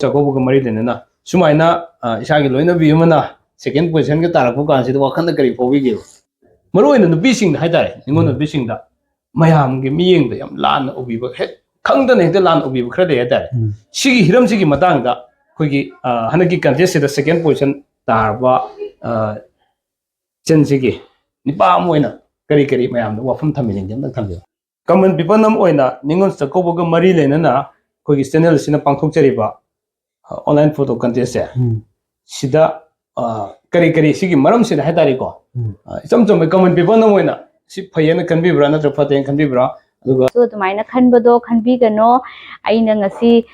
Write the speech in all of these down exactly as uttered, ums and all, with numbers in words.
ꯆꯥꯛꯀꯧꯕꯒ ꯃꯔꯤ ꯂꯩꯅꯅ ꯁꯨꯃꯥꯏꯅ, ꯑ, ꯏꯁꯥꯒꯤ ꯂꯣꯏꯅꯕꯤ ꯑꯃꯅ second positionꯒ ꯇꯥꯔꯛꯄ ꯀꯥꯟꯁꯤꯗ ꯋꯥꯈꯜꯗ ꯀꯔꯤ ꯐꯥꯎꯕꯤꯒꯦꯕ? ꯃꯔꯨ ꯑꯣꯏꯅ ꯅꯨꯄꯤꯁꯤꯡꯗ ꯍꯥꯏꯇꯥꯔꯦ, ꯅꯤꯉꯣꯜ ꯅꯨꯄꯤꯁꯤꯡꯗ ꯃꯌꯥꯝꯒꯤ ꯃꯤꯠꯌꯦꯡꯗ ꯌꯥꯝ ꯂꯥꯟꯅ ꯎꯕꯤꯕ, ꯍꯦꯛ ꯈꯪꯗꯅ ꯍꯦꯛꯇ ꯂꯥꯟꯅ ꯎꯕꯤꯕ ꯈꯔ ꯂꯩ ꯍꯥꯏꯇꯥꯔꯦ꯫ ꯎꯝ꯫ ꯁꯤꯒꯤ ꯍꯤꯔꯝꯁꯤꯒꯤ ꯃꯇꯥꯡꯗ ꯑꯩꯈꯣꯏꯒꯤ, ꯑ, ꯍꯟꯗꯛꯀꯤ contestꯁꯤꯗ second position ꯇꯥꯔꯕ, ꯑ, ꯏꯆꯟꯁꯤꯒꯤ ꯅꯨꯄꯥ ꯑꯃ ꯑꯣꯏꯅ ꯀꯔꯤ ꯀꯔꯤ ꯃꯌꯥꯝꯗ ꯋꯥꯐꯝ ꯊꯝꯕꯤꯅꯤꯡꯒꯦ? ꯑꯝꯇꯪ ꯊꯝꯕꯤꯌꯨ꯫ Common people ꯑꯃ ꯑꯣꯏꯅ ꯅꯤꯉꯣꯜ ꯆꯥꯛꯀꯧꯕꯒ ꯃꯔꯤ ꯂꯩꯅꯅ ꯑꯩꯈꯣꯏꯒꯤ channelꯁꯤꯅ ꯄꯥꯡꯊꯣꯛꯆꯔꯤꯕ, ꯑ, online photo contestꯁꯦ, ꯎꯝ꯫ ꯁꯤꯗ, ꯑ, ꯀꯔꯤ ꯀꯔꯤ ꯁꯤꯒꯤ ꯃꯔꯝꯁꯤꯗ ꯍꯥꯏꯇꯥꯔꯦꯀꯣ, ꯎꯝ꯫ ꯑ, ꯏꯆꯝ ꯆꯝꯕ common people ꯑꯃ ꯑꯣꯏꯅ ꯁꯤ ꯐꯩꯌꯦꯅ ꯈꯟꯕꯤꯕ꯭ꯔꯥ ꯅꯠꯇ꯭ꯔꯒ ꯐꯠꯇꯦꯅ ꯈꯟꯕꯤꯕ꯭ꯔꯥ? ꯑꯗꯨꯒ ꯁꯨ ꯑꯗꯨꯃꯥꯏꯅ ꯈꯟꯕꯗꯣ ꯈꯟꯕꯤꯒꯅꯣ꯫ ꯑꯩꯅ ꯉꯁꯤ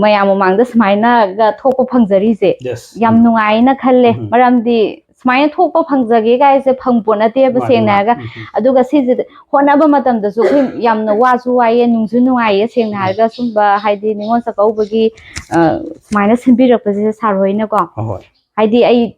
ꯃꯌꯥꯝ ꯃꯃꯥꯡꯗ ꯁꯨꯃꯥꯏꯅꯒ ꯊꯣꯛꯄ ꯐꯪꯖꯔꯤꯁꯦ Yes. ꯌꯥꯝ ꯎꯝ꯫ ꯅꯨꯡꯉꯥꯏꯅ ꯈꯜꯂꯦ꯫ ꯎꯝ꯫ ꯃꯔꯝꯗꯤ ꯁꯨꯃꯥꯏꯅ ꯊꯣꯛꯄ ꯐꯪꯖꯒꯦ ꯀꯥꯏꯁꯦ ꯐꯪ ꯄꯣꯠ ꯅꯠꯇꯦꯕ, ꯃꯥꯅꯤ, ꯁꯦꯡꯅ ꯃꯥꯅꯤ꯫ ꯍꯥꯏꯔꯒ꯫ ꯎꯝ, ꯎꯝ꯫ ꯑꯗꯨꯒ ꯁꯤꯁꯤꯗ ꯍꯣꯠꯅꯕ ꯃꯇꯝꯗꯁꯨ ꯑꯩꯈꯣꯏ ꯌꯥꯝꯅ ꯋꯥꯁꯨ ꯋꯥꯏꯌꯦ, ꯅꯨꯡꯁꯨ ꯅꯨꯡꯉꯥꯏꯌꯦ, ꯁꯦꯡꯅ ꯎꯝ꯫ ꯍꯥꯏꯔꯒ꯫ ꯁꯨꯝꯕ ꯍꯥꯏꯗꯤ ꯅꯤꯉꯣꯜ ꯆꯥꯛꯀꯧꯕꯒꯤ, ꯑ, ꯁꯨꯃꯥꯏꯅ ꯁꯤꯟꯕꯤꯔꯛꯄꯁꯤꯗ ꯁꯥꯔ ꯍꯣꯏꯅꯀꯣ꯫ ꯍꯣꯏ, ꯍꯣꯏ꯫ ꯍꯥꯏꯗꯤ ꯑꯩ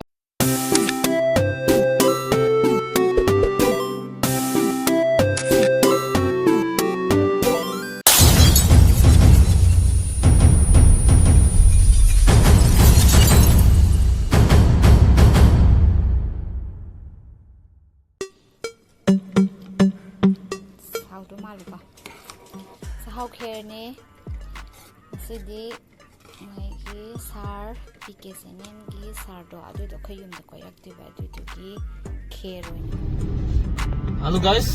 ꯍꯥꯎꯗꯧ ꯃꯥꯜꯂꯤꯀꯣ꯫ ꯆꯥꯛꯍꯥꯎ ꯈꯦꯔꯅꯦ꯫ ꯉꯁꯤꯗꯤ ꯃꯣꯏꯒꯤ ꯁꯥꯔ, ꯄꯤ ꯀꯦ ꯆꯦꯅꯦꯜꯒꯤ ꯁꯥꯔꯗꯣ, ꯑꯗꯨꯗꯣ ꯑꯩꯈꯣꯏ ꯌꯨꯝꯗ ꯀꯣꯏꯔꯛꯇꯣꯏꯕ, ꯑꯗꯨꯗꯨꯒꯤ ꯈꯦꯔ ꯑꯣꯏꯅ꯫ Hello guys,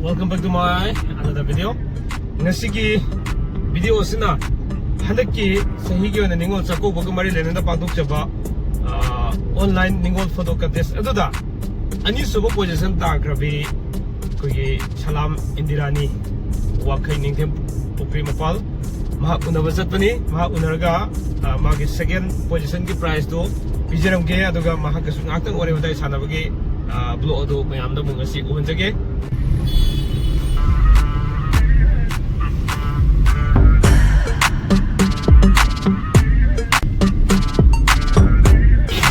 welcome back to my another video. ꯉꯁꯤꯒꯤ video ꯑꯁꯤꯅ ꯍꯟꯗꯛꯀꯤ ꯆꯍꯤꯒꯤ ꯑꯣꯏꯅ ꯅꯤꯉꯣꯜ ꯆꯥꯛꯀꯧꯕꯒ ꯃꯔꯤ ꯂꯩꯅꯅ ꯄꯥꯡꯊꯣꯛꯆꯕ, ꯑ, online ꯅꯤꯉꯣꯜ photo contest ꯑꯗꯨꯗ ꯑꯅꯤꯁꯨꯕ position ꯇꯥꯈ꯭ꯔꯕꯤ ꯑꯩꯈꯣꯏꯒꯤ ꯁꯂꯥꯝ ꯏꯟꯗꯤꯔꯥꯅꯤ, ꯋꯥꯡꯈꯩ ꯅꯤꯡꯊꯦꯝ ꯄꯨꯈ꯭ꯔꯤ ꯃꯄꯥꯜ, ꯃꯍꯥꯛ ꯎꯅꯕ ꯆꯠꯄꯅꯤ꯫ ꯃꯍꯥꯛ ꯎꯅꯔꯒ, ꯑ, ꯃꯥꯒꯤ second positionꯒꯤ prizeꯇꯨ ꯄꯤꯖꯔꯝꯒꯦ꯫ ꯑꯗꯨꯒ ꯃꯍꯥꯛꯀꯁꯨ ꯉꯥꯏꯍꯥꯛꯇꯪ ꯋꯥꯔꯤ ꯋꯥꯇꯥꯏ ꯁꯥꯟꯅꯕꯒꯤ, ꯑ, vlog ꯑꯗꯨ ꯃꯌꯥꯝꯗ ꯑꯃꯨꯛ ꯉꯁꯤ ꯎꯍꯟꯖꯒꯦ꯫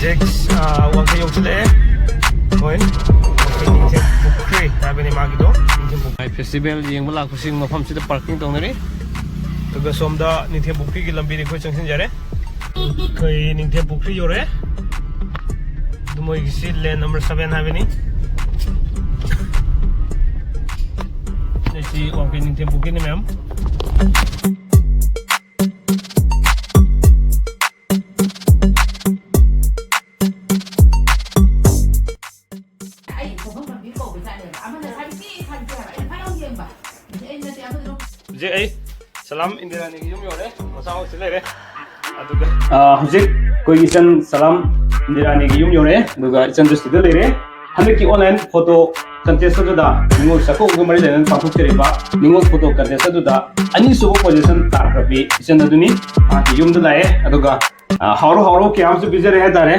Exact, ꯑ, ꯋꯥꯡꯈꯩ ꯌꯧꯁꯤꯜꯂꯛꯑꯦ꯫ ꯍꯣꯏ, ꯋꯥꯡꯈꯩ ꯅꯤꯡꯊꯦꯝ ꯄꯨꯈ꯭ꯔꯤ ꯍꯥꯏꯕꯅꯤ ꯃꯥꯒꯤꯗꯣ꯫ ꯅꯤꯡꯊꯦꯝ ꯄꯨꯈ꯭ꯔꯤ꯫ Festival ꯌꯦꯡꯕ ꯂꯥꯛꯄꯁꯤꯡ ꯃꯐꯝꯁꯤꯗ parking ꯇꯧꯅꯔꯤ꯫ ꯑꯗꯨꯒ ꯁꯣꯝꯗ ꯅꯤꯡꯊꯦꯝ ꯄꯨꯈ꯭ꯔꯤꯒꯤ ꯂꯝꯕꯤꯗ ꯑꯩꯈꯣꯏ ꯆꯪꯁꯤꯟꯖꯔꯦ꯫ ꯑꯩꯈꯣꯏ ꯅꯤꯡꯊꯦꯝ ꯄꯨꯈ꯭ꯔꯤ ꯌꯧꯔꯦ꯫ ꯑꯗꯨ ꯃꯣꯏꯒꯤꯁꯤ ꯂꯦꯟ ꯅꯝꯕꯔ ꯁꯚꯦꯟ ꯍꯥꯏꯕꯅꯤ꯫ ꯑꯩꯁꯤ ꯋꯥꯡꯈꯩ ꯅꯤꯡꯊꯦꯝ ꯄꯨꯈ꯭ꯔꯤꯅꯤ, ꯃꯌꯥꯝ꯫ ꯑꯩ ꯈꯣꯡꯐꯝ ꯂꯝꯕꯤ ꯀꯧꯕ ꯖꯥꯠꯅꯦꯕ꯫ ꯑꯃꯅ ꯁꯥꯟꯇꯤ, ꯁꯥꯟꯇꯤ ꯍꯥꯏꯕ꯫ ꯑꯩꯅ ꯐꯠ ꯂꯥꯎ ꯌꯦꯡꯕ꯫ ꯑꯩ ꯅꯠꯇꯦ, ꯑꯃꯗꯨꯅ꯫ ꯍꯧꯖꯤꯛ ꯑꯩ ꯁꯂꯥꯝ ꯏꯟꯗꯤꯔꯥꯅꯤꯒꯤ ꯌꯨꯝ ꯌꯧꯔꯦ꯫ ꯃꯆꯥ ꯍꯣꯏꯁꯤ ꯂꯩꯔꯦ꯫ ꯑꯗꯨꯒ, ꯑ, ꯍꯧꯖꯤꯛ ꯑꯩꯈꯣꯏꯒꯤ ꯏꯆꯟ ꯁꯂꯥꯝ ꯏꯟꯗꯤꯔꯥꯅꯤꯒꯤ ꯌꯨꯝ ꯌꯧꯔꯦ꯫ ꯑꯗꯨꯒ ꯏꯆꯟꯁꯨ ꯁꯤꯗ ꯂꯩꯔꯦ꯫ ꯍꯟꯗꯛꯀꯤ online photo contest ꯑꯗꯨꯗ ꯅꯤꯉꯣꯜ ꯆꯥꯛꯀꯧꯕꯒ ꯃꯔꯤ ꯂꯩꯅꯅ ꯄꯥꯡꯊꯣꯛꯆꯔꯤꯕ ꯅꯤꯉꯣꯜ photo contest ꯑꯗꯨꯗ ꯑꯅꯤꯁꯨꯕ position ꯇꯥꯈ꯭ꯔꯕꯤ ꯏꯆꯟ ꯑꯗꯨꯅꯤ꯫ ꯃꯍꯥꯛꯀꯤ ꯌꯨꯝꯗ ꯂꯥꯛꯑꯦ꯫ ꯑꯗꯨꯒ, ꯑ, ꯍꯥꯎꯔ ꯍꯥꯎꯔꯕ ꯀꯌꯥ ꯑꯃꯁꯨ ꯄꯤꯖꯔꯦ ꯍꯥꯏꯇꯥꯔꯦ꯫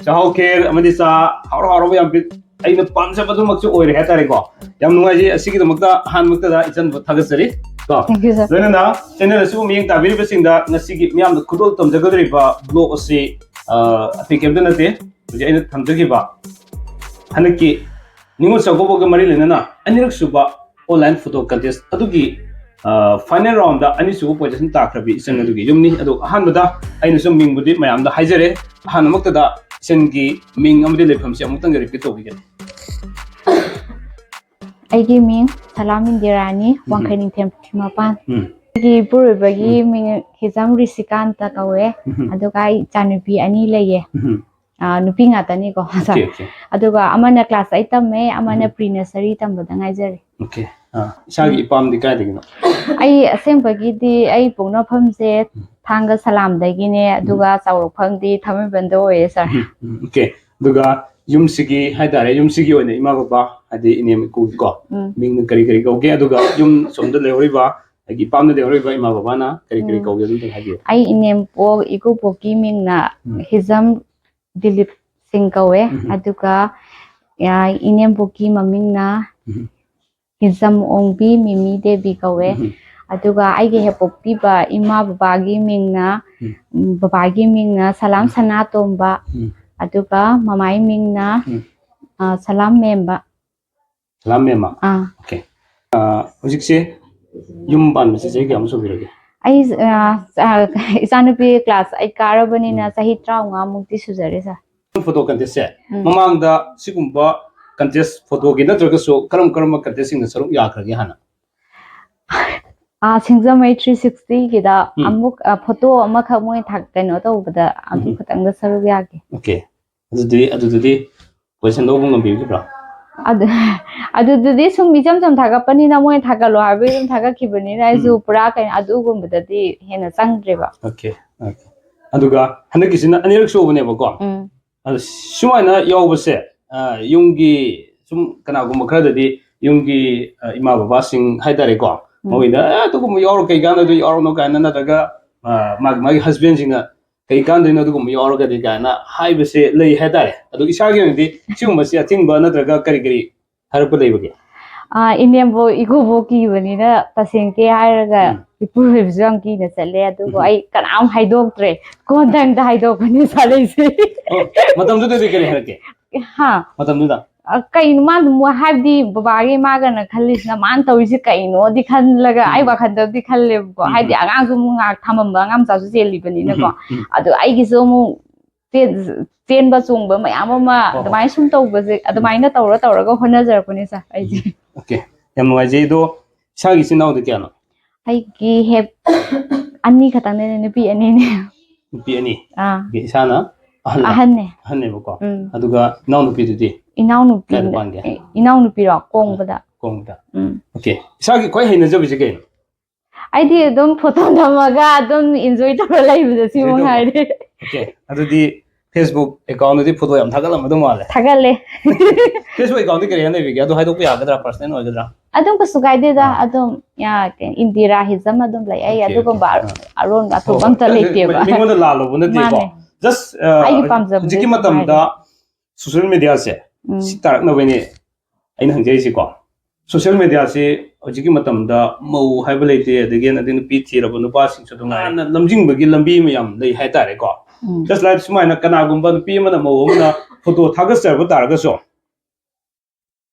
ꯆꯥꯛꯍꯥꯎ ꯈꯦꯔ ꯑꯃꯗꯤ ꯆꯥ ꯍꯥꯎꯔ ꯍꯥꯎꯔꯕ ꯌꯥꯝ ꯄꯤ-, ꯑꯩꯅ ꯄꯥꯝꯖꯕꯗꯨꯃꯛꯁꯨ ꯑꯣꯏꯔꯦ ꯍꯥꯏꯇꯥꯔꯦꯀꯣ꯫ ꯌꯥꯝ ꯅꯨꯡꯉꯥꯏꯖꯩ꯫ ꯑꯁꯤꯒꯤꯗꯃꯛꯇ ꯑꯍꯥꯟꯕꯃꯛꯇꯗ ꯏꯆꯟꯕꯨ ꯊꯥꯒꯠꯆꯔꯤ ꯀꯣ꯫ Thank you, sir. ꯂꯣꯏꯅꯅ channel ꯑꯁꯤꯕꯨ ꯃꯤꯠꯌꯦꯡ ꯇꯥꯕꯤꯔꯤꯕꯁꯤꯡꯗ ꯉꯁꯤꯒꯤ ꯃꯤꯌꯥꯝꯗ ꯈꯨꯗꯣꯜ ꯇꯝꯖꯒꯗꯧꯔꯤꯕ vlog ꯑꯁꯤ, ꯑ, ꯑꯇꯩ ꯀꯩꯝꯇ ꯅꯠꯇꯦ꯫ ꯍꯧꯖꯤꯛ ꯑꯩꯅ ꯊꯝꯖꯈꯤꯕ ꯍꯟꯗꯛꯀꯤ ꯅꯤꯉꯣꯜ ꯆꯥꯛꯀꯧꯕꯒ ꯃꯔꯤ ꯂꯩꯅꯅ ꯑꯅꯤꯔꯛ ꯁꯨꯕ online photo contest ꯑꯗꯨꯒꯤ, ꯑ, final round ꯑꯅꯤꯁꯨꯕ position ꯇꯥꯈ꯭ꯔꯕꯤ ꯏꯆꯟ ꯑꯗꯨꯒꯤ ꯌꯨꯝꯅꯤ꯫ ꯑꯗꯨ ꯑꯍꯥꯟꯕꯗ ꯑꯩꯅꯁꯨ ꯃꯤꯡꯕꯨꯗꯤ ꯃꯌꯥꯝꯗ ꯍꯥꯏꯖꯔꯦ꯫ ꯑꯍꯥꯟꯕꯃꯛꯇꯗ ꯏꯆꯟꯒꯤ ꯃꯤꯡ ꯑꯃꯗꯤ ꯂꯩꯐꯝꯁꯤ ꯑꯃꯨꯛꯇꯪꯒ repeat ꯇꯧꯕꯤꯒꯅꯤ꯫ ꯑꯩꯒꯤ ꯃꯤꯡ ꯁꯂꯥꯝ ꯏꯟꯗꯤꯔꯥꯅꯤ, ꯎꯝ꯫ ꯋꯥꯡꯈꯩ ꯅꯤꯡꯊꯦꯝ ꯄꯨꯈ꯭ꯔꯤ ꯃꯄꯥꯟ꯫ ꯎꯝ꯫ ꯑꯩꯒꯤ ꯏꯄꯨꯔꯣꯏꯕꯒꯤ ꯎꯝ꯫ ꯃꯤꯡ ꯍꯤꯖꯝ ꯔꯤꯁꯤꯀꯥꯟꯇ ꯀꯧꯋꯦ꯫ ꯎꯝ꯫ ꯑꯗꯨꯒ ꯑꯩ ꯏꯆꯥꯅꯨꯄꯤ ꯑꯅꯤ ꯂꯩꯌꯦ꯫ ꯎꯝ꯫ ꯑ, ꯅꯨꯄꯤ ꯉꯥꯛꯇꯅꯤꯀꯣ꯫ Okay, okay. ꯑꯗꯨꯒ ꯑꯃꯅ class eight ꯇꯝꯃꯦ, ꯑꯃꯅ ꯎꯝ꯫ Pre nursery ꯇꯝꯕꯗ ꯉꯥꯏꯖꯔꯤ꯫ Okay. ꯑ, ꯏꯁꯥꯒꯤ ꯎꯝ꯫ ꯏꯄꯥꯝꯗꯤ ꯀꯥꯏꯗꯒꯤꯅꯣ? ꯑꯩ ꯑꯁꯦꯡꯕꯒꯤꯗꯤ ꯑꯩ ꯄꯣꯛꯅꯐꯝꯁꯦ ꯎꯝ꯫ ꯊꯥꯡꯒ ꯁꯂꯥꯝꯗꯒꯤꯅꯦ, ꯎꯝ꯫ ꯑꯗꯨꯒ ꯆꯥꯎꯔꯛꯐꯝꯗꯤ ꯊꯥꯡꯃꯩꯕꯟꯗ ꯑꯣꯏꯌꯦ, sir꯫ ꯎꯝ, ꯎꯝ, okay. ꯑꯗꯨꯒ ꯌꯨꯝꯁꯤꯒꯤ ꯍꯥꯏꯇꯥꯔꯦ, ꯌꯨꯝꯁꯤꯒꯤ ꯑꯣꯏꯅ ꯏꯃꯥ ꯕꯕꯥ, ꯍꯥꯏꯗꯤ ꯏꯅꯦꯝ ꯏꯀꯨꯒꯤꯀꯣ, ꯎꯝ꯫ ꯃꯤꯡꯅ ꯀꯔꯤ ꯀꯔꯤ ꯀꯧꯒꯦ? ꯑꯗꯨꯒ ꯌꯨꯝ ꯁꯣꯝꯗ ꯂꯩꯍꯧꯔꯤꯕ, ꯍꯥꯏꯗꯤ ꯏꯄꯥꯝꯗ ꯂꯩꯍꯧꯔꯤꯕ ꯏꯃꯥ ꯕꯕꯥꯅ ꯀꯔꯤ ꯀꯔꯤ ꯎꯝ꯫ ꯀꯧꯒꯦ? ꯑꯗꯨꯝꯇꯪ ꯍꯥꯏꯕꯤꯌꯨ꯫ ꯑꯩ ꯏꯅꯦꯝꯄꯣꯛ, ꯏꯀꯨꯕꯣꯛꯀꯤ ꯃꯤꯡꯅ ꯎꯝ꯫ ꯍꯤꯖꯝ ꯗꯤꯂꯤꯞ ꯁꯤꯡ ꯀꯧꯋꯦ꯫ ꯎꯝ꯫ ꯑꯗꯨꯒ, ꯑ, ꯏꯅꯦꯝꯕꯣꯛꯀꯤ ꯃꯃꯤꯡꯅ ꯎꯝ꯫ ꯍꯤꯖꯝ ꯑꯣꯡꯕꯤ ꯃꯤꯃꯤ ꯗꯦꯕꯤ ꯀꯧꯋꯦ꯫ ꯎꯝ꯫ ꯑꯗꯨꯒ ꯑꯩꯒꯤ ꯍꯦꯛ ꯄꯣꯛꯄꯤꯕ ꯏꯃꯥ ꯕꯕꯥꯒꯤ ꯃꯤꯡꯅ, ꯎꯝ꯫ ꯎꯝ, ꯕꯕꯥꯒꯤ ꯃꯤꯡꯅ ꯁꯂꯥꯝ ꯎꯝ꯫ ꯁꯅꯥꯇꯣꯝꯕ, ꯎꯝ꯫ ꯑꯗꯨꯒ ꯃꯃꯥꯏ ꯃꯤꯡꯅ, ꯎꯝ꯫ ꯑ, ꯁꯂꯥꯝ ꯃꯦꯝꯕ꯫ ꯁꯂꯥꯝ ꯃꯦꯝꯃ? ꯑꯥ꯫ Okay. ꯑ, ꯍꯧꯖꯤꯛꯁꯦ ꯌꯨꯝ ꯄꯥꯟꯕꯁꯦ ꯆꯍꯤ ꯀꯌꯥꯃꯨꯛ ꯁꯨꯕꯤꯔꯒꯦ? ꯑꯩ ꯑ, ꯑ, ꯏꯆꯥꯅꯨꯄꯤ ꯀ꯭ꯂꯥꯁ ꯑꯩꯠ ꯀꯥꯔꯕꯅꯤꯅ ꯎꯝ꯫ ꯆꯍꯤ ꯇꯔꯥꯃꯉꯥꯃꯨꯛꯇꯤ ꯁꯨꯖꯔꯦ, ꯁꯥꯔ꯫ ꯐꯣꯇꯣ ꯀꯟꯇꯦꯁꯁꯦ ꯎꯝ꯫ ꯃꯃꯥꯡꯗ ꯁꯤꯒꯨꯝꯕ ꯀꯟꯇꯦꯁ ꯐꯣꯇꯣꯒꯤ ꯅꯠꯇ꯭ꯔꯒꯁꯨ ꯀꯔꯝ ꯀꯔꯝꯕ ꯀꯟꯇꯦꯁꯁꯤꯡꯗ ꯁꯔꯨꯛ ꯌꯥꯈ꯭ꯔꯒꯦ ꯍꯥꯟꯅ? ꯑꯥ, ꯁꯤꯡꯖꯃꯩ ꯊ꯭ꯔꯤ ꯁꯤꯛꯁꯇꯤꯒꯤꯗ ꯎꯝ꯫ ꯑꯃꯨꯛ, ꯑ, ꯐꯣꯇꯣ ꯑꯃꯈꯛ ꯃꯣꯏ ꯊꯥ-, ꯀꯩꯅꯣ ꯇꯧꯕꯗ ꯑꯗꯨ ꯎꯝ꯫ ꯈꯛꯇꯪꯗ ꯁꯔꯨꯛ ꯌꯥꯈꯤ꯫ ꯑꯣꯀꯦ꯫ ꯑꯗꯨꯗꯤ, ꯑꯗꯨꯗꯨꯗꯤ ꯀꯣꯏꯁꯟ ꯂꯧꯕ ꯉꯝꯕꯤꯈꯤꯕ꯭ꯔꯣ? ꯑꯗꯨ, ꯑꯗꯨꯗꯨꯗꯤ ꯁꯨꯝ ꯏꯆꯝ ꯆꯝ ꯊꯥꯒꯠꯄꯅꯤꯅ, ꯃꯣꯏꯅ ꯊꯥꯒꯠꯂꯣ ꯍꯥꯏꯕꯒꯤ ꯑꯗꯨꯝ ꯊꯥꯒꯠꯈꯤꯕꯅꯤꯅ, ꯑꯩꯁꯨ ꯎꯝ꯫ ꯄꯨꯔꯥ ꯀꯩꯅꯣ, ꯑꯗꯨꯒꯨꯝꯕꯗꯗꯤ ꯍꯦꯟꯅ ꯆꯪꯗ꯭ꯔꯦꯕ꯫ Okay, okay. ꯑꯗꯨꯒ ꯍꯟꯗꯛꯀꯤꯁꯤꯅ ꯑꯅꯤꯔꯛ ꯁꯨꯕꯅꯦꯕꯀꯣ꯫ ꯎꯝ꯫ ꯑꯗꯣ ꯁꯨꯃꯥꯏꯅ ꯌꯥꯎꯕꯁꯦ, ꯑ, ꯌꯨꯝꯒꯤ ꯁꯨꯝ ꯀꯅꯥꯒꯨꯝꯕ ꯈꯔꯗꯗꯤ ꯌꯨꯝꯒꯤ, ꯑ, ꯏꯃꯥ ꯕꯕꯥꯁꯤꯡ ꯍꯥꯏꯇꯥꯔꯦꯀꯣ, ꯎꯝ꯫ ꯃꯣꯏꯅ, "ꯑꯦ, ꯑꯗꯨꯒꯨꯝꯕ ꯌꯥꯎꯔꯣ, ꯀꯩ ꯀꯥꯟꯗꯗꯣ ꯌꯥꯎꯔꯨꯅꯣ" ꯀꯥꯏꯅ, ꯅꯠꯇ꯭ꯔꯒ, ꯑ, ꯃꯥꯒꯤ, ꯃꯥꯒꯤ ꯍꯁꯕꯦꯟꯁꯤꯡꯅ "ꯀꯩ ꯀꯥꯟꯗꯣꯏꯅꯣ ꯑꯗꯨꯒꯨꯝꯕ ꯌꯥꯎꯔꯒꯗꯤ" ꯀꯥꯏꯅ ꯍꯥꯏꯕꯁꯦ ꯂꯩ ꯍꯥꯏꯇꯥꯔꯦ꯫ ꯑꯗꯣ ꯏꯁꯥꯒꯤ ꯑꯣꯏꯅꯗꯤ ꯁꯤꯒꯨꯝꯕꯁꯦ ꯑꯊꯤꯡꯕ ꯅꯠꯇ꯭ꯔꯒ ꯀꯔꯤ ꯀꯔꯤ ꯍꯥꯏꯔꯛꯄ ꯂꯩꯕꯒꯦ? ꯑꯥ, ꯏꯅꯦꯝꯕꯣꯛ ꯏꯀꯨꯕꯣꯛ ꯀꯤꯕꯅꯤꯅ ꯇꯁꯦꯡ ꯀꯦ ꯍꯥꯏꯔꯒ ꯎꯝ꯫ ꯏꯄꯨꯔꯣꯏꯕꯁꯨ ꯌꯥꯝ ꯀꯤꯅ ꯆꯠꯂꯦ, ꯑꯗꯨꯕꯨ ꯎꯝ꯫ ꯑꯩ ꯀꯅꯥꯝ ꯍꯥꯏꯗꯣꯛꯇ꯭ꯔꯦ꯫ ꯀꯣꯟꯊꯪꯗ ꯍꯥꯏꯗꯣꯛꯄꯅꯤ ꯁꯥꯔꯛꯏꯁꯦ꯫ ꯑꯣ, ꯃꯇꯝꯗꯨꯗꯗꯤ ꯀꯔꯤ ꯍꯥꯏꯔꯛꯀꯦ? ꯍꯥ? ꯃꯇꯝꯗꯨꯗ? ꯑ, ꯀꯩꯅꯣ ꯃꯥꯅ ꯑꯃꯨꯛ ꯍꯥꯏꯕꯗꯤ ꯕꯕꯥꯒꯤ ꯃꯥꯒꯅ ꯈꯜꯂꯤꯁꯤꯅ ꯃꯥꯅ ꯇꯧꯔꯤꯁꯦ ꯀꯩꯅꯣꯗꯤ ꯈꯜꯂꯒ ꯑꯩ ꯎꯝ꯫ ꯋꯥꯈꯜꯗꯕꯨꯗꯤ ꯈꯜꯂꯦꯕꯀꯣ꯫ ꯎꯝ, ꯍꯥꯏꯗꯤ ꯎꯝ꯫ ꯑꯉꯥꯡꯁꯨ ꯑꯃꯨꯛ ꯉꯥꯏꯍꯥꯛ ꯊꯝꯃꯝꯕ ꯑꯉꯥꯡ ꯃꯆꯥꯁꯨ ꯆꯦꯜꯂꯤꯕꯅꯤꯅꯀꯣ꯫ ꯎꯝ, ꯎꯝ꯫ ꯑꯗꯣ ꯑꯩꯒꯤꯁꯨ ꯑꯃꯨꯛ ꯆꯦꯟ-, ꯆꯦꯟꯕ ꯆꯣꯡꯕ ꯃꯌꯥꯝ ꯑꯃ ꯍꯣꯏ, ꯍꯣꯏ꯫ ꯑꯗꯨꯃꯥꯏꯅ ꯁꯨꯝ ꯇꯧꯕꯁꯦ, ꯎꯝ꯫ ꯑꯗꯨꯃꯥꯏꯅ ꯇꯧꯔ ꯇꯧꯔꯒ ꯍꯣꯠꯅꯖꯔꯛꯄꯅꯦ ꯁꯥꯔ ꯑꯩꯁꯦ꯫ ꯎꯝ, ꯑꯣꯀꯦ꯫ ꯌꯥꯝ ꯅꯨꯡꯉꯥꯏꯖꯩ꯫ ꯑꯗꯣ ꯏꯁꯥꯒꯤ ꯏꯆꯤꯟ ꯏꯅꯥꯎꯗꯤ ꯀꯌꯥꯅꯣ? ꯑꯩꯒꯤ ꯍꯦꯞ ꯑꯅꯤ ꯈꯛꯇꯪꯅꯦ, ꯅꯨꯄꯤ ꯑꯅꯤꯅꯦ꯫ ꯅꯨꯄꯤ ꯑꯅꯤ? ꯑꯥ꯫ ꯑꯗꯒꯤ ꯏꯁꯥꯅ ꯑꯍꯜꯂ? ꯑꯍꯟꯅꯦ꯫ ꯑꯍꯟꯅꯦꯕꯀꯣ? ꯎꯝ꯫ ꯑꯗꯨꯒ ꯏꯅꯥꯎꯅꯨꯄꯤꯗꯨꯗꯤ? ꯏꯅꯥꯎꯅꯨꯄꯤ-, ꯀꯥꯏꯗ ꯄꯥꯟꯒꯦ? ꯏ-, ꯏꯅꯥꯎꯅꯨꯄꯤꯔꯣ? ꯀꯣꯡꯕꯗ꯫ ꯀꯣꯡꯕꯗ꯫ ꯎꯝ꯫ ꯑꯣꯀꯦ꯫ ꯏꯁꯥꯒꯤ ꯈ꯭ꯋꯥꯏ ꯍꯩꯅꯖꯕꯁꯦ ꯀꯩꯅꯣ? ꯑꯩꯗꯤ ꯑꯗꯨꯝ ꯐꯣꯇꯣ ꯅꯝꯃꯒ ꯑꯗꯨꯝ enjoy ꯇꯧꯔ ꯂꯩꯕꯗꯣ ꯁꯤ enjoy ꯇꯧꯕ꯫ ꯃꯉꯥꯏꯔꯦ꯫ ꯑꯣꯀꯦ꯫ ꯑꯗꯨꯗꯤ Facebook account ꯇꯗꯤ ꯐꯣꯇꯣ ꯌꯥꯝ ꯊꯥꯒꯠꯂꯝꯃꯗꯧ ꯃꯥꯜꯂꯦ꯫ ꯊꯥꯒꯠꯂꯦ꯫ Facebook account ꯇꯤ ꯀꯔꯤ ꯍꯥꯏꯅ ꯂꯩꯕꯤꯒꯦ? ꯑꯗꯨ ꯍꯥꯏꯗꯣꯛꯄ ꯌꯥꯒꯗ꯭ꯔꯥ? Personal ꯑꯣꯏꯒꯗ꯭ꯔꯥ? ꯑꯗꯨꯝ ꯀꯩꯁꯨ ꯀꯥꯏꯗꯦꯗ꯫ ꯑꯥ꯫ ꯑꯗꯨꯝ, ꯌꯥ, ꯀꯩ, ꯏꯟꯗꯤꯔꯥ ꯍꯤꯖꯝ ꯑꯗꯨꯝ ꯂꯩ꯫ ꯑꯩ ꯑꯣꯀꯦ, ꯑꯗꯨꯒꯨꯝꯕ ꯑꯣꯀꯦ꯫ ꯑꯔꯣꯟꯕ ꯑꯥ꯫ ꯑꯇꯣꯞꯄ ꯍꯣꯏ, ꯍꯣꯏ꯫ ꯑꯝꯇ ꯂꯩꯇꯦꯕ꯫ ꯃꯤ-, ꯃꯤꯉꯣꯟꯗ ꯂꯥꯜꯂꯨꯕ ꯅꯠꯇꯦꯀꯣ꯫ ꯃꯥꯅꯦ꯫ Just, ꯑ, ꯑꯩꯒꯤ ꯄꯥꯝꯖꯕꯗꯣ ꯍꯧꯖꯤꯛꯀꯤ ꯑꯗꯨꯝ ꯃꯇꯝꯗ ꯍꯥꯏꯔꯦ꯫ Social media ꯁꯦ ꯎꯝ꯫ ꯁꯤ ꯇꯥꯔꯛꯅꯕꯩꯅꯦ ꯑꯩꯅ ꯍꯪꯖꯔꯤꯁꯤꯀꯣ꯫ Social media ꯁꯤ ꯍꯧꯖꯤꯛꯀꯤ ꯃꯇꯝꯗ ꯃꯧ ꯍꯥꯏꯕ ꯂꯩꯇꯦ, ꯑꯗꯒꯤ ꯑꯗꯩ ꯅꯨꯄꯤ ꯊꯤꯔꯕ ꯅꯨꯄꯥꯁꯤꯡꯁꯨ ꯑꯗꯨꯝ ꯉꯥꯏꯔꯦ꯫ ꯍꯥꯟꯅ ꯂꯝꯖꯤꯡꯕꯒꯤ ꯂꯝꯕꯤ ꯃꯌꯥꯝ ꯂꯩ ꯍꯥꯏꯇꯥꯔꯦꯀꯣ꯫ ꯎꯝ꯫ Just like ꯁꯨꯃꯥꯏꯅ ꯀꯅꯥꯒꯨꯝꯕ ꯅꯨꯄꯤ ꯑꯃꯅ ꯃꯧ ꯑꯃꯅ ꯐꯣꯇꯣ ꯊꯥꯒꯠꯆꯔꯕ ꯇꯥꯔꯒꯁꯨ,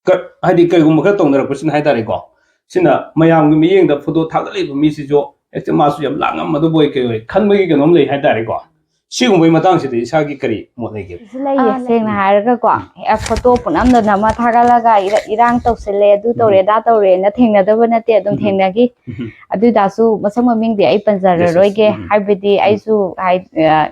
ꯀ-, ꯍꯥꯏꯗꯤ ꯀꯩꯒꯨꯝꯕ ꯈꯔ ꯇꯧꯅꯔꯛꯄꯁꯤꯅ ꯍꯥꯏꯇꯥꯔꯦꯀꯣ, ꯁꯤꯅ ꯃꯌꯥꯝꯒꯤ ꯃꯤꯠꯌꯦꯡꯗ ꯐꯣꯇꯣ ꯊꯥꯒꯠꯂꯤꯕ ꯃꯤꯁꯤꯁꯨ ꯍꯦꯛꯇ ꯃꯥꯁꯨ ꯌꯥꯝ ꯂꯥꯡꯉꯝꯃꯗꯕꯣꯏ ꯀꯩ ꯑꯣꯏ ꯈꯟꯕꯒꯤ ꯀꯩꯅꯣꯝ ꯂꯩ ꯍꯥꯏꯇꯥꯔꯦꯀꯣ꯫ ꯁꯤꯒꯨꯝꯕꯒꯤ ꯃꯇꯥꯡꯁꯤꯗ ꯏꯁꯥꯒꯤ ꯀꯔꯤ ꯃꯣꯠ ꯂꯩꯒꯦ? ꯁꯤ ꯂꯩꯌꯦ꯫ ꯑꯥ, ꯂꯩ꯫ ꯁꯦꯡꯅ ꯍꯥꯏꯔꯒꯀꯣ, ꯑꯦ, ꯐꯣꯇꯣ ꯄꯨꯅꯝꯗ ꯅꯝꯃ ꯊꯥꯒꯠꯂꯒ ꯏꯔ- ꯏꯔꯥꯡ ꯇꯧꯁꯜꯂꯦ, ꯑꯗꯨ ꯇꯧꯔꯦ, ꯎꯝ꯫ ꯑꯗꯥ ꯇꯧꯔꯦꯅ ꯊꯦꯡꯅꯗꯕ ꯅꯠꯇꯦ, ꯑꯗꯨꯝ ꯎꯝ꯫ ꯊꯦꯡꯅꯈꯤ꯫ ꯎꯝ꯫ ꯑꯗꯨ ꯑꯣꯏꯇꯥꯔꯁꯨ ꯃꯁꯛ ꯃꯃꯤꯡꯗꯤ ꯑꯩ ꯄꯟꯖꯔꯔꯣꯏꯒꯦ꯫ Yes, yes. ꯎꯝ꯫ ꯍꯥꯏꯕꯗꯤ ꯎꯝ꯫ ꯑꯩꯁꯨ ꯍꯥꯏ-, ꯑ,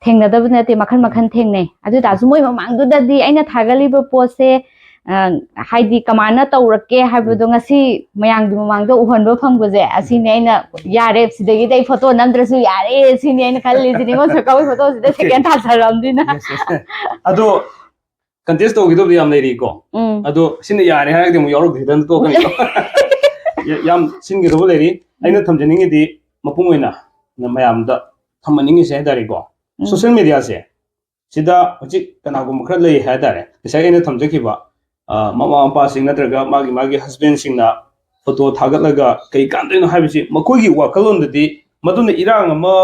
ꯊꯦꯡꯅꯗꯕ ꯅꯠꯇꯦ, ꯃꯈꯜ ꯃꯈꯜ ꯊꯦꯡꯅꯩ꯫ ꯑꯗꯨ ꯑꯣꯏꯇꯥꯔꯁꯨ ꯃꯣꯏ ꯃꯃꯥꯡꯗꯨꯗꯗꯤ ꯑꯩꯅ ꯊꯥꯒꯠꯂꯤꯕ ꯄꯣꯠꯁꯦ, ꯑ, ꯍꯥꯏꯗꯤ ꯀꯃꯥꯏꯅ ꯇꯧꯔꯛꯀꯦ ꯍꯥꯏꯕꯗꯣ ꯉꯁꯤ ꯃꯌꯥꯝꯒꯤ ꯃꯃꯥꯡꯗ ꯎꯍꯟꯕ ꯐꯪꯕꯁꯦ, ꯑꯁꯤꯅꯦ ꯑꯩꯅ, "ꯌꯥꯔꯦ, ꯁꯤꯗꯒꯤꯗꯤ ꯑꯩ ꯐꯣꯇꯣ ꯅꯝꯗ꯭ꯔꯁꯨ ꯌꯥꯔꯦ", ꯁꯤꯅꯤ ꯑꯩꯅ ꯈꯜꯂꯤꯁꯦ꯫ ꯅꯤꯉꯣꯜ ꯆꯥꯛꯀꯧꯕꯒꯤ ꯐꯣꯇꯣꯁꯤꯗ Okay. ꯁꯦꯀꯦꯟ ꯊꯥꯖꯔꯝꯅꯤꯅ꯫ Yes, yes. ꯑꯗꯣ contest ꯇꯧꯈꯤꯗꯕꯗꯤ ꯌꯥꯝ ꯂꯩꯔꯤꯀꯣ꯫ ꯎꯝ꯫ ꯑꯗꯣ ꯁꯤꯅ ꯌꯥꯔꯦ ꯍꯥꯏꯔꯒꯗꯤ ꯑꯃꯨꯛ ꯌꯥꯎꯔꯛꯈꯤꯗꯅ ꯇꯣꯛꯀꯅꯤꯀꯣ꯫ ꯌꯥ-, ꯌꯥꯝ ꯁꯤꯟꯒꯗꯕ ꯂꯩꯔꯤ꯫ ꯑꯩꯅ ꯊꯝꯖꯅꯤꯡꯉꯤꯗꯤ ꯃꯄꯨꯡ ꯑꯣꯏꯅ ꯃꯌꯥꯝꯗ ꯊꯝꯍꯟꯅꯤꯡꯉꯤꯁꯦ ꯍꯥꯏꯇꯥꯔꯦꯀꯣ꯫ ꯎꯝ꯫ Social media ꯁꯦ ꯁꯤꯗ ꯍꯧꯖꯤꯛ ꯀꯅꯥꯒꯨꯝꯕ ꯈꯔ ꯂꯩ ꯍꯥꯏꯇꯥꯔꯦ, ꯉꯁꯥꯏ ꯑꯩꯅ ꯊꯝꯖꯈꯤꯕ, ꯑ, ꯃꯃꯥ ꯃꯄꯥꯁꯤꯡ ꯅꯠꯇ꯭ꯔꯒ ꯃꯥꯒꯤ ꯃꯥꯒꯤ husband ꯁꯤꯡꯅ ꯐꯣꯇꯣ ꯊꯥꯒꯠꯂꯒ ꯀꯩ ꯀꯥꯟꯗꯣꯏꯅꯣ ꯍꯥꯏꯕꯁꯤ ꯃꯈꯣꯏꯒꯤ ꯋꯥꯈꯜꯂꯣꯟꯗꯗꯤ ꯃꯗꯨꯅ ꯏꯔꯥꯡ ꯑꯃ,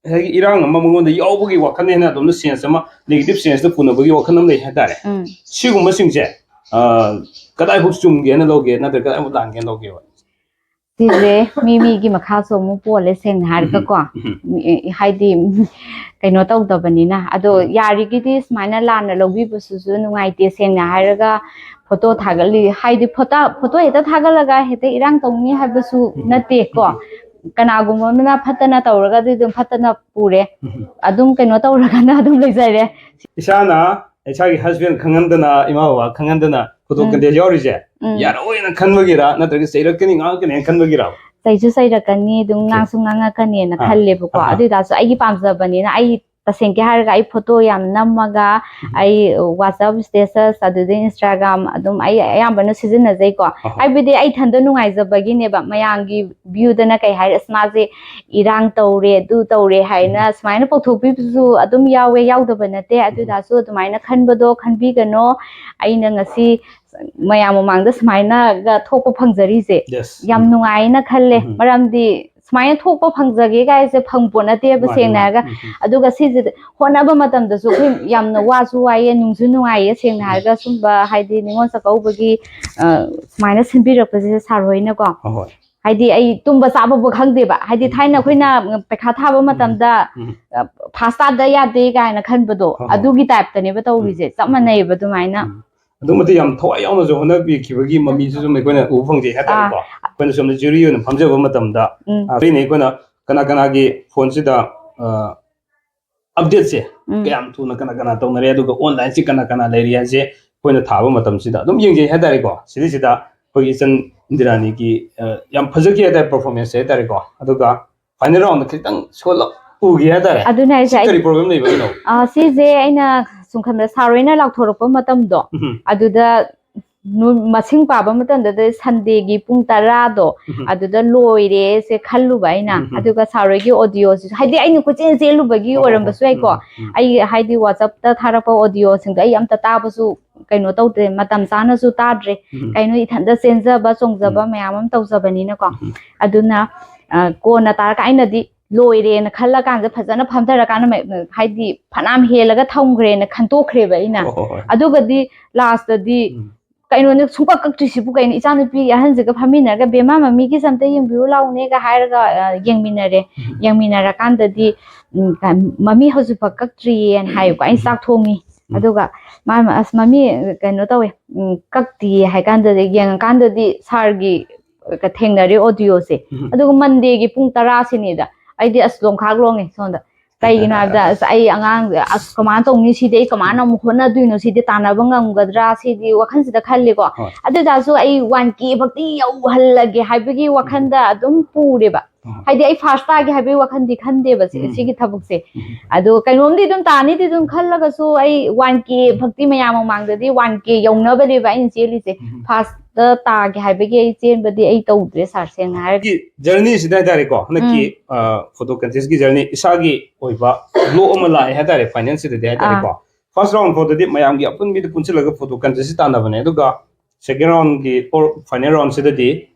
ꯉꯁꯥꯏꯒꯤ ꯏꯔꯥꯡ ꯑꯃ ꯃꯉꯣꯟꯗ ꯌꯥꯎꯕꯒꯤ ꯋꯥꯈꯜꯅꯦꯅ ꯑꯗꯣꯝꯗ sense ꯑꯃ, negative sense ꯇ ꯄꯨꯅꯕꯒꯤ ꯋꯥꯈꯜ ꯑꯃ ꯂꯩ ꯍꯥꯏꯇꯥꯔꯦ꯫ ꯎꯝ꯫ ꯁꯤꯒꯨꯝꯕꯁꯤꯡꯁꯦ, ꯑ, ꯀꯗꯥꯏꯐꯥꯎ ꯆꯨꯝꯒꯦꯅ ꯂꯧꯒꯦ, ꯅꯠꯇ꯭ꯔꯒ ꯀꯗꯥꯏꯐꯥꯎ ꯂꯥꯟꯒꯦꯅ ꯂꯧꯒꯦꯕ? ꯁꯤꯁꯦ ꯃꯤ ꯃꯤꯒꯤ ꯃꯈꯥꯁꯨ ꯑꯃꯨꯛ ꯄꯣꯜꯂꯦ, ꯁꯦꯡꯅ ꯍꯥꯏꯔꯒꯀꯣ꯫ ꯎꯝ꯫ ꯃꯤ-, ꯍꯥꯏꯗꯤ, ꯀꯩꯅꯣ ꯇꯧꯗꯕꯅꯤꯅ꯫ ꯑꯗꯣ ꯌꯥꯔꯤꯒꯤꯗꯤ ꯁꯨꯃꯥꯏꯅ ꯂꯥꯟꯅ ꯂꯧꯕꯤꯕꯁꯤꯁꯨ ꯅꯨꯡꯉꯥꯏꯇꯦ, ꯁꯦꯡꯅ ꯍꯥꯏꯔꯒ꯫ ꯐꯣꯇꯣ ꯊꯥꯒꯠꯂꯤ ꯍꯥꯏꯗꯤ, ꯐꯣꯇꯣ, ꯐꯣꯇꯣ ꯍꯦꯛꯇ ꯊꯥꯒꯠꯂꯒ ꯍꯦꯛꯇ ꯏꯔꯥꯡ ꯇꯧꯅꯤ ꯍꯥꯏꯕꯁꯨ ꯅꯠꯇꯦꯀꯣ꯫ ꯀꯅꯥꯒꯨꯝꯕ ꯑꯃꯅ ꯐꯠꯇꯅ ꯇꯧꯔꯒꯗꯤ ꯑꯗꯨꯝ ꯐꯠꯇꯅ ꯄꯨꯔꯦ, ꯑꯗꯨꯝ ꯀꯩꯅꯣ ꯇꯧꯔꯒꯅ ꯑꯗꯨꯝ ꯂꯩꯖꯔꯦ꯫ ꯏꯁꯥꯅ ꯏꯁꯥꯒꯤ husband ꯈꯪꯍꯟꯗꯅ, ꯏꯃꯥ ꯕꯕꯥ ꯈꯪꯍꯟꯗꯅ ꯐꯣꯇꯣ ꯎꯝ꯫ contest ꯌꯥꯎꯔꯤꯁꯦ ꯎꯝ꯫ ꯌꯥꯔꯛꯑꯣꯏꯅ ꯈꯟꯕꯒꯤꯔ, ꯅꯠꯇ꯭ꯔꯒ ꯆꯩꯔꯛꯀꯅꯤ, ꯉꯥꯡꯉꯛꯀꯅꯤꯅ ꯈꯟꯕꯒꯤꯔ? ꯆꯩꯁꯨ ꯆꯩꯔꯛꯀꯅꯤ, ꯑꯗꯨꯝ Okay. ꯉꯥꯡꯁꯨ ꯉꯥꯡꯉꯛꯀꯅꯤꯅ ꯑꯥ. ꯈꯜꯂꯦꯕꯀꯣ꯫ ꯑꯥ. ꯑꯗꯨ ꯑꯣꯏꯇꯥꯔꯁꯨ ꯑꯩꯒꯤ ꯄꯥꯝꯖꯕꯅꯤꯅ, ꯑꯩ ꯇꯁꯦꯡꯅ ꯍꯥꯏꯔꯒ ꯑꯩ ꯐꯣꯇꯣ ꯌꯥꯝ ꯅꯝꯃꯒ ꯑꯩ WhatsApp status, ꯑꯗꯨꯗꯩ Instagram ꯑꯗꯨꯝ ꯑꯩ ꯑꯌꯥꯝꯕꯅ ꯁꯤꯖꯤꯟꯅꯖꯩꯀꯣ꯫ ꯑꯍꯣꯏ. ꯍꯥꯏꯕꯗꯤ ꯑꯩ ꯏꯊꯟꯗ ꯅꯨꯡꯉꯥꯏꯖꯕꯒꯤꯅꯦꯕ, ꯃꯌꯥꯝꯒꯤ view ꯗꯅ ꯀꯩ ꯍꯥꯏꯔꯦ, "ꯑꯁ, ꯃꯥꯁꯦ ꯏꯔꯥꯡ ꯇꯧꯔꯦ, ꯑꯗꯨ ꯇꯧꯔꯦ" ꯍꯥꯏꯅ ꯁꯨꯃꯥꯏꯅ ꯄꯧꯊꯣꯛꯄꯤꯕꯁꯨ ꯑꯗꯨꯝ ꯌꯥꯎꯋꯦ, ꯌꯥꯎꯗꯕ ꯅꯠꯇꯦ꯫ ꯑꯗꯨ ꯑꯣꯏꯇꯥꯔꯁꯨ ꯑꯗꯨꯃꯥꯏꯅ ꯈꯟꯕꯗꯣ ꯈꯟꯕꯤꯒꯅꯣ꯫ ꯑꯩꯅ ꯉꯁꯤ ꯃꯌꯥꯝ ꯃꯃꯥꯡꯗ ꯁꯨꯃꯥꯏꯅꯒ ꯊꯣꯛꯄ ꯐꯪꯖꯔꯤꯁꯦ Yes. ꯌꯥꯝ ꯎꯝ. ꯅꯨꯡꯉꯥꯏꯅ ꯈꯜꯂꯦ꯫ ꯎꯝ. ꯃꯔꯝꯗꯤ ꯁꯨꯃꯥꯏꯅ ꯊꯣꯛꯄ ꯐꯪꯖꯒꯦ ꯀꯥꯏꯁꯦ ꯐꯪ ꯄꯣꯠ ꯅꯠꯇꯦꯕ, ꯃꯥꯅꯤ, ꯁꯦꯡꯅ ꯃꯥꯅꯤ. ꯍꯥꯏꯔꯒ꯫ ꯎꯝ, ꯎꯝ. ꯑꯗꯨꯒ ꯁꯤꯁꯤꯗ ꯍꯣꯠꯅꯕ ꯃꯇꯝꯗꯁꯨ ꯑꯩꯈꯣꯏ ꯌꯥꯝꯅ ꯋꯥꯁꯨ ꯋꯥꯏꯌꯦ, ꯅꯨꯡꯁꯨ ꯅꯨꯡꯉꯥꯏꯌꯦ, ꯁꯦꯡꯅ ꯍꯥꯏꯔꯒ꯫ ꯁꯨꯝꯕ ꯍꯥꯏꯗꯤ ꯅꯤꯉꯣꯜ ꯆꯥꯛꯀꯧꯕꯒꯤ, ꯑ, ꯁꯨꯃꯥꯏꯅ ꯁꯤꯟꯕꯤꯔꯛꯄꯁꯤꯗ ꯁꯥꯔ ꯍꯣꯏꯅꯀꯣ꯫ ꯑꯍꯣꯏ. ꯍꯥꯏꯗꯤ ꯑꯩ ꯇꯨꯝꯕ ꯆꯥꯕꯕꯨ ꯈꯪꯗꯦꯕ, ꯍꯥꯏꯗꯤ ꯊꯥꯏꯅ ꯑꯩꯈꯣꯏꯅ ꯄꯩꯈꯥ ꯊꯥꯕ ꯃꯇꯝꯗ ꯎꯝ. ꯐꯥꯁ ꯇꯥꯗ ꯌꯥꯗꯦ ꯀꯥꯏꯅ ꯈꯟꯕꯗꯣ, ꯍꯣꯏ, ꯍꯣꯏ. ꯑꯗꯨꯒꯤ ꯇꯥꯏꯞꯇꯅꯦꯕ ꯇꯧꯔꯤꯁꯦ, ꯆꯞ ꯃꯥꯟꯅꯩꯌꯦꯕ ꯑꯗꯨꯃꯥꯏꯅ. ꯎꯝ. ꯑꯗꯨꯛ ꯃꯇꯤꯛ ꯌꯥꯝ ꯊꯋꯥꯏ ꯌꯥꯎꯅꯁꯨ ꯍꯣꯠꯅꯕꯤꯈꯤꯕꯒꯤ ꯃꯃꯤꯁꯨ ꯁꯨꯝ ꯑꯩꯈꯣꯏꯅ ꯎꯕ ꯐꯪꯖꯩ ꯍꯥꯏꯇꯥꯔꯦꯀꯣ꯫ ꯑꯥ. ꯑꯩꯈꯣꯏꯅ ꯁꯣꯝꯗ ꯖꯨꯔꯤ ꯑꯣꯏꯅ ꯐꯝꯖꯕ ꯃꯇꯝꯗ, ꯎꯝ. ꯑꯥ, ꯑꯩꯈꯣꯏꯅ ꯀꯅꯥ ꯀꯅꯥꯒꯤ ꯐꯣꯟꯁꯤꯗ, ꯑꯥ, ꯑꯞꯗꯦꯠꯁꯦ ꯎꯝ. ꯀꯌꯥꯝ ꯊꯨꯅ ꯀꯅꯥ ꯀꯅꯥ ꯇꯧꯅꯔꯦ, ꯑꯗꯨꯒ ꯑꯣꯟꯂꯥꯏꯟꯁꯤ ꯀꯅꯥ ꯀꯅꯥ ꯂꯩꯔꯤ ꯍꯥꯏꯁꯦ ꯑꯩꯈꯣꯏꯅ ꯊꯥꯕ ꯃꯇꯝꯁꯤꯗ ꯑꯗꯨꯝ ꯌꯦꯡꯖꯩ ꯍꯥꯏꯇꯥꯔꯦꯀꯣ꯫ ꯁꯤꯗꯩꯁꯤꯗ ꯑꯩꯈꯣꯏꯒꯤ ꯏꯆꯟ ꯏꯟꯗꯤꯔꯥꯅꯤꯒꯤ, ꯑ, ꯌꯥꯝ ꯐꯖꯈꯤ ꯍꯥꯏꯇꯥꯔꯦ, ꯄꯔꯐꯣꯔꯃꯦꯟꯁꯁꯦ ꯍꯥꯏꯇꯥꯔꯦꯀꯣ꯫ ꯑꯗꯨꯒ ꯐꯥꯏꯅꯦꯜ ꯔꯥꯎꯟꯗ ꯈꯤꯇꯪ ꯁꯣꯜꯂꯞ ꯎꯈꯤ ꯍꯥꯏꯇꯥꯔꯦ꯫ ꯑꯗꯨꯅ ꯑꯩꯁꯦ ꯁꯤ ꯑꯩ-, ꯀꯔꯤ ꯄ꯭ꯔꯣꯕ꯭ꯂꯦꯝ ꯂꯩꯕꯒꯤꯅꯣ? ꯑ, ꯁꯤꯁꯦ ꯑꯩꯅ ꯁꯨꯝ ꯈꯟꯕꯗ ꯁꯥꯔ ꯍꯣꯏꯅ ꯂꯥꯎꯊꯣꯔꯛꯄ ꯃꯇꯝꯗꯣ, ꯎꯝ. ꯑꯗꯨꯗ ꯅꯨ-, ꯃꯁꯤꯡ ꯄꯥꯕ ꯃꯇꯝꯗꯗꯤ ꯁꯟꯗꯦꯒꯤ ꯄꯨꯡ ꯇꯔꯥꯗꯣ, ꯎꯝ. ꯑꯗꯨꯗ ꯂꯣꯏꯔꯦꯁꯦ ꯈꯜꯂꯨꯕ ꯑꯩꯅ꯫ ꯎꯝ. ꯑꯗꯨꯒ ꯁꯥꯔ ꯍꯣꯏꯒꯤ ꯑꯣꯗꯤꯑꯣꯁꯤꯁꯨ, ꯍꯥꯏꯗꯤ ꯑꯩꯅ ꯀꯣꯏꯆꯦꯟ ꯆꯦꯜꯂꯨꯕꯒꯤ ꯍꯣ, ꯍꯣ, ꯍꯣ. ꯑꯣꯏꯔꯝꯕꯁꯨ ꯌꯥꯏꯀꯣ꯫ ꯎꯝ, ꯎꯝ. ꯑꯩ ꯍꯥꯏꯗꯤ WhatsApp-ꯇ ꯊꯥꯔꯛꯄ ꯑꯣꯗꯤꯑꯣꯁꯤꯡꯗꯣ ꯑꯩ ꯑꯝꯇ ꯇꯥꯕꯁꯨ ꯀꯩꯅꯣ ꯇꯧꯗꯦ, ꯃꯇꯝ ꯆꯥꯅꯁꯨ ꯇꯥꯗ꯭ꯔꯦ꯫ ꯎꯝ. ꯀꯩꯅꯣ ꯏꯊꯟꯇ ꯆꯦꯟꯖꯕ ꯆꯣꯡꯖꯕ ꯎꯝ. ꯃꯌꯥꯝ ꯑꯃ ꯇꯧꯖꯕꯅꯤꯅꯀꯣ꯫ ꯎꯝ. ꯑꯗꯨꯅ, ꯑ, ꯀꯣꯟꯅ ꯇꯥꯔꯒ ꯑꯩꯅꯗꯤ ꯂꯣꯏꯔꯦꯅ ꯈꯜꯂꯀꯥꯟꯗ ꯐꯖꯅ ꯐꯝꯊꯔꯀꯥꯟꯗ ꯃ-, ꯍꯥꯏꯗꯤ ꯐꯅꯌꯥꯝ ꯍꯦꯜꯂꯒ ꯊꯝꯈ꯭ꯔꯦꯅ ꯈꯟꯇꯣꯛꯈ꯭ꯔꯦꯕ ꯑꯩꯅ꯫ ꯍꯣ, ꯍꯣ, ꯍꯣꯏ. ꯑꯗꯨꯒꯗꯤ ꯂꯥꯁꯇꯗꯤ ꯎꯝ. ꯀꯩꯅꯣꯅꯦ, ꯁꯨꯡꯀꯛ ꯀꯛꯇ꯭ꯔꯤꯁꯤꯕꯨ ꯀꯩꯅꯣ? ꯏꯆꯥꯅꯨꯄꯤ ꯑꯍꯟꯁꯤꯒ ꯐꯝꯃꯤꯟꯅꯔꯒ, "ꯕꯦꯝꯃ, ꯃꯃꯤꯒꯤꯁꯦ ꯑꯝꯇ ꯌꯦꯡꯕꯤꯔꯨ ꯂꯥꯎꯅꯦꯒ" ꯍꯥꯏꯔꯒ, ꯑ, ꯌꯦꯡꯃꯤꯟꯅꯔꯦ꯫ ꯎꯝ. ꯌꯦꯡꯃꯤꯟꯅꯔꯀꯥꯟꯗꯗꯤ, ꯎꯝ, ꯀ-, "ꯃꯃꯤ ꯍꯧꯖꯤꯛꯐꯥꯎ ꯀꯛꯇ꯭ꯔꯤꯌꯦꯅ" ꯍꯥꯏꯌꯦꯀꯣ꯫ ꯑꯩꯅ ꯎꯝ. ꯆꯥꯛ ꯊꯣꯡꯉꯤ꯫ ꯎꯝ. ꯑꯗꯨꯒ ꯃꯥ, "ꯑꯁ, ꯃꯃꯤ ꯀꯩꯅꯣ ꯇꯧꯋꯦ, ꯎꯝ, ꯀꯛꯇꯤꯌꯦ" ꯍꯥꯏ ꯀꯥꯟꯗꯗꯤ, ꯌꯦꯡꯉꯀꯥꯟꯗꯗꯤ ꯁꯥꯔꯒꯤ, ꯑ, ꯊꯦꯡꯅꯔꯦ ꯑꯣꯗꯤꯑꯣꯁꯦ꯫ ꯎꯝ. ꯑꯗꯨꯒ ꯃꯟꯗꯦꯒꯤ ꯄꯨꯡ ꯇꯔꯥ ꯁꯤꯅꯤꯗ꯫ ꯑꯩꯗꯤ ꯑꯁ ꯂꯣꯡꯈꯥꯛ ꯂꯣꯡꯉꯦ ꯁꯣꯝꯗ꯫ ꯀꯩꯒꯤꯅꯣ ꯍꯥꯏꯕꯗ, ꯑꯁ, ꯑꯩ ꯑꯉꯥꯡꯁꯦ, ꯑꯁ, ꯀꯃꯥꯏꯅ ꯇꯧꯅꯤ ꯁꯤꯗꯤ? ꯑꯩ ꯀꯃꯥꯏꯅ ꯑꯃꯨꯛ ꯍꯣꯠꯅꯗꯣꯏꯅꯣ ꯁꯤꯗꯤ? ꯇꯥꯟꯅꯕ ꯉꯝꯒꯗ꯭ꯔꯥ ꯁꯤꯗꯤ ꯋꯥꯈꯜꯁꯤꯗ ꯈꯜꯂꯤꯀꯣ꯫ ꯍꯣꯏ. ꯑꯗꯨ ꯑꯣꯏꯇꯥꯔꯁꯨ ꯑꯩ ꯋꯥꯟ ꯀꯦ ꯐꯥꯎꯗꯤ ꯌꯧꯍꯜꯂꯒꯦ ꯍꯥꯏꯕꯒꯤ ꯋꯥꯈꯜꯗ ꯑꯗꯨꯝ ꯄꯨꯔꯦꯕ꯫ ꯎꯝ. ꯍꯥꯏꯗꯤ ꯑꯩ ꯐꯥꯔꯁ ꯇꯥꯒꯦ ꯍꯥꯏꯕꯒꯤ ꯋꯥꯈꯜꯗꯤ ꯈꯟꯗꯦꯕ ꯁꯤ-, ꯎꯝ. ꯁꯤꯒꯤ ꯊꯕꯛꯁꯦ꯫ ꯎꯝ. ꯑꯗꯣ ꯀꯩꯅꯣꯝꯗꯤ ꯑꯗꯨꯝ ꯇꯥꯅꯤꯗꯤ ꯑꯗꯨꯝ ꯈꯜꯂꯒꯁꯨ ꯑꯩ ꯋꯥꯟ ꯀꯦ ꯐꯥꯎꯗꯤ ꯃꯌꯥꯝ ꯃꯃꯥꯡꯗꯗꯤ ꯋꯥꯟ ꯀꯦ ꯌꯧꯅꯕꯅꯦꯕ ꯑꯩꯅ ꯆꯦꯜꯂꯤꯁꯦ꯫ ꯎꯝ. ꯐꯥꯔꯁ ꯇꯥꯒꯦ ꯍꯥꯏꯕꯒꯤ ꯑꯩ ꯆꯦꯟꯕꯗꯤ ꯑꯩ ꯇꯧꯗ꯭ꯔꯦ ꯁꯥꯔ, ꯁꯦꯡꯅ ꯍꯥꯏꯔꯒ꯫ ꯖꯔꯅꯤꯁꯤꯗ ꯍꯥꯏꯇꯥꯔꯦꯀꯣ, ꯍꯟꯗꯛꯀꯤ, ꯎꯝ. ꯑ, ꯐꯣꯇꯣ ꯀꯟꯇꯦꯁꯀꯤ ꯖꯔꯅꯤ, ꯏꯁꯥꯒꯤ ꯑꯣꯏꯕ ꯕ꯭ꯂꯣ ꯑꯃ ꯂꯥꯛꯑꯦ ꯍꯥꯏꯇꯥꯔꯦ ꯐꯥꯏꯅꯦꯜꯁꯤꯗꯗꯤ ꯍꯥꯏꯇꯥꯔꯦꯀꯣ꯫ ꯑꯥ. ꯐꯥꯔꯁ ꯔꯥꯎꯟ ꯐꯥꯎꯗꯗꯤ ꯃꯌꯥꯝꯒꯤ ꯑꯄꯨꯟꯕꯤꯗ ꯄꯨꯟꯁꯤꯜꯂꯒ ꯐꯣꯇꯣ ꯀꯟꯇꯦꯁꯁꯤ ꯇꯥꯟꯅꯕꯅꯦ, ꯑꯗꯨꯒ ꯁꯦꯀꯦꯟ ꯔꯥꯎꯟꯒꯤ ꯑꯣꯔ ꯐꯥꯏꯅꯦꯜ ꯔꯥꯎꯟꯁꯤꯗꯗꯤ,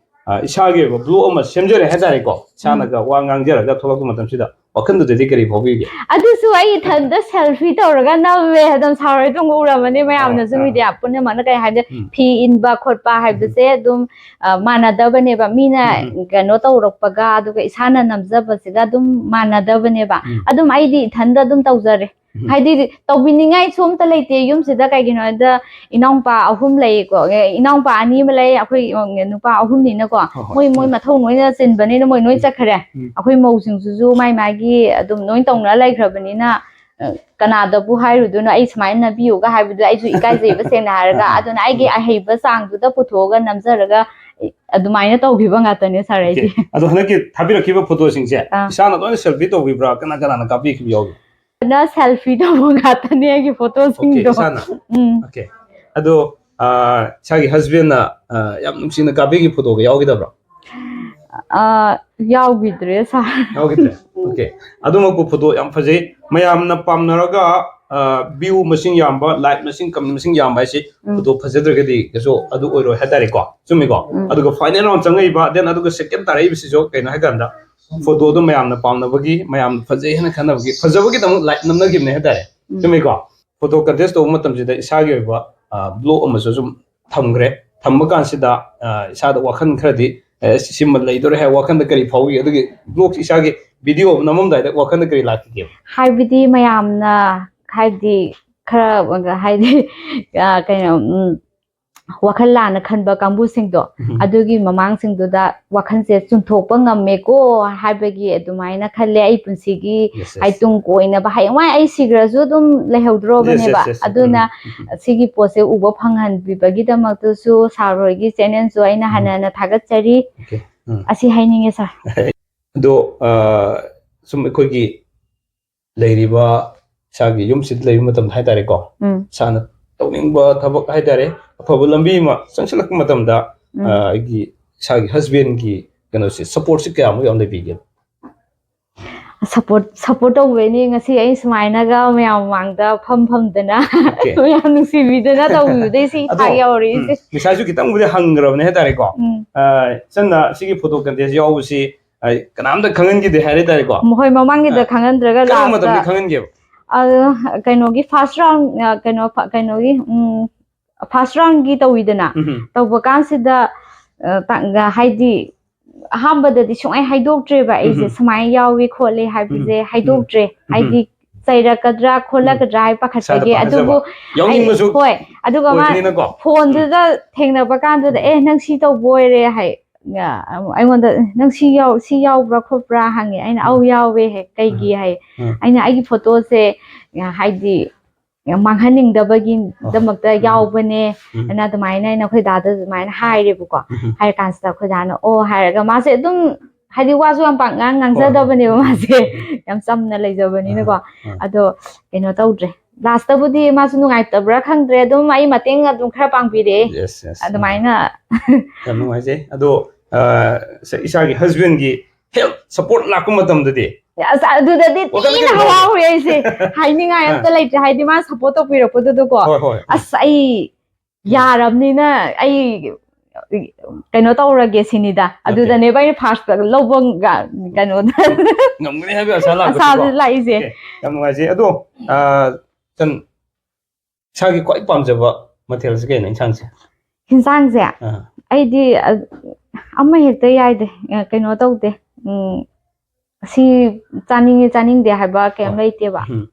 ꯑ, ꯏꯁꯥꯒꯤ ꯑꯣꯏꯕ ꯕ꯭ꯂꯣ ꯑꯃ ꯁꯦꯝꯖꯔꯦ ꯍꯥꯏꯇꯥꯔꯦꯀꯣ꯫ ꯏꯁꯥꯅꯒ ꯎꯝ. ꯋꯥ ꯉꯥꯡꯖꯔꯒ ꯊꯣꯛꯂꯛꯄ ꯃꯇꯝꯁꯤꯗ ꯋꯥꯈꯜꯗꯨꯗꯗꯤ ꯀꯔꯤ ꯐꯥꯎꯕꯤꯒꯦ? ꯑꯗꯨꯁꯨ ꯑꯩ ꯏꯊꯟꯇ ꯁꯦꯜꯐꯤ ꯇꯧꯔꯒ ꯅꯝꯃꯦ꯫ ꯑꯗꯨꯝ ꯁꯥꯔ ꯍꯣꯏ ꯑꯗꯨꯝ ꯎꯔꯝꯃꯅꯤ ꯃꯌꯥꯝꯅꯁꯨ꯫ ꯑꯥ, ꯑꯥ꯫ ꯃꯤꯗꯤꯌꯥ ꯄꯨꯝꯅꯃꯛꯅ ꯀꯩ ꯍꯥꯏꯕꯗꯤ ꯎꯝ꯫ ꯐꯤ ꯏꯟꯕ ꯈꯣꯠꯄ ꯍꯥꯏꯕꯁꯦ ꯑꯗꯨꯝ ꯑ, ꯃꯥꯟꯅꯗꯕꯅꯦꯕ꯫ ꯃꯤꯅ ꯎꯝ꯫ ꯀꯩꯅꯣ ꯇꯧꯔꯛꯄꯒ ꯑꯗꯨꯒ ꯏꯁꯥꯅ ꯅꯝꯖꯕꯁꯤꯒ ꯑꯗꯨꯝ ꯃꯥꯟꯅꯗꯕꯅꯦꯕ꯫ ꯎꯝ꯫ ꯑꯗꯨꯝ ꯑꯩꯗꯤ ꯏꯊꯟꯇ ꯑꯗꯨꯝ ꯇꯧꯖꯔꯦ꯫ ꯎꯝ꯫ ꯍꯥꯏꯗꯤ ꯇꯧꯕꯤꯅꯤꯡꯉꯥꯏꯁꯨ ꯑꯝꯇ ꯂꯩꯇꯦ ꯌꯨꯝꯁꯤꯗ꯫ ꯀꯩꯒꯤꯅꯣ ꯍꯥꯏꯗ ꯏꯅꯥꯎꯄꯥ ꯑꯍꯨꯝ ꯂꯩꯀꯣ꯫ ꯑꯦ, ꯏꯅꯥꯎꯄꯥ ꯑꯅꯤ ꯑꯃ ꯂꯩ꯫ ꯑꯩꯈꯣꯏ, ꯑ, ꯅꯨꯄꯥ ꯑꯍꯨꯝꯅꯤꯅꯀꯣ꯫ ꯍꯣꯏ, ꯍꯣꯏ꯫ ꯃꯣꯏ, ꯃꯣꯏ ꯎꯝ꯫ ꯃꯊꯧ ꯂꯣꯏꯅ ꯆꯤꯟꯕꯅꯤꯅ ꯃꯣꯏ ꯂꯣꯏ ꯎꯝ꯫ ꯆꯠꯈ꯭ꯔꯦ꯫ ꯎꯝ꯫ ꯑꯩꯈꯣꯏ ꯃꯧꯁꯤꯡꯁꯤꯁꯨ ꯃꯥꯏ ꯃꯥꯒꯤ ꯑꯗꯨꯝ ꯂꯣꯏ ꯇꯧꯅ ꯂꯩꯈ꯭ꯔꯕꯅꯤꯅ, ꯑ, ꯀꯅꯥꯗꯕꯨ ꯍꯥꯏꯔꯨꯗꯣꯏꯅꯣ? ꯑꯩ ꯁꯨꯃꯥꯏꯅ ꯅꯝꯕꯤꯌꯨꯒ ꯍꯥꯏꯕꯗꯣ ꯑꯩꯁꯨ ꯏꯀꯥꯏꯖꯩꯕ, ꯁꯦꯡꯅ ꯍꯥꯏꯔꯒ꯫ ꯑꯥ, ꯑꯗꯨꯅ ꯑꯩꯒꯤ ꯑꯥ꯫ ꯑꯍꯩꯕ ꯆꯥꯡꯗꯨꯗ ꯄꯨꯊꯣꯛꯑꯒ ꯅꯝꯖꯔꯒ, ꯑꯗꯨꯃꯥꯏꯅ ꯇꯧꯈꯤꯕ ꯉꯥꯛꯇꯅꯦ, ꯁꯥꯔ, ꯑꯩꯗꯤ꯫ ꯑꯣꯀꯦ꯫ ꯑꯗꯣ ꯍꯟꯗꯛꯀꯤ ꯊꯥꯕꯤꯔꯛꯈꯤꯕ ꯐꯣꯇꯣꯁꯤꯡꯁꯦ ꯑꯥ꯫ ꯏꯁꯥꯅ ꯂꯣꯏꯅ ꯁꯦꯜꯐꯤ ꯇꯧꯕꯤꯕ꯭ꯔꯥ? ꯀꯅꯥ ꯀꯅꯥꯅ ꯀꯥꯞꯄꯤꯈꯤꯕ ꯌꯥꯎꯒꯦ? ꯅ ꯁꯦꯜꯐꯤ ꯇꯧꯕ ꯉꯥꯛꯇꯅꯦ ꯑꯩꯒꯤ ꯑꯣꯀꯦ, ꯐꯣꯇꯣꯁꯤꯡꯗꯣ꯫ ꯏꯁꯥꯅ? ꯎꯝ꯫ ꯑꯣꯀꯦ꯫ ꯑꯗꯣ, ꯑ, ꯏꯁꯥꯒꯤ ꯍꯁꯕꯦꯟꯅ, ꯑ, ꯌꯥꯝ ꯅꯨꯡꯁꯤꯅ ꯀꯥꯞꯄꯤꯈꯤꯕ ꯐꯣꯇꯣꯒ ꯌꯥꯎꯈꯤꯗꯕ꯭ꯔꯣ? ꯑ, ꯌꯥꯎꯈꯤꯗ꯭ꯔꯦ, ꯁꯥꯔ꯫ ꯌꯥꯎꯈꯤꯗ꯭ꯔꯦ? ꯑꯣꯀꯦ꯫ ꯑꯗꯨꯃꯛꯄꯨ ꯐꯣꯇꯣ ꯌꯥꯝ ꯐꯖꯩ꯫ ꯃꯌꯥꯝꯅ ꯄꯥꯝꯅꯔꯒ, ꯑ, ꯚ꯭ꯌꯨ ꯃꯁꯤꯡ ꯌꯥꯝꯕ, ꯂꯥꯏꯛ ꯃꯁꯤꯡ, ꯀꯃꯦꯟ ꯃꯁꯤꯡ ꯌꯥꯝꯕ ꯍꯥꯏꯁꯤ ꯎꯝ꯫ ꯐꯣꯇꯣ ꯐꯖꯗ꯭ꯔꯒꯗꯤ ꯀꯩꯁꯨ ꯑꯗꯨ ꯑꯣꯏꯔꯣꯏ ꯍꯥꯏꯇꯥꯔꯦꯀꯣ꯫ ꯆꯨꯝꯃꯤꯀꯣ? ꯎꯝ꯫ ꯑꯗꯨꯒ ꯐꯥꯏꯅꯦꯜ ꯔꯥꯎꯟ ꯆꯪꯉꯛꯏꯕ, then ꯑꯗꯨꯒ ꯁꯦꯀꯦꯟ ꯇꯥꯔꯛꯏꯕꯁꯤꯁꯨ ꯀꯩꯅꯣ ꯍꯥꯏꯀꯥꯟꯗ, ꯐꯣꯇꯣꯗꯣ ꯃꯌꯥꯝꯅ ꯄꯥꯝꯅꯕꯒꯤ, ꯃꯌꯥꯝꯅ ꯐꯖꯩ ꯍꯥꯏꯅ ꯈꯟꯅꯕꯒꯤ, ꯐꯖꯕꯒꯤꯗꯃꯛ ꯂꯥꯏꯛ ꯅꯝꯅꯈꯤꯕꯅꯦ ꯍꯥꯏꯇꯥꯔꯦ꯫ ꯎꯝ꯫ ꯆꯨꯝꯃꯤꯀꯣ? ꯐꯣꯇꯣ ꯀꯟꯇꯦꯁ ꯇꯧꯕ ꯃꯇꯝꯁꯤꯗ ꯏꯁꯥꯒꯤ ꯑꯣꯏꯕ, ꯑ, ꯕ꯭ꯂꯣꯛ ꯑꯃꯁꯨ ꯁꯨꯝ ꯊꯝꯈ꯭ꯔꯦ꯫ ꯊꯝꯕ ꯀꯥꯟꯁꯤꯗ, ꯑ, ꯏꯁꯥꯗ ꯋꯥꯈꯜ ꯈꯔꯗꯤ, ꯑꯦ, ꯁꯤ-, ꯁꯤꯃ ꯂꯩꯗꯣꯔꯦ ꯍꯥꯏꯕ ꯋꯥꯈꯜꯗ ꯀꯔꯤ ꯐꯥꯎꯏ? ꯑꯗꯨꯒꯤ ꯕ꯭ꯂꯣꯛꯁꯤ ꯏꯁꯥꯒꯤ ꯚꯤꯗꯤꯑꯣ ꯑꯃ ꯅꯝꯃꯝꯗꯥꯏꯗ ꯋꯥꯈꯜꯗ ꯀꯔꯤ ꯂꯥꯛꯈꯤꯒꯦ? ꯍꯥꯏꯕꯗꯤ ꯃꯌꯥꯝꯅ, ꯍꯥꯏꯕꯗꯤ ꯈꯔ, ꯍꯥꯏꯗꯤ, ꯑ, ꯀꯩꯅꯣ, ꯎꯝ, ꯋꯥꯈꯜ ꯂꯥꯟꯅ ꯈꯟꯕ ꯀꯥꯡꯕꯨꯁꯤꯡꯗꯣ, ꯎꯝ꯫ ꯑꯗꯨꯒꯤ ꯃꯃꯥꯡꯁꯤꯡꯗꯨꯗ ꯋꯥꯈꯜꯁꯦ ꯆꯨꯝꯊꯣꯛꯄ ꯉꯝꯃꯦꯀꯣ ꯍꯥꯏꯕꯒꯤ ꯑꯗꯨꯃꯥꯏꯅ ꯈꯜꯂꯦ꯫ ꯑꯩ ꯄꯨꯟꯁꯤꯒꯤ Yes, yes. ꯍꯥꯏ ꯇꯨꯡ ꯀꯣꯏꯅꯕ, ꯍꯌꯦꯡꯋꯥꯏ ꯑꯩ ꯁꯤꯈ꯭ꯔꯁꯨ ꯑꯗꯨꯝ ꯂꯩꯍꯧꯗ꯭ꯔꯣꯕꯅꯦꯕ꯫ Yes, yes, yes. ꯑꯗꯨꯅ ꯎꯝ, ꯎꯝ, ꯎꯝ꯫ ꯁꯤꯒꯤ ꯄꯣꯠꯁꯦ ꯎꯕ ꯐꯪꯍꯟꯕꯤꯕꯒꯤꯗꯃꯛꯇꯁꯨ ꯁꯥꯔ ꯍꯣꯏꯒꯤ ꯆꯦꯅꯦꯜꯁꯨ ꯑꯩꯅ ꯎꯝ꯫ ꯍꯟꯅ ꯍꯟꯅ ꯊꯥꯒꯠꯆꯔꯤ꯫ Okay. ꯎꯝ꯫ ꯑꯁꯤ ꯍꯥꯏꯅꯤꯡꯉꯦ, ꯁꯥꯔ꯫ ꯑꯗꯣ, ꯑ, ꯁꯨꯝ ꯑꯩꯈꯣꯏꯒꯤ ꯂꯩꯔꯤꯕ ꯏꯁꯥꯒꯤ ꯌꯨꯝꯁꯤꯗ ꯂꯩꯕ ꯃꯇꯝꯗ ꯍꯥꯏꯇꯥꯔꯦꯀꯣ, ꯎꯝ꯫ ꯏꯁꯥꯅ ꯇꯧꯅꯤꯡꯕ ꯊꯕꯛ ꯍꯥꯏꯇꯥꯔꯦ, ꯑꯐꯕ ꯂꯝꯕꯤ ꯑꯃ ꯆꯪꯁꯤꯜꯂꯛꯄ ꯃꯇꯝꯗ, ꯎꯝ꯫ ꯑ, ꯑꯩꯒꯤ ꯏꯁꯥꯒꯤ ꯍꯁꯕꯦꯟꯒꯤ ꯀꯩꯅꯣꯁꯦ, ꯁꯞꯄꯣꯔꯠꯁꯦ ꯀꯌꯥꯃꯨꯛ ꯌꯥꯝ ꯂꯩꯕꯤꯒꯦ? ꯁꯞꯄꯣꯔꯠ, ꯁꯞꯄꯣꯔꯠ ꯇꯧꯕꯩꯅꯤ ꯉꯁꯤ ꯑꯩ ꯁꯨꯃꯥꯏꯅꯒ ꯃꯌꯥꯝ ꯃꯃꯥꯡꯗ ꯐꯝ ꯐꯝꯗꯅ Okay. ꯃꯌꯥꯝ ꯅꯨꯡꯁꯤꯕꯤꯗꯅ ꯇꯧꯕꯤꯕꯗꯩ ꯁꯤ ꯑꯗꯣ, ꯏꯁꯥ ꯌꯧꯔꯤꯁꯦ꯫ ꯎꯝ, ꯉꯁꯥꯏꯁꯨ ꯈꯤꯇꯪꯕꯨꯗꯤ ꯍꯪꯈ꯭ꯔꯕꯅꯦ ꯍꯥꯏꯇꯥꯔꯦꯀꯣ꯫ ꯎꯝ꯫ ꯑ, ꯏꯆꯟꯅ ꯁꯤꯒꯤ ꯐꯣꯇꯣ ꯀꯟꯇꯦꯁ ꯌꯥꯎꯕꯁꯤ, ꯑꯩ ꯀꯅꯥꯝꯇ ꯈꯪꯍꯟꯈꯤꯗꯦ ꯍꯥꯏꯔꯦ ꯇꯥꯔꯦꯀꯣ? ꯃꯈꯣꯏ ꯃꯃꯥꯡꯒꯤꯗ ꯑꯥ꯫ ꯈꯪꯍꯟꯗ꯭ꯔꯒ ꯀꯔꯝꯕ ꯂꯥꯁꯇ ꯃꯇꯝꯗ ꯈꯪꯍꯟꯒꯦꯕ? ꯑ, ꯀꯩꯅꯣꯒꯤ ꯐꯥꯔꯁ ꯔꯥꯎꯟ, ꯑ, ꯀꯩꯅꯣ ꯐ- ꯀꯩꯅꯣꯒꯤ ꯎꯝ, ꯐꯥꯔꯁ ꯔꯥꯎꯟꯒꯤ ꯇꯧꯋꯤꯗꯅ, ꯎꯝ꯫ ꯇꯧꯕ ꯀꯥꯟꯁꯤꯗ ꯑ, ꯇ- ꯍꯥꯏꯗꯤ ꯑꯍꯥꯟꯕꯗꯗꯤ ꯁꯨꯡꯍꯥꯏ ꯍꯥꯏꯗꯣꯛꯇ꯭ꯔꯦꯕ ꯑꯩꯁꯦ ꯎꯝ꯫ ꯁꯨꯃꯥꯏꯅ ꯌꯥꯎꯏ ꯈꯣꯠꯂꯤ ꯍꯥꯏꯕꯁꯦ ꯎꯝ꯫ ꯍꯥꯏꯗꯣꯛꯇ꯭ꯔꯦ꯫ ꯎꯝ꯫ ꯍꯥꯏꯗꯤ ꯆꯩꯔꯛꯀꯗ꯭ꯔꯥ ꯈꯣꯠꯂꯛꯀꯗ꯭ꯔꯥ ꯍꯥꯏ ꯏꯁꯥꯗ ꯄꯥꯈꯠꯄꯒꯤ꯫ ꯄꯥꯈꯠꯆꯕ, ꯑꯗꯨꯕꯨ ꯑꯩ ꯌꯥꯎꯅꯤꯡꯕꯁꯨ ꯍꯣꯏ, ꯑꯗꯨꯒ ꯃꯥ ꯑꯣꯏꯕꯅꯤꯅꯀꯣ꯫ ꯐꯣꯟꯗꯨꯗ ꯊꯦꯡꯅꯕ ꯀꯥꯟꯗꯨꯗ, ꯎꯝ꯫ "ꯑꯦ, ꯅꯪ ꯁꯤ ꯇꯧꯕ ꯑꯣꯏꯔꯦ" ꯍꯥꯏ꯫ ꯑ, ꯑꯩꯉꯣꯟꯗ, "ꯅꯪ ꯁꯤ ꯌꯥꯎ-, ꯁꯤ ꯌꯥꯎꯕ꯭ꯔꯥ ꯈꯣꯠꯄ꯭ꯔꯥ?" ꯍꯪꯉꯦ꯫ ꯑꯩꯅ, "ꯑꯧ, ꯎꯝ꯫ ꯌꯥꯎꯋꯦ" ꯍꯥꯏ꯫ "ꯀꯩꯒꯤ?" ꯎꯝ꯫ ꯍꯥꯏ꯫ ꯎꯝ꯫ ꯑꯩꯅ, "ꯑꯩꯒꯤ ꯐꯣꯇꯣꯁꯦ, ꯑ, ꯍꯥꯏꯗꯤ, ꯌꯥꯝ ꯃꯥꯡꯍꯟꯅꯤꯡꯗꯕꯒꯤꯗꯃꯛꯇ ꯍꯣꯏ, ꯍꯣꯏ꯫ ꯎꯝ꯫ ꯌꯥꯎꯕꯅꯦ" ꯎꯝ꯫ ꯍꯥꯏꯅ ꯑꯗꯨꯃꯥꯏꯅ ꯑꯩꯅ ꯑꯩꯈꯣꯏ ꯗꯥꯗ ꯑꯗꯨꯃꯥꯏꯅ ꯍꯥꯏꯔꯦꯕꯀꯣ꯫ ꯎꯝ꯫ ꯍꯥꯏꯔ ꯀꯥꯟꯁꯤꯗ ꯑꯩꯈꯣꯏ ꯗꯥꯅ, "ꯑꯣ" ꯍꯥꯏꯔꯒ, ꯃꯥꯁꯦ ꯑꯗꯨꯝ, ꯍꯥꯏꯗꯤ, ꯋꯥꯁꯨ ꯌꯥꯝ ꯄꯥꯛ ꯉꯥꯡ-, ꯍꯣꯏ, ꯍꯣꯏ꯫ ꯉꯥꯡꯖꯗꯕꯅꯦꯕ ꯃꯥꯁꯦ꯫ ꯎꯝ꯫ ꯌꯥꯝ ꯆꯝꯅ ꯂꯩꯖꯕꯅꯤꯅꯀꯣ꯫ ꯑꯥ, ꯑꯥ꯫ ꯑꯗꯣ ꯀꯩꯅꯣ ꯇꯧꯗ꯭ꯔꯦ꯫ ꯂꯥꯁꯇꯕꯨꯗꯤ ꯃꯥꯁꯨ ꯅꯨꯡꯉꯥꯏꯇꯕ꯭ꯔꯥ ꯈꯪꯗ꯭ꯔꯦ, ꯑꯗꯨꯝ ꯑꯩ ꯃꯇꯦꯡ ꯑꯗꯨꯝ ꯈꯔ ꯄꯥꯡꯕꯤꯔꯛꯑꯦ꯫ Yes, yes. ꯑꯗꯨꯃꯥꯏꯅ꯫ ꯌꯥꯝ ꯅꯨꯡꯉꯥꯏꯖꯩ꯫ ꯑꯗꯣ, ꯑ, ꯏꯁꯥꯒꯤ husbandꯒꯤ help, support ꯂꯥꯛꯄ ꯃꯇꯝꯗꯗꯤ? ꯑꯁ, ꯑꯗꯨꯗꯗꯤ ꯋꯥꯈꯜ ꯊꯤꯅ ꯀꯩꯅꯣ ꯇꯧꯕ? ꯍꯔꯥꯎꯔꯦ ꯑꯩꯁꯦ꯫ ꯍꯥꯏꯅꯤꯡꯉꯥꯏ ꯑꯝꯇ ꯑꯥ꯫ ꯂꯩꯇ꯭ꯔꯦ꯫ ꯍꯥꯏꯗꯤ ꯃꯥ support ꯇꯧꯕꯤꯔꯛꯄꯗꯨꯗꯀꯣ꯫ ꯍꯣꯏ, ꯍꯣꯏ꯫ ꯎꯝ꯫ ꯑꯁ, ꯑꯩ ꯎꯝ꯫ ꯌꯥꯔꯕꯅꯤꯅ ꯑꯩ ꯀꯩꯅꯣ ꯇꯧꯔꯒꯦ ꯁꯤꯅꯤꯗ꯫ Okay꯫ ꯑꯗꯨꯗꯅꯦꯕ ꯑꯩꯅ first ꯂꯧꯕ ꯉ-, ꯀꯩꯅꯣꯗ꯫ ꯉꯝꯒꯅꯤ ꯍꯥꯏꯕ ꯑꯁꯥ ꯂꯥꯛꯄꯁꯤꯀꯣ꯫ ꯑꯁꯥꯁꯦ ꯂꯥꯛꯏꯁꯦ꯫ Okay, ꯌꯥꯝ ꯅꯨꯡꯉꯥꯏꯖꯩ꯫ ꯑꯗꯣ, ꯑ, ꯆꯟ, ꯏꯁꯥꯒꯤ ꯈ꯭ꯋꯥꯏ ꯄꯥꯝꯖꯕ ꯃꯊꯦꯜꯁꯦ ꯀꯩꯅꯣ, ꯏꯟꯁꯥꯡꯁꯦ? ꯏꯟꯁꯥꯡꯁꯦ? ꯑꯥ꯫ ꯑꯩꯗꯤ, ꯑ, ꯑꯃ ꯍꯦꯛꯇ ꯌꯥꯏꯗꯦ꯫ ꯑ, ꯀꯩꯅꯣ ꯇꯧꯗꯦ꯫ ꯎꯝ, ꯁꯤ ꯆꯥꯅꯤꯡꯉꯤ, ꯆꯥꯅꯤꯡꯗꯦ ꯍꯥꯏꯕ ꯀꯩꯝ ꯍꯣꯏ꯫ ꯂꯩꯇꯦꯕ꯫ ꯎꯝ꯫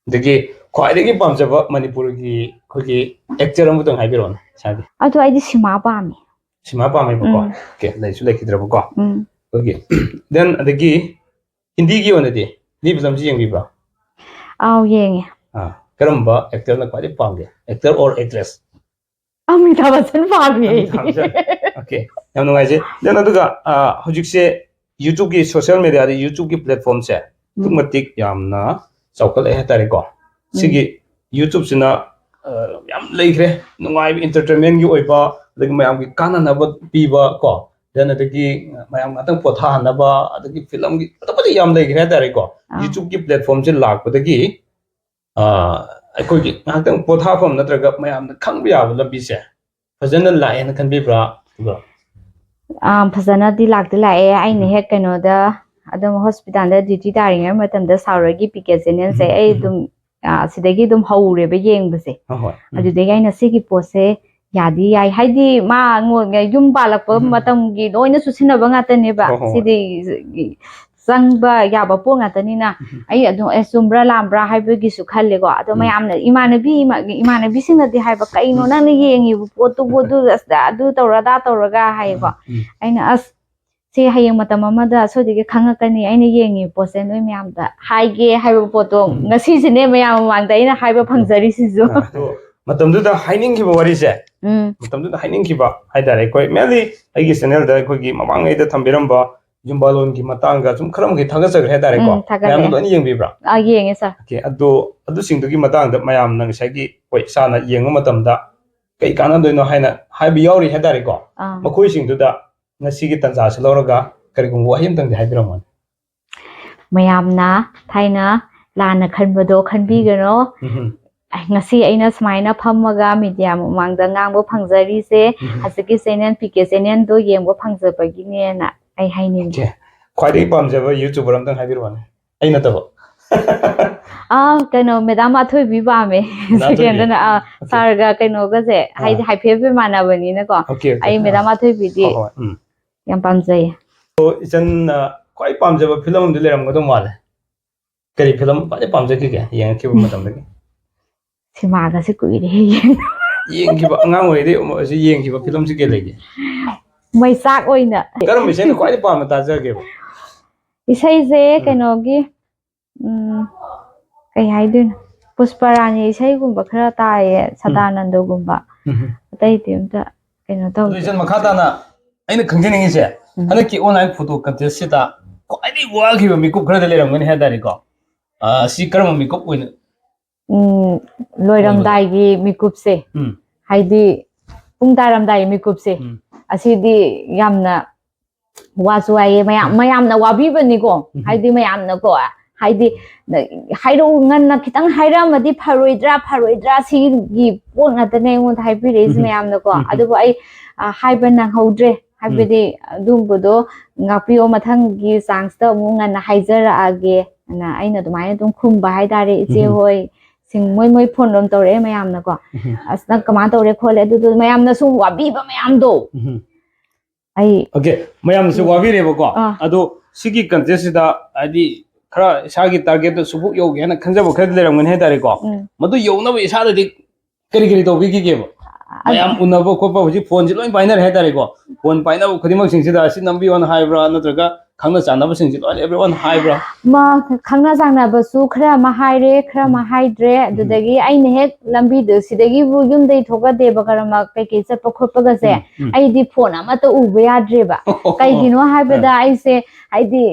ꯑꯗꯒꯤ ꯈ꯭ꯋꯥꯏꯗꯒꯤ ꯄꯥꯝꯖꯕ ꯃꯅꯤꯄꯨꯔꯒꯤ ꯑꯩꯈꯣꯏꯒꯤ actor ꯑꯃꯇꯪ ꯍꯥꯏꯕꯤꯔꯛꯑꯣꯅꯦ, ꯏꯁꯥꯒꯤ꯫ ꯑꯗꯣ ꯑꯩꯗꯤ ꯁꯤꯃꯥ ꯄꯥꯝꯃꯦ꯫ ꯁꯤꯃꯥ ꯄꯥꯝꯃꯦꯕꯀꯣ? ꯎꯝ꯫ Okay, ꯂꯩꯁꯨ ꯂꯩꯈꯤꯗ꯭ꯔꯕꯀꯣ? ꯎꯝ꯫ Okay꯫ Then ꯑꯗꯒꯤ ꯍꯤꯟꯗꯤꯒꯤ ꯑꯣꯏꯅꯗꯤ ꯍꯤꯟꯗꯤ filmꯁꯤ ꯌꯦꯡꯕꯤꯕ꯭ꯔꯣ? ꯑꯥꯎ, ꯌꯦꯡꯉꯦ꯫ ꯑꯥ, ꯀꯔꯝꯕ actorꯅ ꯈ꯭ꯋꯥꯏꯗꯒꯤ ꯄꯥꯝꯒꯦ? Actor or actress? ꯑꯃꯤꯇꯥꯕ ꯕꯆꯟ ꯄꯥꯝꯃꯦ ꯑꯩꯗꯤ꯫ ꯑꯃꯤꯇꯥꯕ ꯕꯆꯟ꯫ Okay, ꯌꯥꯝ ꯅꯨꯡꯉꯥꯏꯖꯩ꯫ Then ꯑꯗꯨꯒ, ꯑ, ꯍꯧꯖꯤꯛꯁꯦ YouTubeꯀꯤ, social mediaꯗ YouTubeꯀꯤ platformꯁꯦ ꯑꯗꯨꯛꯀꯤ ꯎꯝ꯫ ꯃꯇꯤꯛ ꯌꯥꯝꯅ ꯆꯥꯎꯈꯠꯂꯛꯑꯦ ꯍꯥꯏꯇꯥꯔꯦꯀꯣ꯫ ꯎꯝ꯫ ꯁꯤꯒꯤ YouTubeꯁꯤꯅ, ꯑ, ꯌꯥꯝ ꯂꯩꯈ꯭ꯔꯦ, ꯅꯨꯡꯉꯥꯏꯕ entertainmentꯀꯤ ꯑꯣꯏꯕ, ꯑꯗꯒꯤ ꯃꯌꯥꯝꯒꯤ ꯀꯥꯟꯅꯅꯕ ꯄꯤꯕ ꯀꯣ, then ꯑꯗꯒꯤ ꯃꯌꯥꯝ ꯉꯥꯛꯇꯪ ꯄꯣꯊꯥꯍꯟꯅꯕ, ꯑꯗꯒꯤ filmꯒꯤ ꯑꯇꯣꯞꯄꯗꯤ ꯌꯥꯝ ꯂꯩꯈ꯭ꯔꯦ ꯍꯥꯏꯇꯥꯔꯦꯀꯣ꯫ ꯑꯥ꯫ YouTubeꯀꯤ platformꯁꯦ ꯂꯥꯛꯄꯗꯒꯤ, ꯑ, ꯑꯩꯈꯣꯏꯒꯤ ꯉꯥꯏꯍꯥꯛꯇꯪ ꯄꯣꯊꯥꯐꯝ ꯅꯠꯇ꯭ꯔꯒ ꯃꯌꯥꯝꯅ ꯈꯪꯕ ꯌꯥꯕ ꯂꯝꯕꯤꯁꯦ ꯐꯖꯅ ꯂꯥꯛꯑꯦꯅ ꯈꯟꯕꯤꯕ꯭ꯔꯥ? ꯑꯗꯨꯒ ꯑꯥ, ꯐꯖꯅꯗꯤ ꯂꯥꯛꯇꯤ ꯂꯥꯛꯑꯦ꯫ ꯑꯩꯅ ꯎꯝ꯫ ꯍꯦꯛ ꯀꯩꯅꯣꯗ ꯑꯗꯨꯝ ꯍꯣꯁꯄꯤꯇꯥꯜꯗ ꯗ꯭ꯌꯨꯇꯤ ꯇꯥꯔꯤꯉꯩ ꯃꯇꯝꯗ ꯁꯥꯔ ꯍꯣꯏꯒꯤ ꯄꯤ ꯀꯦ ꯆꯦꯅꯦꯜꯁꯦ ꯎꯝ, ꯑꯩ ꯎꯝ꯫ ꯑꯗꯨꯝ, ꯑꯥ, ꯁꯤꯗꯒꯤ ꯑꯗꯨꯝ ꯍꯧꯔꯦꯕ ꯌꯦꯡꯕꯁꯦ꯫ ꯍꯣꯏ, ꯍꯣꯏ꯫ ꯎꯝ꯫ ꯑꯗꯨꯗꯒꯤ ꯑꯩꯅ ꯁꯤꯒꯤ ꯄꯣꯠꯁꯦ ꯌꯥꯗꯤ ꯌꯥꯏ, ꯍꯥꯏꯗꯤ ꯃꯥ ꯉꯣ-, ꯌꯨꯝ ꯄꯥꯜꯂꯛꯄ ꯎꯝ꯫ ꯃꯇꯝꯒꯤ ꯂꯣꯏꯅ ꯆꯨꯁꯤꯟꯅꯕ ꯉꯥꯛꯇꯅꯦꯕ꯫ ꯍꯣꯏ, ꯍꯣꯏ, ꯍꯣꯏ꯫ ꯁꯤꯗꯤ ꯆꯪꯕ ꯌꯥꯕ ꯄꯣꯠ ꯉꯥꯛꯇꯅꯤꯅ ꯎꯝ꯫ ꯑꯩ ꯑꯗꯨꯝ, "ꯑꯦ, ꯆꯨꯝꯕ꯭ꯔꯥ ꯂꯥꯝꯕ꯭ꯔꯥ?" ꯍꯥꯏꯕꯒꯤꯁꯨ ꯈꯜꯂꯦꯀꯣ꯫ ꯑꯗꯣ ꯎꯝ꯫ ꯃꯌꯥꯝꯅ, ꯏꯃꯥꯟꯅꯕꯤ, ꯏꯃꯥ-, ꯏꯃꯥꯟꯅꯕꯤꯁꯤꯡꯅꯗꯤ ꯍꯥꯏꯕ, "ꯀꯩꯅꯣ ꯎꯝ꯫ ꯅꯪꯅ ꯌꯦꯡꯉꯤꯕ ꯄꯣꯠꯇꯨꯕꯨ ꯑꯗꯨ, ꯑꯁ, ꯑꯗꯨ ꯇꯧꯔ ꯑꯗꯥ ꯇꯧꯔꯒ?" ꯍꯥꯏꯌꯦꯀꯣ꯫ ꯎꯝ, ꯎꯝ꯫ ꯑꯩꯅ, "ꯑꯁ, ꯁꯤ ꯍꯌꯦꯡ ꯃꯇꯝ ꯑꯃꯗ ꯁꯣꯏꯗꯒꯤ ꯈꯪꯉꯛꯀꯅꯤ, ꯑꯩꯅ ꯌꯦꯡꯉꯤꯕ ꯄꯣꯠꯁꯦ ꯅꯣꯏ ꯃꯌꯥꯝꯗ ꯍꯥꯏꯒꯦ" ꯍꯥꯏꯕ ꯄꯣꯠꯇꯣ ꯎꯝ꯫ ꯉꯁꯤꯁꯤꯅꯦ ꯃꯌꯥꯝ ꯃꯃꯥꯡꯗ ꯑꯩꯅ ꯍꯥꯏꯕ ꯐꯪꯖꯔꯤꯁꯤꯁꯨ꯫ ꯑ, ꯑꯗꯣ ꯃꯇꯝꯗꯨꯗ ꯍꯥꯏꯅꯤꯡꯈꯤꯕ ꯋꯥꯔꯤꯁꯦ, ꯎꯝ꯫ ꯃꯇꯝꯗꯨꯗ ꯍꯥꯏꯅꯤꯡꯈꯤꯕ ꯍꯥꯏꯇꯥꯔꯦ, ꯑꯩꯈꯣꯏ mainly ꯑꯩꯒꯤ ꯆꯦꯅꯦꯜꯗ ꯑꯩꯈꯣꯏꯒꯤ ꯃꯃꯥꯡꯉꯩꯗ ꯊꯝꯕꯤꯔꯝꯕ ꯌꯨꯝꯕꯥꯂꯣꯟꯒꯤ ꯃꯇꯥꯡꯗ ꯁꯨꯝ ꯈꯔ ꯃꯈꯩ ꯊꯥꯒꯠꯆꯈ꯭ꯔꯦ ꯍꯥꯏꯇꯥꯔꯦꯀꯣ꯫ ꯎꯝ, ꯊꯥꯒꯠꯂꯦ꯫ ꯃꯌꯥꯝꯅ ꯂꯣꯏꯅ ꯌꯦꯡꯕꯤꯕ꯭ꯔꯥ? ꯑꯥ, ꯌꯦꯡꯉꯦ, ꯁꯥꯔ꯫ ꯑꯣꯀꯦ, ꯑꯗꯣ ꯑꯗꯨꯁꯤꯡꯗꯨꯒꯤ ꯃꯇꯥꯡꯗ ꯃꯌꯥꯝꯅ ꯉꯁꯥꯏꯒꯤ, ꯍꯣꯏ, ꯏꯁꯥꯅ ꯌꯦꯡꯕ ꯃꯇꯝꯗ ꯀꯩ ꯀꯥꯟꯅꯗꯣꯏꯅꯣ ꯍꯥꯏꯅ ꯍꯥꯏꯕ ꯌꯥꯎꯔꯤ ꯍꯥꯏꯇꯥꯔꯦꯀꯣ꯫ ꯑꯥ꯫ ꯃꯈꯣꯏꯁꯤꯡꯗꯨꯗ ꯉꯁꯤꯒꯤ ꯇꯥꯟꯖꯥꯁꯤ ꯂꯧꯔꯒ ꯀꯔꯤꯒꯨꯝꯕ ꯋꯥꯍꯩ ꯑꯃꯇꯪꯗꯤ ꯍꯥꯏꯕꯤꯔꯝꯃꯣꯅꯦ꯫ ꯃꯌꯥꯝꯅ ꯊꯥꯏꯅ ꯂꯥꯟꯅ ꯈꯟꯕꯗꯣ ꯈꯟꯕꯤꯒꯅꯣ꯫ ꯎꯝ꯫ ꯉꯁꯤ ꯑꯩꯅ ꯁꯨꯃꯥꯏꯅ ꯐꯝꯃꯒ ꯃꯤꯗꯤꯌꯥ ꯃꯃꯥꯡꯗ ꯉꯥꯡꯕ ꯐꯪꯖꯔꯤꯁꯦ, ꯎꯝ꯫ ꯍꯧꯖꯤꯛꯀꯤ ꯆꯦꯅꯦꯜ, ꯄꯤ ꯀꯦ ꯆꯦꯅꯦꯜꯗꯣ ꯌꯦꯡꯕ ꯐꯪꯖꯕꯒꯤꯅꯦꯅ ꯑꯩ ꯍꯥꯏꯅꯤꯡꯉꯤ꯫ ꯑꯣꯀꯦ꯫ ꯈ꯭ꯋꯥꯏꯗꯒꯤ ꯄꯥꯝꯖꯕ YouTuber ꯑꯝꯇꯪ ꯍꯥꯏꯕꯤꯔꯛꯑꯣꯅꯦ꯫ ꯑꯩ ꯅꯠꯇꯕ꯫ ꯑꯥ, ꯀꯩꯅꯣ, ꯃꯦꯗꯥꯝ ꯑꯊꯣꯏꯕꯤ ꯄꯥꯝꯃꯦ꯫ ꯃꯦꯗꯥꯝ ꯑꯊꯣꯏꯕꯤ꯫ ꯁꯦꯀꯦꯟꯗꯅ, ꯑꯥ, ꯑꯣꯀꯦ꯫ ꯁꯥꯔꯒ ꯀꯩꯅꯣꯒꯁꯦ, ꯑꯥ꯫ ꯍꯥꯏꯗꯤ ꯍꯥꯏꯐꯦꯠ ꯍꯥꯏꯐꯦꯠ ꯃꯥꯟꯅꯕꯅꯤꯅꯀꯣ꯫ Okay, okay. ꯑꯩ ꯃꯦꯗꯥꯝ ꯑꯥ꯫ ꯑꯊꯣꯏꯕꯤꯗꯤ ꯍꯣꯏ, ꯍꯣꯏ, ꯎꯝ꯫ ꯌꯥꯝ ꯄꯥꯝꯖꯩꯌꯦ꯫ ꯑꯗꯣ ꯏꯆꯟꯅ ꯈ꯭ꯋꯥꯏ ꯄꯥꯝꯖꯕ ꯐꯤꯂꯝ ꯑꯃꯗꯤ ꯂꯩꯔꯝꯒꯗꯧ ꯃꯥꯜꯂꯦ꯫ ꯀꯔꯤ ꯐꯤꯂꯝ ꯈ꯭ꯋꯥꯏꯗꯩ ꯄꯥꯝꯖꯈꯤꯒꯦ ꯌꯦꯡꯉꯛꯈꯤꯕ ꯃꯇꯝꯗꯒꯤ? ꯁꯤꯃꯥꯒꯁꯦ ꯀꯨꯏꯔꯦ ꯌꯦꯡ-, ꯌꯦꯡꯈꯤꯕ, ꯑꯉꯥꯡ ꯑꯣꯏꯔꯤꯉꯩꯗꯩ ꯌꯦꯡꯈꯤꯕ ꯐꯤꯂꯝꯁꯤ ꯀꯩ ꯂꯩꯒꯦ? ꯃꯩꯆꯥꯛ ꯑꯣꯏꯅ꯫ ꯀꯔꯝꯕ ꯏꯁꯩꯅ ꯈ꯭ꯋꯥꯏꯗꯩ ꯄꯥꯝꯅ ꯇꯥꯖꯒꯦꯕ? ꯏꯁꯩꯁꯦ ꯎꯝ꯫ ꯀꯩꯅꯣꯒꯤ, ꯎꯝ, ꯀꯩ ꯍꯥꯏꯗꯣꯏꯅꯣ? ꯄꯨꯁꯄꯔꯥꯅꯤ ꯏꯁꯩꯒꯨꯝꯕ ꯈꯔ ꯇꯥꯏꯌꯦ, ꯎꯝ꯫ ꯁꯗꯥꯅꯟꯗꯒꯨꯝꯕ꯫ ꯎꯝ꯫ ꯑꯇꯩꯗꯤ ꯑꯝꯇ ꯀꯩꯅꯣ ꯑꯗꯨ ꯇꯧꯗꯦ꯫ ꯏꯆꯟ, ꯃꯈꯥ ꯇꯥꯅ ꯑꯩꯅ ꯈꯪꯖꯅꯤꯡꯉꯤꯁꯦ, ꯎꯝ꯫ ꯍꯟꯗꯛꯀꯤ online photo contest ꯁꯤꯗ ꯈ꯭ꯋꯥꯏꯗꯒꯤ ꯋꯥꯈꯤꯕ ꯃꯤꯀꯨꯞ ꯈꯔꯗꯤ ꯂꯩꯔꯝꯒꯅꯤ ꯍꯥꯏ ꯇꯥꯔꯦꯀꯣ꯫ ꯑꯥ, ꯁꯤ ꯀꯔꯝꯕ ꯃꯤꯀꯨꯞ ꯑꯣꯏꯅ? ꯎꯝ, ꯂꯣꯏꯔꯝꯗꯥꯏꯒꯤ ꯃꯤꯀꯨꯞꯁꯦ, ꯎꯝ꯫ ꯍꯥꯏꯗꯤ ꯄꯨꯡ ꯇꯥꯔꯝꯗꯥꯏꯒꯤ ꯃꯤꯀꯨꯞꯁꯦ, ꯎꯝ꯫ ꯑꯁꯤꯗꯤ ꯌꯥꯝꯅ ꯋꯥꯁꯨ ꯋꯥꯏꯌꯦ, ꯃꯌꯥꯝ, ꯎꯝ꯫ ꯃꯌꯥꯝꯅ ꯋꯥꯕꯤꯕꯅꯤꯀꯣ, ꯎꯝ꯫ ꯍꯥꯏꯗꯤ ꯃꯌꯥꯝꯅꯀꯣ, ꯍꯥꯏꯗꯤ, ꯍꯥꯏꯔꯛꯎ, ꯉꯟꯅ ꯈꯤꯇꯪ ꯍꯥꯏꯔꯛꯑꯝꯃꯗꯤ ꯐꯔꯣꯏꯗ꯭ꯔꯥ, ꯐꯔꯣꯏꯗ꯭ꯔꯥ, ꯁꯤꯒꯤ ꯄꯣꯠ ꯉꯥꯛꯇꯅꯦ ꯑꯩꯉꯣꯟꯗ ꯍꯥꯏꯕꯤꯔꯛꯏꯁꯦ ꯎꯝ꯫ ꯃꯌꯥꯝꯅꯀꯣ꯫ ꯎꯝ꯫ ꯑꯗꯨꯕꯨ ꯑꯩ, ꯑ, ꯍꯥꯏꯕ ꯅꯪꯍꯧꯗ꯭ꯔꯦ꯫ ꯍꯥꯏꯕꯗꯤ ꯑꯗꯨꯝꯕꯗꯣ ꯉꯥꯛꯄꯤꯌꯣ, ꯃꯊꯪꯒꯤ ꯆꯥꯟꯁꯇ ꯑꯃꯨꯛ ꯉꯟꯅ ꯍꯥꯏꯖꯔꯛꯑꯒꯦ ꯑꯅ ꯑꯩꯅ ꯑꯗꯨꯃꯥꯏꯅ ꯑꯗꯨꯝ ꯈꯨꯝꯕ ꯍꯥꯏꯇꯥꯔꯦ꯫ ꯏꯆꯦ ꯎꯝ꯫ ꯍꯣꯏ ꯁꯤꯡ ꯃꯣꯏ ꯃꯣꯏ ꯐꯣꯟ ꯑꯗꯨꯝ ꯇꯧꯔꯛꯑꯦ ꯃꯌꯥꯝꯅꯀꯣ꯫ ꯎꯝ꯫ "ꯑꯁ, ꯅꯪ ꯀꯃꯥꯏꯅ ꯇꯧꯔꯦ ꯈꯣꯠꯂꯦ?" ꯑꯗꯨꯗꯣ ꯃꯌꯥꯝꯅ ꯁꯨꯝ ꯋꯥꯕꯤꯕ ꯃꯌꯥꯝꯗꯣ꯫ ꯎꯝ꯫ ꯑꯩ ꯑꯣꯀꯦ, ꯃꯌꯥꯝꯅꯁꯨ ꯎꯝ꯫ ꯋꯥꯕꯤꯔꯦꯕꯀꯣ꯫ ꯑꯥ꯫ ꯑꯗꯣ ꯁꯤꯒꯤ ꯀꯟꯇꯦꯁꯁꯤꯗ ꯍꯥꯏꯗꯤ ꯈꯔ ꯏꯁꯥꯒꯤ ꯇꯥꯔꯒꯦꯠꯇꯣ ꯁꯨꯕꯨꯛ ꯌꯧꯒꯦ ꯍꯥꯏꯅ ꯈꯟꯖꯕ ꯈꯔꯗꯤ ꯂꯩꯔꯝꯒꯅꯤ ꯍꯥꯏꯇꯥꯔꯦꯀꯣ꯫ ꯎꯝ꯫ ꯃꯗꯨ ꯌꯧꯅꯕ ꯏꯁꯥꯗꯗꯤ ꯀꯔꯤ ꯀꯔꯤ ꯇꯧꯕꯤꯈꯤꯒꯦꯕ? ꯑꯗ- ꯃꯌꯥꯝ ꯎꯅꯕ ꯈꯣꯠꯄ ꯍꯧꯖꯤꯛ ꯐꯣꯟꯁꯦ ꯂꯣꯏ ꯄꯥꯏꯅꯔꯦ ꯍꯥꯏꯇꯥꯔꯦꯀꯣ꯫ ꯐꯣꯟ ꯄꯥꯏꯅꯕ ꯈꯨꯗꯤꯡꯃꯛꯁꯤꯡꯁꯤꯗ ꯑꯁꯤ ꯅꯝꯕꯤꯌꯣꯅ ꯍꯥꯏꯕ꯭ꯔꯥ, ꯅꯠꯇ꯭ꯔꯒ ꯈꯪꯅ ꯆꯥꯟꯅꯕꯁꯤꯡꯁꯦ ꯂꯣꯏꯅ everyone ꯍꯥꯏꯕ꯭ꯔꯥ? ꯃꯥ ꯈꯪꯅ ꯆꯥꯟꯅꯕꯁꯨ ꯈꯔ ꯑꯃ ꯍꯥꯏꯔꯦ, ꯈꯔ ꯑꯃ ꯎꯝ꯫ ꯍꯥꯏꯗ꯭ꯔꯦ꯫ ꯎꯝ꯫ ꯑꯗꯨꯗꯒꯤ ꯑꯩꯅ ꯍꯦꯛ ꯂꯝꯕꯤꯗꯨ ꯁꯤꯗꯒꯤꯕꯨ ꯌꯨꯝꯗꯒꯤ ꯊꯣꯛꯑꯒ ꯗꯦꯕ ꯀꯔꯃ ꯀꯩꯀꯩ ꯆꯠꯄ ꯈꯣꯠꯄꯒꯁꯦ ꯎꯝ꯫ ꯎꯝ꯫ ꯑꯩꯗꯤ ꯐꯣꯟ ꯑꯃꯠꯇ ꯎꯕ ꯌꯥꯗ꯭ꯔꯦꯕ꯫ ꯀꯩꯒꯤꯅꯣ ꯍꯥꯏꯕꯗ ꯑꯥ꯫ ꯑꯩꯁꯦ ꯍꯥꯏꯗꯤ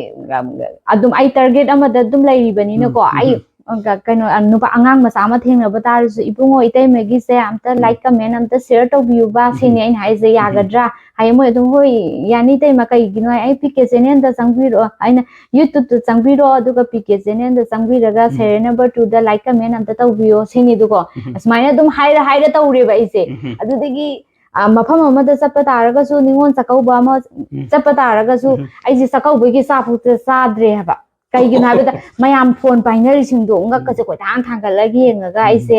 ꯑꯗꯨꯝ ꯑꯩ ꯇꯥꯔꯒꯦꯠ ꯑꯃꯗ ꯑꯗꯨꯝ ꯂꯩꯔꯤꯕꯅꯤꯅꯀꯣ꯫ ꯎꯝ꯫ ꯑꯩ ꯎꯝ꯫ ꯑ, ꯀ-, ꯀꯩꯅꯣ, ꯑ, ꯅꯨꯄꯥ ꯑꯉꯥꯡ ꯃꯆꯥ ꯑꯃ ꯊꯦꯡꯅꯕ ꯇꯥꯔꯁꯨ, "ꯏꯕꯨꯡꯉꯣ, ꯏꯇꯩꯃꯒꯤꯁꯦ ꯑꯝꯇ ꯎꯝ꯫ ꯂꯥꯏꯛ ꯀꯃꯦꯟ ꯑꯝꯇ ꯁꯤꯌꯔ ꯇꯧꯕꯤꯌꯨꯕ, ꯎꯝ꯫ ꯁꯤꯅꯤ ꯑꯩꯅ ꯍꯥꯏꯁꯦ, ꯎꯝ꯫ ꯌꯥꯒꯗ꯭ꯔꯥ?" ꯍꯥꯏꯌꯦ꯫ ꯃꯣꯏ ꯑꯗꯨꯝ, "ꯍꯣꯏ, ꯌꯥꯅꯤ ꯏꯇꯩꯃ, ꯀꯩꯒꯤꯅꯣ ꯍꯥꯏ, ꯑꯩ ꯄꯤ ꯀꯦ ꯆꯦꯅꯦꯜꯗ ꯆꯪꯕꯤꯔꯛꯑꯣ", ꯑꯩꯅ, "ꯌꯨꯇ꯭ꯌꯨꯕꯇ ꯆꯪꯕꯤꯔꯣ, ꯑꯗꯨꯒ ꯄꯤ ꯀꯦ ꯆꯦꯅꯦꯜꯗ ꯆꯪꯕꯤꯔꯒ ꯎꯝ꯫ ꯁꯦꯔꯤꯌꯦꯜ ꯅꯝꯕꯔ ꯇꯨꯗ ꯂꯥꯏꯛ ꯀꯃꯦꯟ ꯑꯝꯇ ꯇꯧꯕꯤꯌꯣ", ꯁꯤꯅꯤꯗꯨꯀꯣ꯫ ꯎꯝ꯫ ꯑꯁꯨꯃꯥꯏꯅ ꯑꯗꯨꯝ ꯍꯥꯏꯔ ꯍꯥꯏꯔ ꯇꯧꯔꯦꯕ ꯑꯩꯁꯦ꯫ ꯎꯝ꯫ ꯑꯗꯨꯗꯒꯤ, ꯑ, ꯃꯐꯝ ꯑꯃꯗ ꯆꯠꯄ ꯇꯥꯔꯒꯁꯨ, ꯅꯤꯉꯣꯜ ꯆꯥꯛꯀꯧꯕ ꯑꯃ ꯎꯝ꯫ ꯆꯠꯄ ꯇꯥꯔꯒꯁꯨ, ꯎꯝ꯫ ꯑꯩꯁꯦ ꯆꯥꯛꯀꯧꯕꯒꯤ ꯆꯥꯛꯐꯥꯎꯗ ꯆꯥꯗ꯭ꯔꯦ ꯍꯥꯏꯕ꯫ ꯀꯩꯒꯤꯅꯣ ꯍꯥꯏꯕꯗ, ꯃꯌꯥꯝ ꯐꯣꯟ ꯄꯥꯏꯅꯔꯤꯁꯤꯡꯗꯣ ꯉꯛꯀꯁꯦ ꯎꯝ꯫ ꯀꯣꯏꯊꯥꯡ ꯊꯥꯡꯒꯠꯂꯒ ꯌꯦꯡꯉꯒ, ꯎꯝ꯫ ꯑꯩꯁꯦ,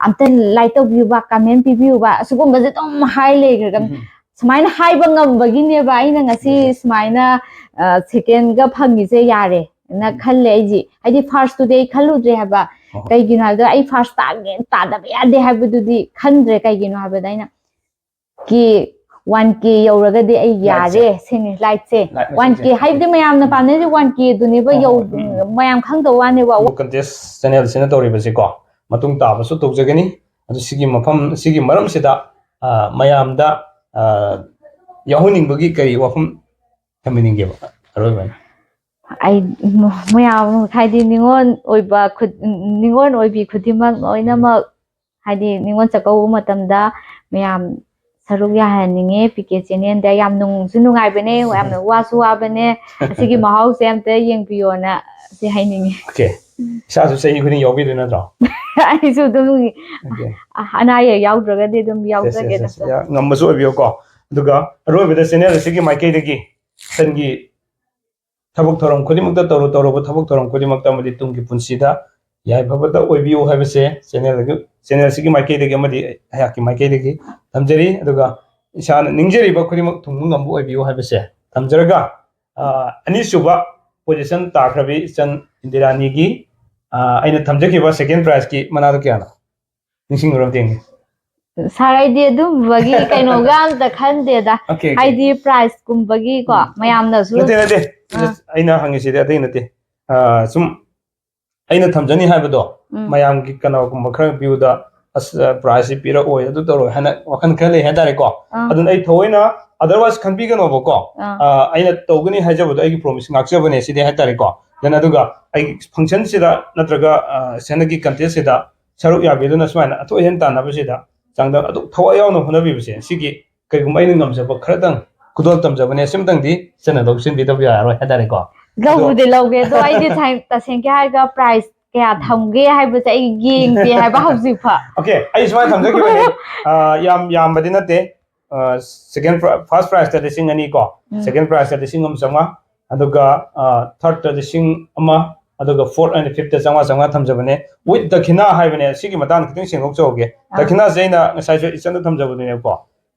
"ꯑꯝꯇ ꯂꯥꯏꯛ ꯇꯧꯕꯤꯌꯨꯕ, ꯀꯃꯦꯟ ꯄꯤꯕꯤꯌꯨꯕ", ꯑꯁꯤꯒꯨꯝꯕꯁꯦ ꯑꯗꯨꯝ ꯍꯥꯏ ꯂꯩꯈ꯭ꯔꯒ, ꯎꯝ꯫ ꯁꯨꯃꯥꯏꯅ ꯍꯥꯏꯕ ꯉꯝꯕꯒꯤꯅꯦꯕ ꯑꯩꯅ ꯉꯁꯤ ꯎꯝ꯫ ꯁꯨꯃꯥꯏꯅ, ꯑ, ꯁꯦꯀꯦꯟꯒ ꯐꯪꯉꯤꯁꯦ ꯌꯥꯔꯦ ꯅ ꯎꯝ꯫ ꯈꯜꯂꯦ ꯑꯩꯁꯦ꯫ ꯍꯥꯏꯗꯤ ꯐꯥꯔꯁꯇꯨꯗꯤ ꯑꯩ ꯈꯜꯂꯨꯗ꯭ꯔꯦ ꯍꯥꯏꯕ꯫ ꯑꯣ꯫ ꯀꯩꯒꯤꯅꯣ ꯍꯥꯏꯕꯗ ꯑꯩ ꯐꯥꯔꯁ ꯇꯥꯒꯦ, ꯇꯥꯗꯕ ꯌꯥꯗꯦ ꯍꯥꯏꯕꯗꯨꯗꯤ ꯈꯟꯗ꯭ꯔꯦ꯫ ꯀꯩꯒꯤꯅꯣ ꯍꯥꯏꯕꯗ ꯑꯩꯅ ꯀꯦ, ꯋꯥꯟ ꯀꯦ ꯌꯧꯔꯒꯗꯤ ꯑꯩ ꯂꯥꯏꯛꯁꯦ꯫ ꯌꯥꯔꯦ ꯁꯤꯅꯤ, ꯂꯥꯏꯛꯁꯦ꯫ ꯂꯥꯏꯛ ꯋꯥꯟ ꯀꯦ ꯃꯁꯤꯡꯁꯦ꯫ ꯍꯥꯏꯕꯗꯤ ꯃꯌꯥꯝꯅ ꯄꯥꯝꯅꯔꯤꯁꯦ ꯋꯥꯟ ꯀꯦꯗꯨꯅꯦꯕ꯫ ꯍꯣꯏ, ꯌꯧ-, ꯍꯣꯏ, ꯎꯝ, ꯎꯝ꯫ ꯃꯌꯥꯝ ꯈꯪꯗꯕ ꯋꯥꯅꯦꯕ꯫ ꯑꯗꯨ ꯀꯟꯇꯦꯁ ꯆꯦꯅꯦꯜꯁꯤꯅ ꯇꯧꯔꯤꯕꯁꯤꯀꯣ, ꯃꯇꯨꯡ ꯇꯥꯕꯁꯨ ꯇꯧꯖꯒꯅꯤ꯫ ꯑꯗꯨ ꯁꯤꯒꯤ ꯃꯐꯝ, ꯁꯤꯒꯤ ꯃꯔꯝꯁꯤꯗ, ꯑ, ꯃꯌꯥꯝꯗ, ꯑ, ꯌꯥꯎꯍꯟꯅꯤꯡꯕꯒꯤ ꯀꯔꯤ ꯋꯥꯐꯝ ꯊꯝꯕꯤꯅꯤꯡꯒꯦꯕ? ꯑꯔꯣꯏꯕ ꯑꯣꯏꯅ꯫ ꯑꯩ ꯃ-, ꯃꯌꯥꯝ ꯍꯥꯏꯗꯤ ꯅꯤꯉꯣꯜ ꯑꯣꯏꯕ ꯈꯨ-, ꯅꯤꯉꯣꯜ ꯑꯣꯏꯕꯤ ꯈꯨꯗꯤꯡꯃꯛ ꯂꯣꯏꯅꯃꯛ ꯍꯥꯏꯗꯤ ꯅꯤꯉꯣꯜ ꯆꯥꯛꯀꯧꯕ ꯃꯇꯝꯗ ꯃꯌꯥꯝ ꯁꯔꯨꯛ ꯌꯥꯍꯟꯅꯤꯡꯉꯦ ꯄꯤ ꯀꯦ ꯆꯦꯅꯦꯜꯗ꯫ ꯌꯥꯝ ꯅꯨꯡꯁꯨ ꯅꯨꯡꯉꯥꯏꯕꯅꯦ, ꯌꯥꯝꯅ ꯋꯥꯁꯨ ꯋꯥꯕꯅꯦ꯫ ꯑꯁꯤꯒꯤ ꯃꯍꯥꯎꯁꯦ ꯑꯝꯇ ꯌꯦꯡꯕꯤꯌꯣꯅ ꯁꯤ ꯍꯥꯏꯅꯤꯡꯉꯤ꯫ ꯑꯣꯀꯦ꯫ ꯏꯁꯥꯁꯨ ꯆꯍꯤ ꯈꯨꯗꯤꯡ ꯌꯥꯎꯕꯤꯗꯣꯏ ꯅꯠꯇ꯭ꯔꯣ? ꯑꯩꯁꯨ ꯑꯗꯨꯝ ꯑꯣꯀꯦ꯫ ꯑꯅꯥ ꯑꯌꯦꯛ ꯌꯥꯎꯗ꯭ꯔꯒꯗꯤ ꯑꯗꯨꯝ ꯌꯦꯁ, ꯌꯦꯁ, ꯌꯥꯎꯖꯒꯦꯅ꯫ ꯌꯦꯁ꯫ ꯌꯥ-, ꯉꯝꯕꯁꯨ ꯑꯣꯏꯕꯤꯌꯨꯀꯣ꯫ ꯑꯗꯨꯒ ꯑꯔꯣꯏꯕꯗ ꯆꯦꯅꯦꯜ ꯑꯁꯤꯒꯤ ꯃꯥꯏꯀꯩꯗꯒꯤ ꯏꯆꯟꯒꯤ ꯊꯕꯛ ꯊꯧꯔꯝ ꯈꯨꯗꯤꯡꯃꯛꯇ, ꯇꯧꯔꯨ ꯇꯧꯔꯨꯕ ꯊꯕꯛ ꯊꯧꯔꯝ ꯈꯨꯗꯤꯡꯃꯛꯇ ꯑꯃꯗꯤ ꯇꯨꯡꯒꯤ ꯄꯨꯟꯁꯤꯗ ꯌꯥꯏꯐꯕꯇ ꯑꯣꯏꯕꯤꯌꯨ ꯍꯥꯏꯕꯁꯦ ꯆꯦꯅꯦꯜ, ꯆꯦꯅꯦꯜꯁꯤꯒꯤ ꯃꯥꯏꯀꯩꯗꯒꯤ ꯑꯃꯗꯤ ꯑꯩꯍꯥꯛꯀꯤ ꯃꯥꯏꯀꯩꯗꯒꯤ ꯊꯝꯖꯔꯤ꯫ ꯑꯗꯨꯒ ꯏꯁꯥꯅ ꯅꯤꯡꯖꯔꯤꯕ ꯈꯨꯗꯤꯡꯃꯛ ꯊꯨꯡꯕ ꯉꯝꯕ ꯑꯣꯏꯕꯤꯌꯨ ꯍꯥꯏꯕꯁꯦ ꯊꯝꯖꯔꯒ, ꯑ, ꯑꯅꯤꯁꯨꯕ ꯄꯣꯖꯤꯁꯟ ꯇꯥꯈ꯭ꯔꯕꯤ ꯏꯆꯟ ꯏꯟꯗꯤꯔꯥꯅꯤꯒꯤ, ꯑ, ꯑꯩꯅ ꯊꯝꯖꯈꯤꯕ ꯁꯦꯀꯦꯟ ꯄ꯭ꯔꯥꯏꯖꯀꯤ ꯃꯅꯥꯗꯣ ꯀꯌꯥꯅꯣ? ꯅꯤꯡꯁꯤꯡꯕ꯭ꯔꯣ ꯑꯝꯇ ꯌꯦꯡꯒꯦ꯫ ꯁꯥꯔ, ꯑꯩꯗꯤ ꯑꯗꯨꯝꯕꯒꯤ ꯀꯩꯅꯣꯒ ꯑꯝꯇ ꯈꯟꯗꯦꯗ꯫ Okay, okay. ꯍꯥꯏꯗꯤ ꯄ꯭ꯔꯥꯏꯖꯀꯨꯝꯕꯒꯤꯀꯣ, ꯎꯝ꯫ ꯃꯌꯥꯝꯅꯁꯨ ꯅꯠꯇꯦ, ꯅꯠꯇꯦ꯫ ꯑꯥ꯫ Just ꯑꯩꯅ ꯍꯪꯉꯤꯁꯤꯗꯤ ꯑꯇꯩ ꯅꯠꯇꯦ꯫ ꯑꯥ, ꯁꯨꯝ ꯑꯩꯅ ꯊꯝꯖꯅꯤ ꯍꯥꯏꯕꯗꯣ, ꯎꯝ꯫ ꯃꯌꯥꯝꯒꯤ ꯀꯩꯅꯣꯒꯨꯝꯕ ꯈꯔ ꯄꯤꯕꯗ, "ꯑꯁ, ꯄ꯭ꯔꯥꯏꯖꯁꯤ ꯄꯤꯔꯛꯑꯣꯏ, ꯑꯗꯨ ꯇꯧꯔꯣꯏ" ꯍꯥꯏꯅ ꯋꯥꯈꯜ ꯈꯔ ꯂꯩ ꯍꯥꯏꯇꯥꯔꯦꯀꯣ꯫ ꯑꯥ꯫ ꯑꯗꯨꯅ ꯑꯩ ꯊꯑꯣꯏꯅ otherwise ꯈꯟꯕꯤꯒꯅꯣꯕꯀꯣ꯫ ꯑꯥ꯫ ꯑꯥ, ꯑꯩꯅ ꯇꯧꯒꯅꯤ ꯍꯥꯏꯖꯕꯗꯣ ꯑꯩꯒꯤ promise ꯉꯥꯛꯆꯕꯅꯦ ꯁꯤꯗꯤ ꯍꯥꯏꯇꯥꯔꯦꯀꯣ꯫ Then ꯑꯗꯨꯒ ꯑꯩꯒꯤ functionꯁꯤꯗ ꯅꯠꯇ꯭ꯔꯒ, ꯑꯥ, ꯁꯦꯟꯅꯒꯤ contestꯁꯤꯗ ꯁꯔꯨꯛ ꯌꯥꯕꯤꯗꯨꯅ ꯁꯨꯃꯥꯏꯅ ꯑꯊꯣꯏ ꯑꯍꯦꯟ ꯇꯥꯟꯅꯕꯁꯤꯗ ꯆꯥꯡꯗꯝ ꯑꯗꯨꯛ ꯊꯋꯥꯏ ꯌꯥꯎꯅ ꯍꯣꯠꯅꯕꯤꯕꯁꯦ, ꯁꯤꯒꯤ ꯀꯩꯒꯨꯝꯕ ꯑꯩꯅ ꯉꯝꯖꯕ ꯈꯔꯇꯪ ꯈꯨꯗꯣꯜ ꯇꯝꯖꯕꯅꯦ, ꯁꯤꯃꯇꯪꯗꯤ ꯏꯆꯟꯅ ꯂꯧꯁꯤꯟꯕꯤꯗꯕ ꯌꯥꯔꯔꯣꯏ ꯍꯥꯏꯇꯥꯔꯦꯀꯣ꯫ ꯑꯗꯣ ꯂꯧꯕꯨꯗꯤ ꯂꯧꯒꯦ, ꯑꯗꯣ ꯑꯩꯗꯤ ꯊꯥꯏ-, ꯇꯁꯦꯡꯀꯤ ꯍꯥꯏꯔꯒ ꯄ꯭ꯔꯥꯏꯖ ꯀꯌꯥ ꯊꯝꯒꯦ ꯍꯥꯏꯕꯁꯦ ꯑꯩ ꯌꯦꯡꯗꯦ ꯍꯥꯏꯕ ꯍꯧꯖꯤꯛ ꯐꯥꯎ꯫ Okay, ꯑꯩ ꯁꯨꯃꯥꯏꯅ ꯊꯝꯖꯈꯤꯕꯅꯦ꯫ ꯑꯥ, ꯌꯥꯝ ꯌꯥꯝꯕꯗꯤ ꯅꯠꯇꯦ꯫ ꯑꯥ, second pri-, first prizeꯇ ꯂꯤꯁꯤꯡ ꯑꯅꯤ ꯀꯣ, ꯎꯝ꯫ Second prizeꯇ ꯂꯤꯁꯤꯡ ꯑꯃ ꯆꯥꯝꯃꯉꯥ, ꯑꯗꯨꯒ, ꯑꯥ, thirdꯇ ꯂꯤꯁꯤꯡ ꯑꯃ, ꯑꯗꯨꯒ fourth and fifthꯇ ꯆꯥꯝꯃꯉꯥ ꯆꯥꯝꯃꯉꯥ ꯊꯝꯖꯕꯅꯦ꯫ With ꯗꯈꯤꯅꯥ ꯍꯥꯏꯕꯅꯦ, ꯁꯤꯒꯤ ꯃꯇꯥꯡꯗ ꯈꯤꯇꯪ ꯁꯦꯡꯗꯣꯛꯆꯍꯧꯒꯦ꯫ ꯑꯥ꯫ ꯗꯈꯤꯅꯥꯁꯦ ꯑꯩꯅ ꯉꯁꯥꯏꯁꯨ ꯏꯆꯟꯗ ꯊꯝꯖꯕꯗꯨꯅꯦꯕꯀꯣ꯫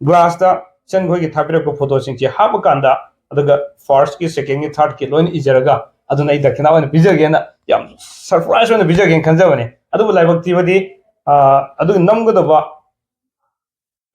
Glassꯇ ꯏꯆꯟ ꯈꯣꯏꯒꯤ ꯊꯥꯕꯤꯔꯛꯄ photoꯁꯤꯡꯁꯦ ꯍꯥꯞꯄꯀꯥꯟꯗ, ꯑꯗꯨꯒ firstꯀꯤ, secondꯀꯤ, thirdꯀꯤ ꯂꯣꯏꯅ ꯏꯖꯔꯒ, ꯑꯗꯨꯅ ꯑꯩ ꯗꯈꯤꯅꯥ ꯑꯣꯏꯅ ꯄꯤꯖꯒꯦꯅ, ꯌꯥꯝ surprise ꯑꯣꯏꯅ ꯄꯤꯖꯒꯦꯅ ꯈꯟꯖꯕꯅꯦ꯫ ꯑꯗꯨꯕꯨ ꯂꯥꯏꯕꯛ ꯊꯤꯕꯗꯤ, ꯑꯥ, ꯑꯗꯨ ꯅꯝꯒꯗꯕ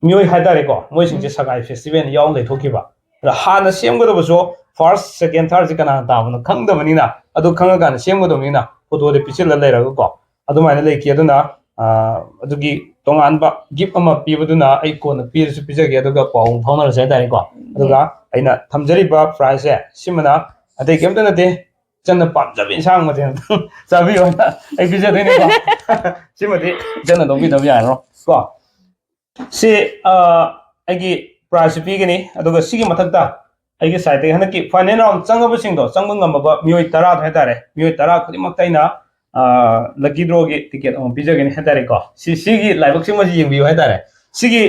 ꯃꯤꯑꯣꯏ ꯍꯥꯏꯇꯥꯔꯦꯀꯣ, ꯃꯣꯏꯁꯤꯡꯁꯦ ꯎꯝ꯫ ꯁꯉꯥꯏ festival ꯌꯥꯎ ꯂꯩꯊꯣꯛꯈꯤꯕ꯫ ꯑꯗ ꯍꯥꯟꯅ ꯁꯦꯝꯒꯗꯕꯁꯨ first, second, thirdꯁꯦ ꯀꯅꯥꯅ ꯇꯥꯕꯅꯣ ꯈꯪꯗꯕꯅꯤꯅ, ꯑꯗꯨ ꯈꯪꯉꯀꯥꯟꯗ ꯁꯦꯝꯒꯗꯕꯅꯤꯅ photoꯗꯤ ꯄꯤꯁꯤꯜꯂ ꯂꯩꯔꯒꯀꯣ, ꯑꯗꯨꯃꯥꯏꯅ ꯂꯩꯈꯤ꯫ ꯑꯗꯨꯅ, ꯑꯥ, ꯑꯗꯨꯒꯤ ꯇꯣꯉꯥꯟꯕ gift ꯑꯃ ꯄꯤꯕꯗꯨꯅ ꯑꯩ ꯀꯣꯟꯅ ꯄꯤꯔꯁꯨ ꯄꯤꯖꯒꯦ, ꯑꯗꯨꯒ ꯄꯥꯎ ꯑꯃꯨꯛ ꯐꯥꯎꯅꯔꯁꯦ ꯍꯥꯏꯇꯥꯔꯦꯀꯣ꯫ ꯑꯗꯨꯒ ꯑꯩꯅ ꯊꯝꯖꯔꯤꯕ prizeꯁꯦ ꯁꯤꯃꯅ ꯑꯇꯩ ꯀꯩꯝꯇ ꯅꯠꯇꯦ, ꯏꯆꯟꯅ ꯄꯥꯝꯖꯕ ꯏꯟꯁꯥꯡ ꯃꯊꯦꯜ ꯑꯝꯇꯪ ꯆꯥꯕꯤꯌꯣꯅ ꯑꯩ ꯄꯤꯖꯗꯣꯏꯅꯦꯀꯣ꯫ ꯁꯤꯃꯗꯤ ꯏꯆꯟꯅ ꯂꯧꯕꯤꯗꯕ ꯌꯥꯔꯔꯣꯏ ꯀꯣ꯫ ꯁꯤ, ꯑ, ꯑꯩꯒꯤ prizeꯁꯨ ꯄꯤꯒꯅꯤ, ꯑꯗꯨꯒ ꯁꯤꯒꯤ ꯃꯊꯛꯇ ꯑꯩꯒꯤ sideꯇꯒꯤ ꯍꯟꯗꯛꯀꯤ final round ꯆꯪꯉꯕꯁꯤꯡꯗꯣ, ꯆꯪꯕ ꯉꯝꯃꯕ ꯃꯤꯑꯣꯏ ꯇꯔꯥꯗꯣ ꯍꯥꯏꯇꯥꯔꯦ, ꯃꯤꯑꯣꯏ ꯇꯔꯥ ꯈꯨꯗꯤꯡꯃꯛꯇ ꯑꯩꯅ, ꯑ, lucky drawꯒꯤ ticket ꯑꯃ ꯄꯤꯖꯒꯅꯤ ꯍꯥꯏꯇꯥꯔꯦꯀꯣ꯫ ꯁꯤ, ꯁꯤꯒꯤ ꯂꯥꯏꯕꯛꯁꯤꯃꯁꯤ ꯌꯦꯡꯕꯤꯌꯨ ꯍꯥꯏꯇꯥꯔꯦ꯫ ꯁꯤꯒꯤ,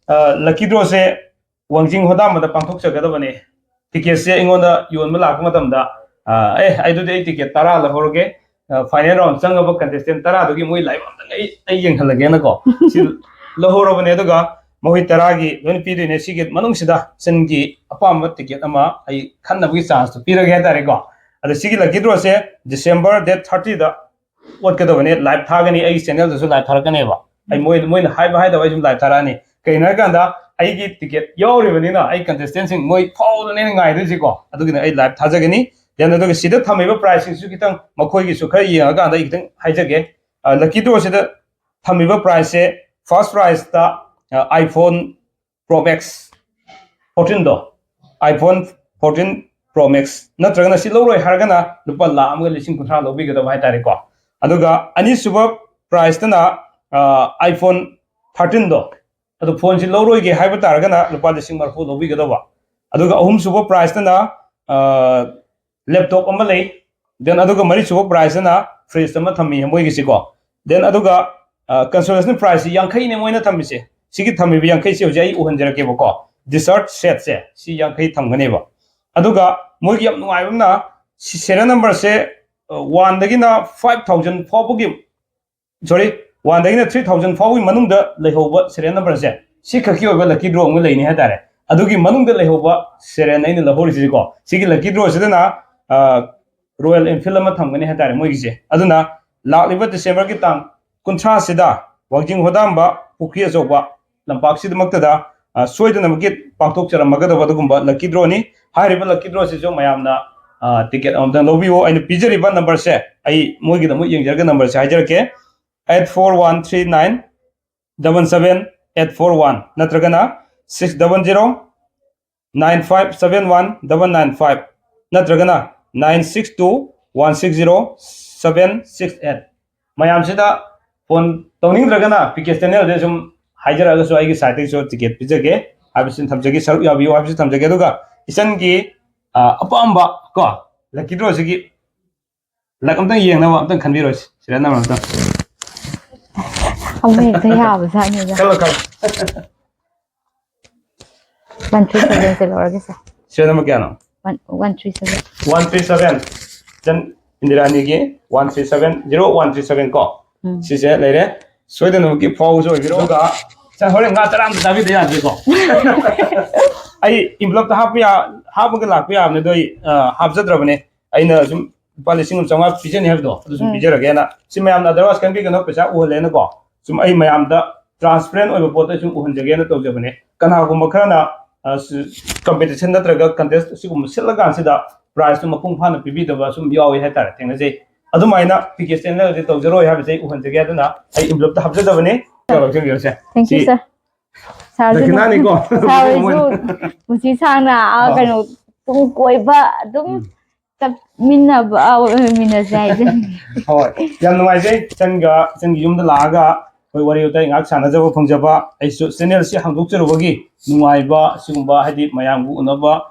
ꯑ, lucky drawꯁꯦ ꯋꯥꯡꯖꯤꯡ ꯍꯣꯗꯥꯝꯕꯗ ꯄꯥꯡꯊꯣꯛꯆꯒꯗꯕꯅꯤ꯫ ꯇꯤꯀꯦꯠꯁꯦ ꯑꯩꯉꯣꯟꯗ ꯌꯣꯟꯕ ꯂꯥꯛꯄ ꯃꯇꯝꯗ, ꯑ, "ꯑꯦ, ꯑꯗꯨꯗꯤ ꯑꯩ ꯇꯤꯀꯦꯠ ꯇꯔꯥ ꯂꯧꯍꯧꯔꯒꯦ, ꯑ, ꯐꯥꯏꯅꯦꯜ ꯔꯥꯎꯟ ꯆꯪꯉꯕ ꯀꯟꯇꯦꯁꯇꯦꯟ ꯇꯔꯥꯗꯨꯒꯤ ꯃꯣꯏ ꯂꯥꯏꯕꯛ ꯑꯝꯇꯪ ꯑꯩ, ꯑꯩ ꯌꯦꯡꯍꯜꯂꯒꯦꯅꯀꯣ" ꯁꯤ ꯂꯧꯍꯧꯔꯕꯅꯦ꯫ ꯑꯗꯨꯒ ꯃꯈꯣꯏ ꯇꯔꯥꯒꯤ ꯂꯣꯏꯅ ꯄꯤꯗꯣꯏꯅꯦ꯫ ꯁꯤꯒꯤ ꯃꯅꯨꯡꯁꯤꯗ ꯏꯆꯟꯒꯤ ꯑꯄꯥꯝꯕ ꯇꯤꯀꯦꯠ ꯑꯃ ꯑꯩ ꯈꯟꯅꯕꯒꯤ ꯆꯥꯟꯁꯇꯣ ꯄꯤꯔꯒꯦ ꯍꯥꯏꯇꯥꯔꯦꯀꯣ꯫ ꯑꯗ ꯁꯤꯒꯤ ꯂꯛꯀꯤ ꯗ꯭ꯔꯣꯁꯦ ꯗꯤꯁꯦꯝꯕꯔ ꯗꯦꯠ ꯊꯥꯔꯇꯤꯗ ꯑꯣꯠꯀꯗꯕꯅꯦ꯫ ꯂꯥꯏꯚ ꯊꯥꯒꯅꯤ, ꯑꯩꯒꯤ ꯆꯦꯅꯦꯜꯗꯁꯨ ꯂꯥꯏꯚ ꯊꯥꯔꯛꯀꯅꯦꯕ꯫ ꯑꯩ ꯃꯣꯏ, ꯃꯣꯏꯅ ꯍꯥꯏꯕ ꯍꯥꯏꯗꯕ ꯑꯩ ꯁꯨꯝ ꯂꯥꯏꯚ ꯊꯥꯔꯛꯑꯅꯤ꯫ ꯀꯩꯅꯣ ꯍꯥꯏꯀꯥꯟꯗ ꯑꯩꯒꯤ ꯇꯤꯀꯦꯠ ꯌꯥꯎꯔꯤꯕꯅꯤꯅ ꯑꯩ ꯀꯟꯇꯦꯁꯇꯦꯟꯁꯤꯡ ꯃꯣꯏ ꯐꯥꯎꯗꯅꯦ ꯉꯥꯏꯗꯣꯏꯁꯤꯀꯣ꯫ ꯑꯗꯨꯒꯤꯅ ꯑꯩ ꯂꯥꯏꯚ ꯊꯥꯖꯒꯅꯤ꯫ ꯗꯦꯟ ꯑꯗꯨꯒ ꯁꯤꯗ ꯊꯝꯃꯤꯕ ꯄ꯭ꯔꯥꯏꯖꯁꯤꯡꯁꯨ ꯈꯤꯇꯪ ꯃꯈꯣꯏꯒꯤꯁꯨ ꯈꯔ ꯌꯦꯡꯉꯀꯥꯟꯗ ꯑꯩ ꯈꯤꯇꯪ ꯍꯥꯏꯖꯒꯦ꯫ ꯂꯛꯀꯤ ꯗ꯭ꯔꯣꯁꯤꯗ ꯊꯝꯃꯤꯕ ꯄ꯭ꯔꯥꯏꯖꯁꯦ, first ꯄ꯭ꯔꯥꯏꯖꯇ iPhone Pro Max fourteen ꯗꯣ, iPhone fourteen Pro Max, ꯅꯠꯇ꯭ꯔꯒꯅ ꯁꯤ ꯂꯧꯔꯣꯏ ꯍꯥꯏꯔꯒꯅ ꯂꯨꯄꯥ ꯂꯥꯈ ꯑꯃꯒ ꯂꯤꯁꯤꯡ ꯀꯨꯟꯊ꯭ꯔꯥ ꯂꯧꯕꯤꯒꯗꯕ ꯍꯥꯏꯇꯥꯔꯦꯀꯣ꯫ ꯑꯗꯨꯒ ꯑꯅꯤꯁꯨꯕ ꯄ꯭ꯔꯥꯏꯖꯇꯅ, ꯑ, iPhone thirteen ꯗꯣ, ꯑꯗꯨ ꯐꯣꯟꯁꯤ ꯂꯧꯔꯣꯏꯒꯦ ꯍꯥꯏꯕ ꯇꯥꯔꯒꯅ ꯂꯨꯄꯥ ꯂꯤꯁꯤꯡ ꯃꯔꯤꯐꯨ ꯂꯧꯕꯤꯒꯗꯧꯕ꯫ ꯑꯗꯨꯒ ꯑꯍꯨꯝꯁꯨꯕ ꯄ꯭ꯔꯥꯏꯖꯇꯅ, ꯑ, ꯂꯦꯞꯇꯣꯞ ꯑꯃ ꯂꯩ꯫ ꯗꯦꯟ ꯑꯗꯨꯒ ꯃꯔꯤꯁꯨꯕ ꯄ꯭ꯔꯥꯏꯖꯇꯅ ꯐ꯭ꯔꯤꯖ ꯑꯃ ꯊꯝꯃꯤ ꯃꯣꯏꯒꯤꯁꯤꯀꯣ꯫ ꯗꯦꯟ ꯑꯗꯨꯒ, ꯑ, ꯀꯟꯁꯣꯂꯦꯁꯟ ꯄ꯭ꯔꯥꯏꯖꯁꯤ ꯌꯥꯡꯈꯩꯅꯦ ꯃꯣꯏꯅ ꯊꯝꯃꯤꯁꯦ꯫ ꯁꯤꯒꯤ ꯊꯝꯃꯤꯕ ꯌꯥꯡꯈꯩꯁꯦ ꯍꯧꯖꯤꯛ ꯑꯩ ꯎꯍꯟꯖꯔꯛꯀꯦꯕꯀꯣ꯫ ꯗꯤꯁꯔꯠ ꯁꯦꯠꯁꯦ ꯁꯤ ꯌꯥꯡꯈꯩ ꯊꯝꯒꯅꯦꯕ꯫ ꯑꯗꯨꯒ ꯃꯣꯏꯒꯤ ꯌꯥꯝ ꯅꯨꯡꯉꯥꯏꯕ ꯑꯃꯅ, ꯁꯤ ꯁꯦꯔꯤꯌꯦꯜ ꯅꯝꯕꯔꯁꯦ, ꯑ, ꯋꯥꯟꯗꯒꯤꯅ ꯐꯥꯏꯚ ꯊꯥꯎꯖꯟ ꯐꯥꯎꯕꯒꯤ, ꯁꯣꯔꯤ, ꯋꯥꯟꯗꯒꯤꯅ ꯊ꯭ꯔꯤ ꯊꯥꯎꯖꯟ ꯐꯥꯎꯒꯤ ꯃꯅꯨꯡꯗ ꯂꯩꯍꯧꯕ ꯁꯦꯔꯤꯌꯦꯜ ꯅꯝꯕꯔꯁꯦ ꯁꯤ ꯈꯛꯀꯤ ꯑꯣꯏꯕ ꯂꯛꯀꯤ ꯗ꯭ꯔꯣ ꯑꯃ ꯂꯩꯅꯤ ꯍꯥꯏꯇꯥꯔꯦ꯫ ꯑꯗꯨꯒꯤ ꯃꯅꯨꯡꯗ ꯂꯩꯍꯧꯕ ꯁꯦꯔꯤꯌꯦꯜ ꯑꯩꯅ ꯂꯧꯍꯧꯔꯤꯁꯤꯀꯣ꯫ ꯁꯤꯒꯤ ꯂꯛꯀꯤ ꯗ꯭ꯔꯣꯁꯤꯗꯅ, ꯑ, ꯔꯣꯌꯦꯜ ꯏꯟꯐꯤꯜ ꯑꯃ ꯊꯝꯒꯅꯤ ꯍꯥꯏꯇꯥꯔꯦ ꯃꯣꯏꯒꯤꯁꯦ꯫ ꯑꯗꯨꯅ ꯂꯥꯛꯂꯤꯕ ꯗꯤꯁꯦꯝꯕꯔꯒꯤ ꯇꯥꯡ ꯀꯨꯟꯊ꯭ꯔꯥꯁꯤꯗ ꯋꯥꯡꯖꯤꯡ ꯍꯣꯗꯥꯝꯕ ꯄꯨꯈ꯭ꯔꯤ ꯑꯆꯧꯕ ꯂꯝꯄꯥꯛꯁꯤꯗꯃꯛꯇꯗ, ꯑ, ꯁꯣꯏꯗꯅꯃꯛꯀꯤ ꯄꯥꯡꯊꯣꯛꯆꯔꯝꯃꯒꯗꯕ ꯑꯗꯨꯒꯨꯝꯕ ꯂꯛꯀꯤ ꯗ꯭ꯔꯣꯅꯤ꯫ ꯍꯥꯏꯔꯤꯕ ꯂꯛꯀꯤ ꯗ꯭ꯔꯣꯁꯤꯁꯨ ꯃꯌꯥꯝꯅ, ꯑ, ꯇꯤꯀꯦꯠ ꯑꯃꯃꯝꯇꯪ ꯂꯧꯕꯤꯌꯨ꯫ ꯑꯩꯅ ꯄꯤꯖꯔꯤꯕ ꯅꯝꯕꯔꯁꯦ ꯑꯩ ꯃꯣꯏꯒꯤꯗꯃꯛ ꯌꯦꯡꯖꯔꯒ ꯅꯝꯕꯔꯁꯦ ꯍꯥꯏꯖꯔꯛꯀꯦ: eight four one three nine double seven eight four one ꯅꯠꯇ꯭ꯔꯒꯅ six double zero nine five seven one double nine five ꯅꯠꯇ꯭ꯔꯒꯅ nine six two one six zero seven six eight꯫ ꯃꯌꯥꯝꯁꯤꯗ ꯐꯣꯟ ꯇꯧꯅꯤꯡꯗ꯭ꯔꯒꯅ ꯄꯤ ꯀꯦ ꯆꯦꯅꯦꯜꯗ ꯁꯨꯝ ꯍꯥꯏꯖꯔꯛꯑꯒꯁꯨ ꯑꯩꯒꯤ ꯁꯥꯏꯠꯇꯒꯤꯁꯨ ticket ꯄꯤꯖꯒꯦ ꯍꯥꯏꯕꯁꯤ ꯊꯝꯖꯒꯦ, ꯁꯔꯨꯛ ꯌꯥꯕꯤꯌꯨ ꯍꯥꯏꯕꯁꯤ ꯊꯝꯖꯒꯦ꯫ ꯑꯗꯨꯒ ꯏꯆꯟꯒꯤ, ꯑ, ꯑꯄꯥꯝꯕ ꯀꯣ ꯂꯛꯀꯤ ꯗ꯭ꯔꯣꯁꯤꯒꯤ ꯂꯛ ꯑꯝꯇꯪ ꯌꯦꯡꯅꯕ ꯑꯝꯇꯪ ꯈꯟꯕꯤꯔꯣꯁꯤ, ꯁꯦꯔꯤꯌꯦꯜ ꯅꯝꯕꯔ ꯑꯝꯇꯪ꯫ ꯑꯃ ꯍꯦꯛꯇ ꯌꯥꯕꯖꯥꯠꯅꯤꯗ꯫ ꯈꯜꯂꯣ, ꯈꯜꯂꯣ꯫ ꯋꯥꯟ ꯊ꯭ꯔꯤ ꯁꯚꯦꯟꯁꯦ ꯂꯧꯔꯒꯦ, ꯁꯥꯔ꯫ ꯁꯤꯔꯤꯌꯦꯜ ꯅꯝꯕꯔ ꯀꯌꯥꯅꯣ? One three seven. One three seven. ꯏꯆꯟ ꯏꯟꯗꯤꯔꯥꯅꯤꯒꯤ one three seven zero one three seven ꯀꯣ꯫ ꯎꯝ꯫ ꯁꯤꯁꯦ ꯂꯩꯔꯦ꯫ ꯁꯣꯏꯗꯅꯃꯛꯀꯤ ꯐꯥꯎꯕꯁꯨ ꯑꯣꯏꯕꯤꯔꯣ꯫ ꯑꯗꯨꯒ ꯁꯥꯔ, ꯍꯣꯔꯦꯟ ꯉꯥ ꯆꯔꯥ ꯑꯝꯇ ꯆꯥꯕꯤꯗ ꯌꯥꯗ꯭ꯔꯦꯀꯣ꯫ ꯑꯩ ꯏꯟꯚꯂꯣꯞꯇ ꯍꯥꯞꯄ ꯌꯥ-, ꯍꯥꯞꯄꯒ ꯂꯥꯛꯄ ꯌꯥꯕꯅꯦ, ꯑꯗꯣ ꯑꯩ, ꯑ, ꯍꯥꯞꯆꯗ꯭ꯔꯕꯅꯦ꯫ ꯑꯩꯅ ꯁꯨꯝ ꯂꯨꯄꯥ ꯂꯤꯁꯤꯡ ꯑꯃ ꯆꯥꯝꯃꯉꯥ ꯄꯤꯖꯅꯤ ꯍꯥꯏꯕꯗꯣ, ꯑꯗꯨ ꯁꯨꯝ ꯎꯝ꯫ ꯄꯤꯖꯔꯒꯦꯅ꯫ ꯁꯤ ꯃꯌꯥꯝꯅ otherwise ꯈꯪꯕꯤꯒꯅꯣ, ꯄꯩꯁꯥ ꯎꯍꯜꯂꯦꯅꯀꯣ꯫ ꯁꯨꯝ ꯑꯩ ꯃꯌꯥꯝꯗ transparent ꯑꯣꯏꯕ ꯄꯣꯠꯇ ꯁꯨꯝ ꯎꯍꯟꯖꯒꯦꯅ ꯇꯧꯖꯕꯅꯦ꯫ ꯀꯅꯥꯒꯨꯝꯕ ꯈꯔꯅ, ꯑ, ꯁ-, competition ꯅꯠꯇ꯭ꯔꯒ contest ꯑꯁꯤꯒꯨꯝꯕ ꯁꯤꯜꯂꯀꯥꯟꯁꯤꯗ prizeꯇꯨ ꯃꯄꯨꯡ ꯐꯥꯅ ꯄꯤꯕꯤꯗꯕ ꯁꯨꯝ ꯌꯥꯎꯏ ꯍꯥꯏꯇꯥꯔꯦ, ꯊꯦꯡꯅꯖꯩ꯫ ꯑꯗꯨꯃꯥꯏꯅ ꯄꯤ ꯀꯦ ꯁ꯭ꯇꯦꯟꯗꯔꯁꯦ ꯇꯧꯖꯔꯣꯏ ꯍꯥꯏꯕꯁꯦ ꯑꯩ ꯎꯍꯟꯖꯒꯦ, ꯑꯗꯨꯅ ꯑꯩ envelopeꯇ ꯍꯥꯞꯆꯗꯕꯅꯤ꯫ ꯂꯧꯁꯤꯟꯕꯤꯔꯣꯁꯦ꯫ Thank you, ꯁꯤ sir꯫ ꯁꯥꯔꯁꯨ ꯑꯗꯨꯝ, ꯗꯈꯤꯅꯥꯅꯤꯀꯣ? ꯁꯥꯔ ꯍꯣꯏꯁꯨ ꯑꯣ꯫ ꯄꯨꯟꯁꯤ ꯁꯥꯡꯅ, ꯑꯥ, ꯑꯥ꯫ ꯀꯩꯅꯣ, ꯇꯨꯡ ꯀꯣꯏꯕ ꯑꯗꯨꯝ ꯎꯝ꯫ ꯆꯠꯃꯤꯟꯅꯕ, ꯑꯥ, ꯑꯣꯏꯃꯤꯟꯅꯁꯦ ꯍꯥꯏꯖꯅꯤꯡꯉꯤ꯫ ꯍꯣꯏ, ꯌꯥꯝ ꯅꯨꯡꯉꯥꯏꯖꯩ ꯏꯆꯟꯒ, ꯏꯆꯟꯒꯤ ꯌꯨꯝꯗ ꯂꯥꯛꯑꯒ ꯑꯩꯈꯣꯏ ꯋꯥꯔꯤ ꯋꯥꯇꯥꯏ ꯉꯥꯏꯍꯥꯛ ꯁꯥꯟꯅꯖꯕ ꯐꯪꯖꯕ꯫ ꯑꯩꯁꯨ channelꯁꯤ ꯍꯥꯡꯗꯣꯛꯆꯔꯨꯕꯒꯤ ꯅꯨꯡꯉꯥꯏꯕ, ꯁꯤꯒꯨꯝꯕ ꯍꯥꯏꯗꯤ ꯃꯌꯥꯝꯕꯨ ꯎꯅꯕ,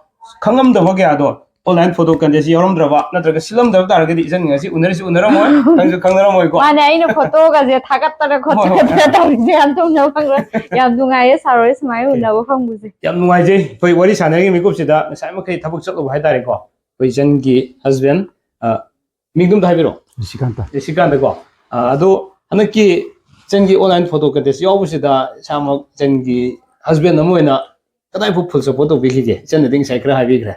ꯈꯪꯉꯝꯗꯕ ꯀꯌꯥꯗꯣ, online photo contest ꯌꯥꯎꯔꯝꯗ꯭ꯔꯕ ꯅꯠꯇ꯭ꯔꯒ ꯁꯤꯜꯂꯝꯗꯕ ꯇꯥꯔꯒꯗꯤ ꯏꯆꯟ ꯉꯁꯤ ꯎꯅꯔꯤꯁꯤ ꯎꯅꯔꯝꯃꯣꯏ, ꯈꯪꯁꯨ ꯈꯪꯅꯔꯝꯃꯣꯏꯀꯣ꯫ ꯃꯥꯅꯦ, ꯑꯩꯅ photoꯒꯁꯦ ꯊꯥꯒꯠꯇꯅ ꯍꯣꯏ, ꯍꯣꯏ, ꯈꯣꯠꯇꯅ ꯍꯣꯏ꯫ ꯇꯧꯔꯤꯁꯦ ꯌꯥꯝ ꯇꯧꯅꯕ ꯐꯪꯂꯣꯏ꯫ ꯌꯥꯝ ꯅꯨꯡꯉꯥꯏꯌꯦ ꯁꯥꯔ ꯍꯣꯏ ꯁꯨꯃꯥꯏꯅ OK꯫ ꯎꯅꯕ ꯐꯪꯕꯁꯦ꯫ ꯌꯥꯝ ꯅꯨꯡꯉꯥꯏꯖꯩ꯫ ꯑꯩꯈꯣꯏ ꯋꯥꯔꯤ ꯁꯥꯟꯅꯔꯤꯉꯩ ꯃꯤꯀꯨꯞꯁꯤꯗ ꯉꯁꯥꯏ ꯃꯈꯩ ꯊꯕꯛ ꯆꯠꯂꯨꯕ ꯍꯥꯏꯇꯥꯔꯦꯀꯣ꯫ ꯑꯩꯈꯣꯏ ꯏꯆꯟꯒꯤ husband, ꯑ, ꯃꯤꯡꯗꯨꯝꯗ ꯍꯥꯏꯕꯤꯔꯛꯑꯣ꯫ ꯅꯤꯁꯤꯀꯥꯟꯇ꯫ ꯅꯤꯁꯤꯀꯥꯟꯇꯀꯣ꯫ ꯑ, ꯑꯗꯣ ꯍꯟꯗꯛꯀꯤ ꯏꯆꯟꯒꯤ online photo contest ꯌꯥꯎꯕꯁꯤꯗ ꯏꯁꯥꯃꯛ ꯏꯆꯟꯒꯤ husband ꯑꯃ ꯑꯣꯏꯅ ꯀꯗꯥꯏ ꯐꯥꯎ full support ꯇꯧꯕꯤꯈꯤꯒꯦ? ꯏꯆꯟꯅꯗꯤ ꯉꯁꯥꯏ ꯈꯔ ꯍꯥꯏꯕꯤꯈ꯭ꯔꯦ꯫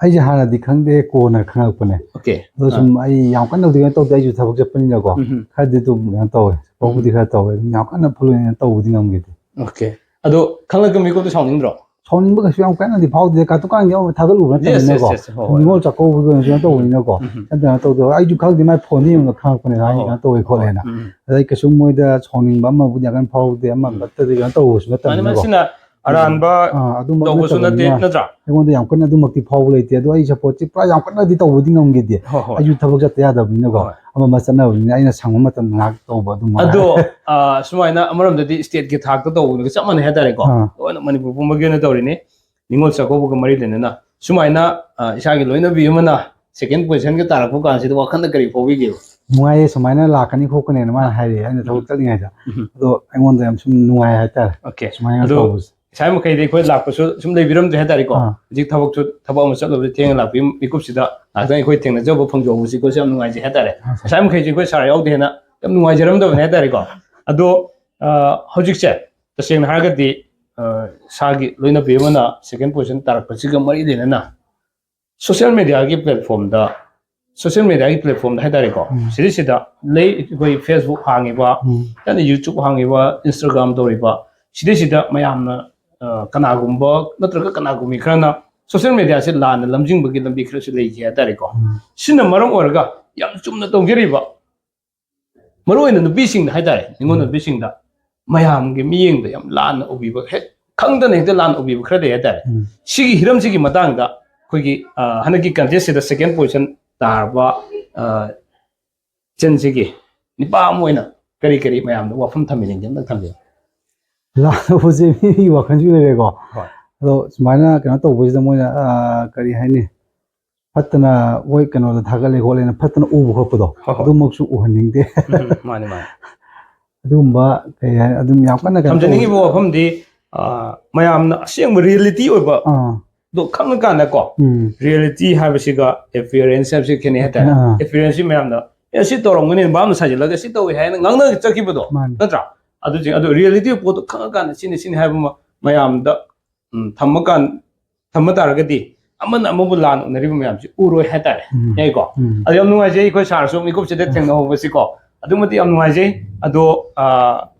ꯑꯩꯁꯦ ꯍꯥꯟꯅꯗꯤ ꯈꯪꯗꯦ, ꯀꯣꯟꯅ ꯈꯪꯉꯛꯄꯅꯦ꯫ OK꯫ ꯑꯗꯣ ꯑꯥ꯫ ꯁꯨꯝ ꯑꯩ ꯌꯥꯝ ꯀꯟꯅꯕꯨꯗꯤ ꯀꯩꯅꯣ ꯇꯧꯗꯦ, ꯑꯩꯁꯨ ꯊꯕꯛ ꯆꯠꯄꯅꯤꯅꯀꯣ꯫ ꯎꯝ ꯍꯝ꯫ ꯈꯔꯗꯤ ꯑꯗꯨꯝ ꯀꯩꯅꯣ ꯇꯧꯋꯦ, support ꯄꯨꯗꯤ ꯎꯝ꯫ ꯈꯔ ꯇꯧꯋꯦ, ꯑꯗꯨꯝ ꯌꯥꯝ ꯀꯟꯅ full ꯑꯣꯏꯅ ꯇꯧꯕꯗꯤ ꯉꯝꯈꯤꯗꯦ꯫ OK꯫ ꯑꯗꯣ ꯈꯪꯂꯛꯄ ꯃꯤꯀꯨꯞꯇ ꯁꯥꯎꯅꯤꯡꯗ꯭ꯔꯣ? ꯁꯥꯎꯅꯤꯡꯕ ꯀꯩꯁꯨ ꯌꯥꯝ ꯀꯟꯅꯗꯤ ꯐꯥꯎꯗꯦ, ꯀꯥꯇꯨ ꯀꯥꯟꯒꯤ ꯑꯃ ꯊꯥꯒꯠꯂꯨꯕ Yes, yes, ꯅꯠꯇꯕꯅꯤꯅꯀꯣ꯫ Yes, ꯍꯣꯏ, ꯍꯣꯏ꯫ ꯅꯤꯉꯣꯜ ꯆꯥꯛꯀꯧꯕꯒꯤ ꯑꯣꯏꯅꯁꯨ ꯀꯩꯅꯣ ꯎꯝ꯫ ꯇꯧꯕꯅꯤꯅꯀꯣ꯫ ꯎꯝ ꯍꯝ꯫ ꯑꯗꯨꯃꯥꯏꯅ ꯇꯧꯗꯦ꯫ ꯑꯩꯁꯨ ꯈꯪꯗꯦ, ꯃꯥꯏ phoneꯗ ꯌꯦꯡꯉꯒ ꯈꯪꯉꯛꯄꯅꯦ, ꯍꯣꯏ, ꯍꯥꯏꯗꯤ ꯍꯣꯏ꯫ ꯀꯩꯅꯣ ꯇꯧꯋꯦ ꯍꯣꯏ꯫ ꯈꯣꯠꯂꯦꯅ꯫ ꯎꯝ꯫ ꯑꯗꯩ ꯀꯩꯁꯨ ꯃꯣꯏꯗ ꯁꯥꯎꯅꯤꯡꯕ ꯑꯃꯕꯨꯗꯤ ꯌꯥꯝ ꯀꯟꯅ ꯐꯥꯎꯗꯦ, ꯑꯃ ꯎꯝ꯫ ꯕꯠꯇꯗꯤ ꯀꯩꯅꯣ ꯇꯧꯕꯁꯨ ꯃꯥꯅꯦ, ꯅꯠꯇꯕꯅꯤꯅꯀꯣ꯫ ꯃꯁꯤꯅ ꯑꯔꯥꯟꯕ ꯑꯥ, ꯑꯗꯨꯃꯛ ꯇꯧꯕꯁꯨ ꯅꯠꯇꯦ, ꯅꯠꯇꯕꯅꯤꯅ ꯅꯠꯇ꯭ꯔꯥ? ꯑꯩꯉꯣꯟꯗ ꯌꯥꯝ ꯀꯟꯅ ꯑꯗꯨꯃꯛꯇꯤ ꯐꯥꯎꯕ ꯂꯩꯇꯦ꯫ ꯑꯗꯣ ꯑꯩ supportꯁꯦ ꯄꯨꯔꯥ ꯌꯥꯝ ꯀꯟꯅꯗꯤ ꯇꯧꯕꯗꯤ ꯉꯝꯈꯤꯗꯦ꯫ ꯍꯣꯏ, ꯍꯣꯏ꯫ ꯑꯩꯁꯨ ꯊꯕꯛ ꯆꯠꯇ ꯌꯥꯗꯕꯅꯤꯅꯀꯣ꯫ ꯍꯣꯏ꯫ ꯑꯃ ꯑꯃ ꯆꯠꯅꯕꯅꯤꯅ ꯑꯩꯅ ꯁꯪꯕ ꯃꯇꯝꯗ ꯉꯥꯏꯍꯥꯛ ꯇꯧꯕ ꯑꯗꯨ ꯃꯉꯥꯏ꯫ ꯑꯗꯣ, ꯑꯥ, ꯁꯨꯃꯥꯏꯅ ꯑꯃꯔꯣꯝꯗꯗꯤ stateꯀꯤ ꯊꯥꯛꯇ ꯇꯧꯕꯗꯨꯒ ꯆꯞ ꯃꯥꯟꯅꯩ ꯍꯥꯏꯇꯥꯔꯦꯀꯣ꯫ ꯑꯥ꯫ ꯂꯣꯏꯅ ꯃꯅꯤꯄꯨꯔ ꯄꯨꯝꯕꯒꯤ ꯑꯣꯏꯅ ꯇꯧꯔꯤꯅꯤ꯫ ꯅꯤꯉꯣꯜ ꯆꯥꯛꯀꯧꯕꯒ ꯃꯔꯤ ꯂꯩꯅꯅ ꯁꯨꯃꯥꯏꯅ, ꯑꯥ, ꯏꯁꯥꯒꯤ ꯂꯣꯏꯅꯕꯤ ꯑꯃꯅ second positionꯒ ꯇꯥꯔꯛꯄ ꯀꯥꯟꯁꯤꯗ ꯋꯥꯈꯜꯗ ꯀꯔꯤ ꯐꯥꯎꯕꯤꯒꯦꯕ? ꯅꯨꯡꯉꯥꯏꯌꯦ, ꯁꯨꯃꯥꯏꯅ ꯂꯥꯛꯀꯅꯤ ꯈꯣꯠꯀꯅꯤꯅ ꯃꯥꯅ ꯍꯥꯏꯔꯛꯑꯦ ꯑꯩꯅ ꯊꯕꯛ ꯎꯝ꯫ ꯆꯠꯂꯤꯉꯩꯗ꯫ ꯎꯝ꯫ ꯑꯗꯣ ꯑꯩꯉꯣꯟꯗ ꯌꯥꯝ ꯁꯨꯝ ꯅꯨꯡꯉꯥꯏ ꯍꯥꯏꯇꯥꯔꯦ꯫ OK꯫ ꯁꯨꯃꯥꯏꯅ ꯑꯗꯣ ꯇꯧꯕꯁꯦ꯫ ꯉꯁꯥꯏ ꯃꯈꯩꯗꯤ ꯑꯩꯈꯣꯏ ꯂꯥꯛꯄꯁꯨ ꯁꯨꯝ ꯂꯩꯕꯤꯔꯝꯗ꯭ꯔꯦ ꯍꯥꯏꯇꯥꯔꯦꯀꯣ꯫ ꯑꯥ꯫ ꯍꯧꯖꯤꯛ ꯊꯕꯛꯁꯨ, ꯊꯕꯛ ꯑꯃ ꯆꯠꯂꯨꯕꯗ ꯊꯦꯡꯅ ꯂꯥꯛꯄꯤ ꯃꯤꯀꯨꯞꯁꯤꯗ ꯉꯥꯏꯍꯥꯛꯇꯪ ꯑꯩꯈꯣꯏ ꯊꯦꯡꯅꯖꯕ ꯐꯪꯖꯍꯧꯕꯁꯤ ꯑꯩꯈꯣꯏꯁꯨ ꯌꯥꯝ ꯅꯨꯡꯉꯥꯏꯖꯩ ꯍꯥꯏꯇꯥꯔꯦ꯫ ꯑꯥ, ꯁꯥꯔ꯫ ꯉꯁꯥꯏ ꯃꯈꯩꯁꯤ ꯑꯩꯈꯣꯏ ꯁꯥꯔ ꯌꯥꯎꯗꯦꯅ ꯌꯥꯝ ꯅꯨꯡꯉꯥꯏꯖꯔꯝꯗꯕꯅꯦ ꯍꯥꯏꯇꯥꯔꯦꯀꯣ꯫ ꯑꯗꯣ, ꯑ, ꯍꯧꯖꯤꯛꯁꯦ ꯇꯁꯦꯡꯅ ꯍꯥꯏꯔꯒꯗꯤ, ꯑ, ꯁꯥꯔꯒꯤ ꯂꯣꯏꯅꯕꯤ ꯑꯃꯅ second position ꯇꯥꯔꯛꯄꯁꯤꯒ ꯃꯔꯤ ꯂꯩꯅꯅ social media ꯒꯤ platform ꯗ, social media ꯒꯤ platform ꯗ ꯍꯥꯏꯇꯥꯔꯦꯀꯣ, ꯎꯝ꯫ ꯁꯤꯗꯩꯁꯤꯗ ꯂꯩ, ꯑꯩꯈꯣꯏ Facebook ꯍꯥꯡꯉꯤꯕ, ꯎꯝ꯫ ꯅꯠꯇ꯭ꯔꯒ YouTube ꯍꯥꯡꯉꯤꯕ, Instagram ꯇꯧꯔꯤꯕ, ꯁꯤꯗꯩꯁꯤꯗ ꯃꯌꯥꯝꯅ, ꯑ, ꯀꯅꯥꯒꯨꯝꯕ ꯅꯠꯇ꯭ꯔꯒ ꯀꯅꯥꯒꯨꯝꯕꯤ ꯈꯔꯅ social media ꯁꯦ ꯂꯥꯟꯅ ꯂꯝꯖꯤꯡꯕꯒꯤ ꯂꯝꯕꯤ ꯈꯔꯁꯨ ꯂꯩꯈꯤ ꯍꯥꯏꯇꯥꯔꯦꯀꯣ꯫ ꯎꯝ꯫ ꯁꯤꯅ ꯃꯔꯝ ꯑꯣꯏꯔꯒ ꯌꯥꯝ ꯆꯨꯝꯅ ꯇꯧꯖꯔꯤꯕ, ꯃꯔꯨ ꯑꯣꯏꯅ ꯅꯨꯄꯤꯁꯤꯡꯗ ꯍꯥꯏꯇꯥꯔꯦ, ꯅꯤꯉꯣꯜ ꯎꯝ꯫ ꯅꯨꯄꯤꯁꯤꯡꯗ ꯃꯌꯥꯝꯒꯤ ꯃꯤꯠꯌꯦꯡꯗ ꯌꯥꯝ ꯂꯥꯟꯅ ꯎꯕꯤꯕ, ꯍꯦꯛ ꯈꯪꯗꯅ ꯍꯦꯛꯇ ꯂꯥꯟꯅ ꯎꯕꯤꯕ ꯈꯔ ꯂꯩ ꯍꯥꯏꯇꯥꯔꯦ꯫ ꯎꯝ꯫ ꯁꯤꯒꯤ ꯍꯤꯔꯝꯁꯤꯒꯤ ꯃꯇꯥꯡꯗ ꯑꯩꯈꯣꯏꯒꯤ, ꯑ, ꯍꯟꯗꯛꯀꯤ contest ꯁꯤꯗ second position ꯇꯥꯔꯕ, ꯑ, ꯏꯆꯟꯁꯤꯒꯤ ꯅꯤꯄꯥ ꯑꯃ ꯑꯣꯏꯅ ꯀꯔꯤ ꯀꯔꯤ ꯃꯌꯥꯝꯗ ꯋꯥꯐꯝ ꯊꯝꯕꯤꯅꯤꯡꯒꯦ? ꯑꯝꯇꯪ ꯊꯝꯕꯤꯌꯨ꯫ ꯂꯥꯟꯅ ꯎꯕꯁꯦ ꯃꯤꯒꯤ ꯋꯥꯈꯜꯁꯨ ꯂꯩꯔꯦꯀꯣ꯫ ꯍꯣꯏ꯫ ꯑꯗꯣ ꯁꯨꯃꯥꯏꯅ ꯀꯩꯅꯣ ꯇꯧꯕꯁꯤꯗ ꯃꯣꯏꯅ, ꯑ, ꯀꯔꯤ ꯍꯥꯏꯅꯤ, ꯐꯠꯇꯅ ꯃꯣꯏ ꯀꯩꯅꯣꯗ ꯊꯥꯒꯠꯂꯦ ꯈꯣꯠꯂꯦꯅ ꯐꯠꯇꯅ ꯎꯕ ꯈꯣꯠꯄꯗꯣ, ꯍꯣꯏ, ꯍꯣꯏ꯫ ꯑꯗꯨꯃꯛꯁꯨ ꯎꯍꯟꯅꯤꯡꯗꯦ꯫ ꯎꯝ, ꯃꯥꯅꯤ, ꯃꯥꯅꯤ꯫ ꯑꯗꯨꯒꯨꯝꯕ ꯀꯩ ꯍꯥꯏ, ꯑꯗꯨꯝ ꯌꯥꯝ ꯀꯟꯅ ꯀꯩꯅꯣ ꯊꯝꯖꯅꯤꯡꯉꯤꯕ ꯇꯧꯕ ꯋꯥꯐꯝꯗꯤ, ꯑ, ꯃꯌꯥꯝꯅ ꯑꯁꯦꯡꯕ reality ꯑꯣꯏꯕ ꯑꯥ꯫ ꯑꯗꯣ ꯈꯪꯉꯀꯥꯟꯗꯀꯣ, ꯎꯝ꯫ Reality ꯍꯥꯏꯕꯁꯤꯒ appearance ꯍꯥꯏꯕꯁꯤꯒ ꯈꯦꯠꯅꯩ ꯍꯥꯏꯇꯥꯔꯦ꯫ ꯑꯥ꯫ Appearance ꯁꯤ ꯃꯌꯥꯝꯅ, "ꯑꯦ, ꯁꯤ ꯇꯧꯔꯝꯒꯅꯤ, ꯚꯥꯞꯅ ꯁꯥꯖꯤꯜꯂꯒ ꯁꯤ ꯇꯧꯏ" ꯍꯥꯏꯅ ꯉꯥꯡꯅ ꯆꯠꯈꯤꯕꯗꯣ, ꯃꯥꯅꯤ꯫ ꯅꯠꯇ꯭ꯔꯥ? ꯑꯗꯨꯁꯤꯡ ꯑꯗꯨ reality ꯄꯣꯠꯇꯣ ꯈꯪꯉꯀꯥꯟꯗ ꯁꯤꯅꯤ, ꯁꯤꯅꯤ ꯍꯥꯏꯕ ꯑꯃ ꯃꯌꯥꯝꯗ, ꯎꯝ, ꯊꯝꯃꯀꯥꯟ-, ꯊꯝꯕ ꯇꯥꯔꯒꯗꯤ ꯑꯃꯅ ꯑꯃꯕꯨ ꯂꯥꯟ ꯎꯅꯔꯤꯕ ꯃꯌꯥꯝꯁꯤ ꯎꯔꯣꯏ ꯍꯥꯏꯇꯥꯔꯦ꯫ ꯎꯝ꯫ ꯌꯥꯏꯀꯣ? ꯎꯝ꯫ ꯑꯗꯣ ꯌꯥꯝ ꯅꯨꯡꯉꯥꯏꯖꯩ ꯑꯩꯈꯣꯏ ꯁꯥꯔꯁꯨ ꯃꯤꯀꯨꯞꯁꯤꯗ ꯑꯥ꯫ ꯊꯦꯡꯅꯍꯧꯕꯁꯤꯀꯣ꯫ ꯑꯗꯨꯛ ꯃꯇꯤꯛ ꯌꯥꯝ ꯅꯨꯡꯉꯥꯏꯖꯩ꯫ ꯑꯗꯣ, ꯑ,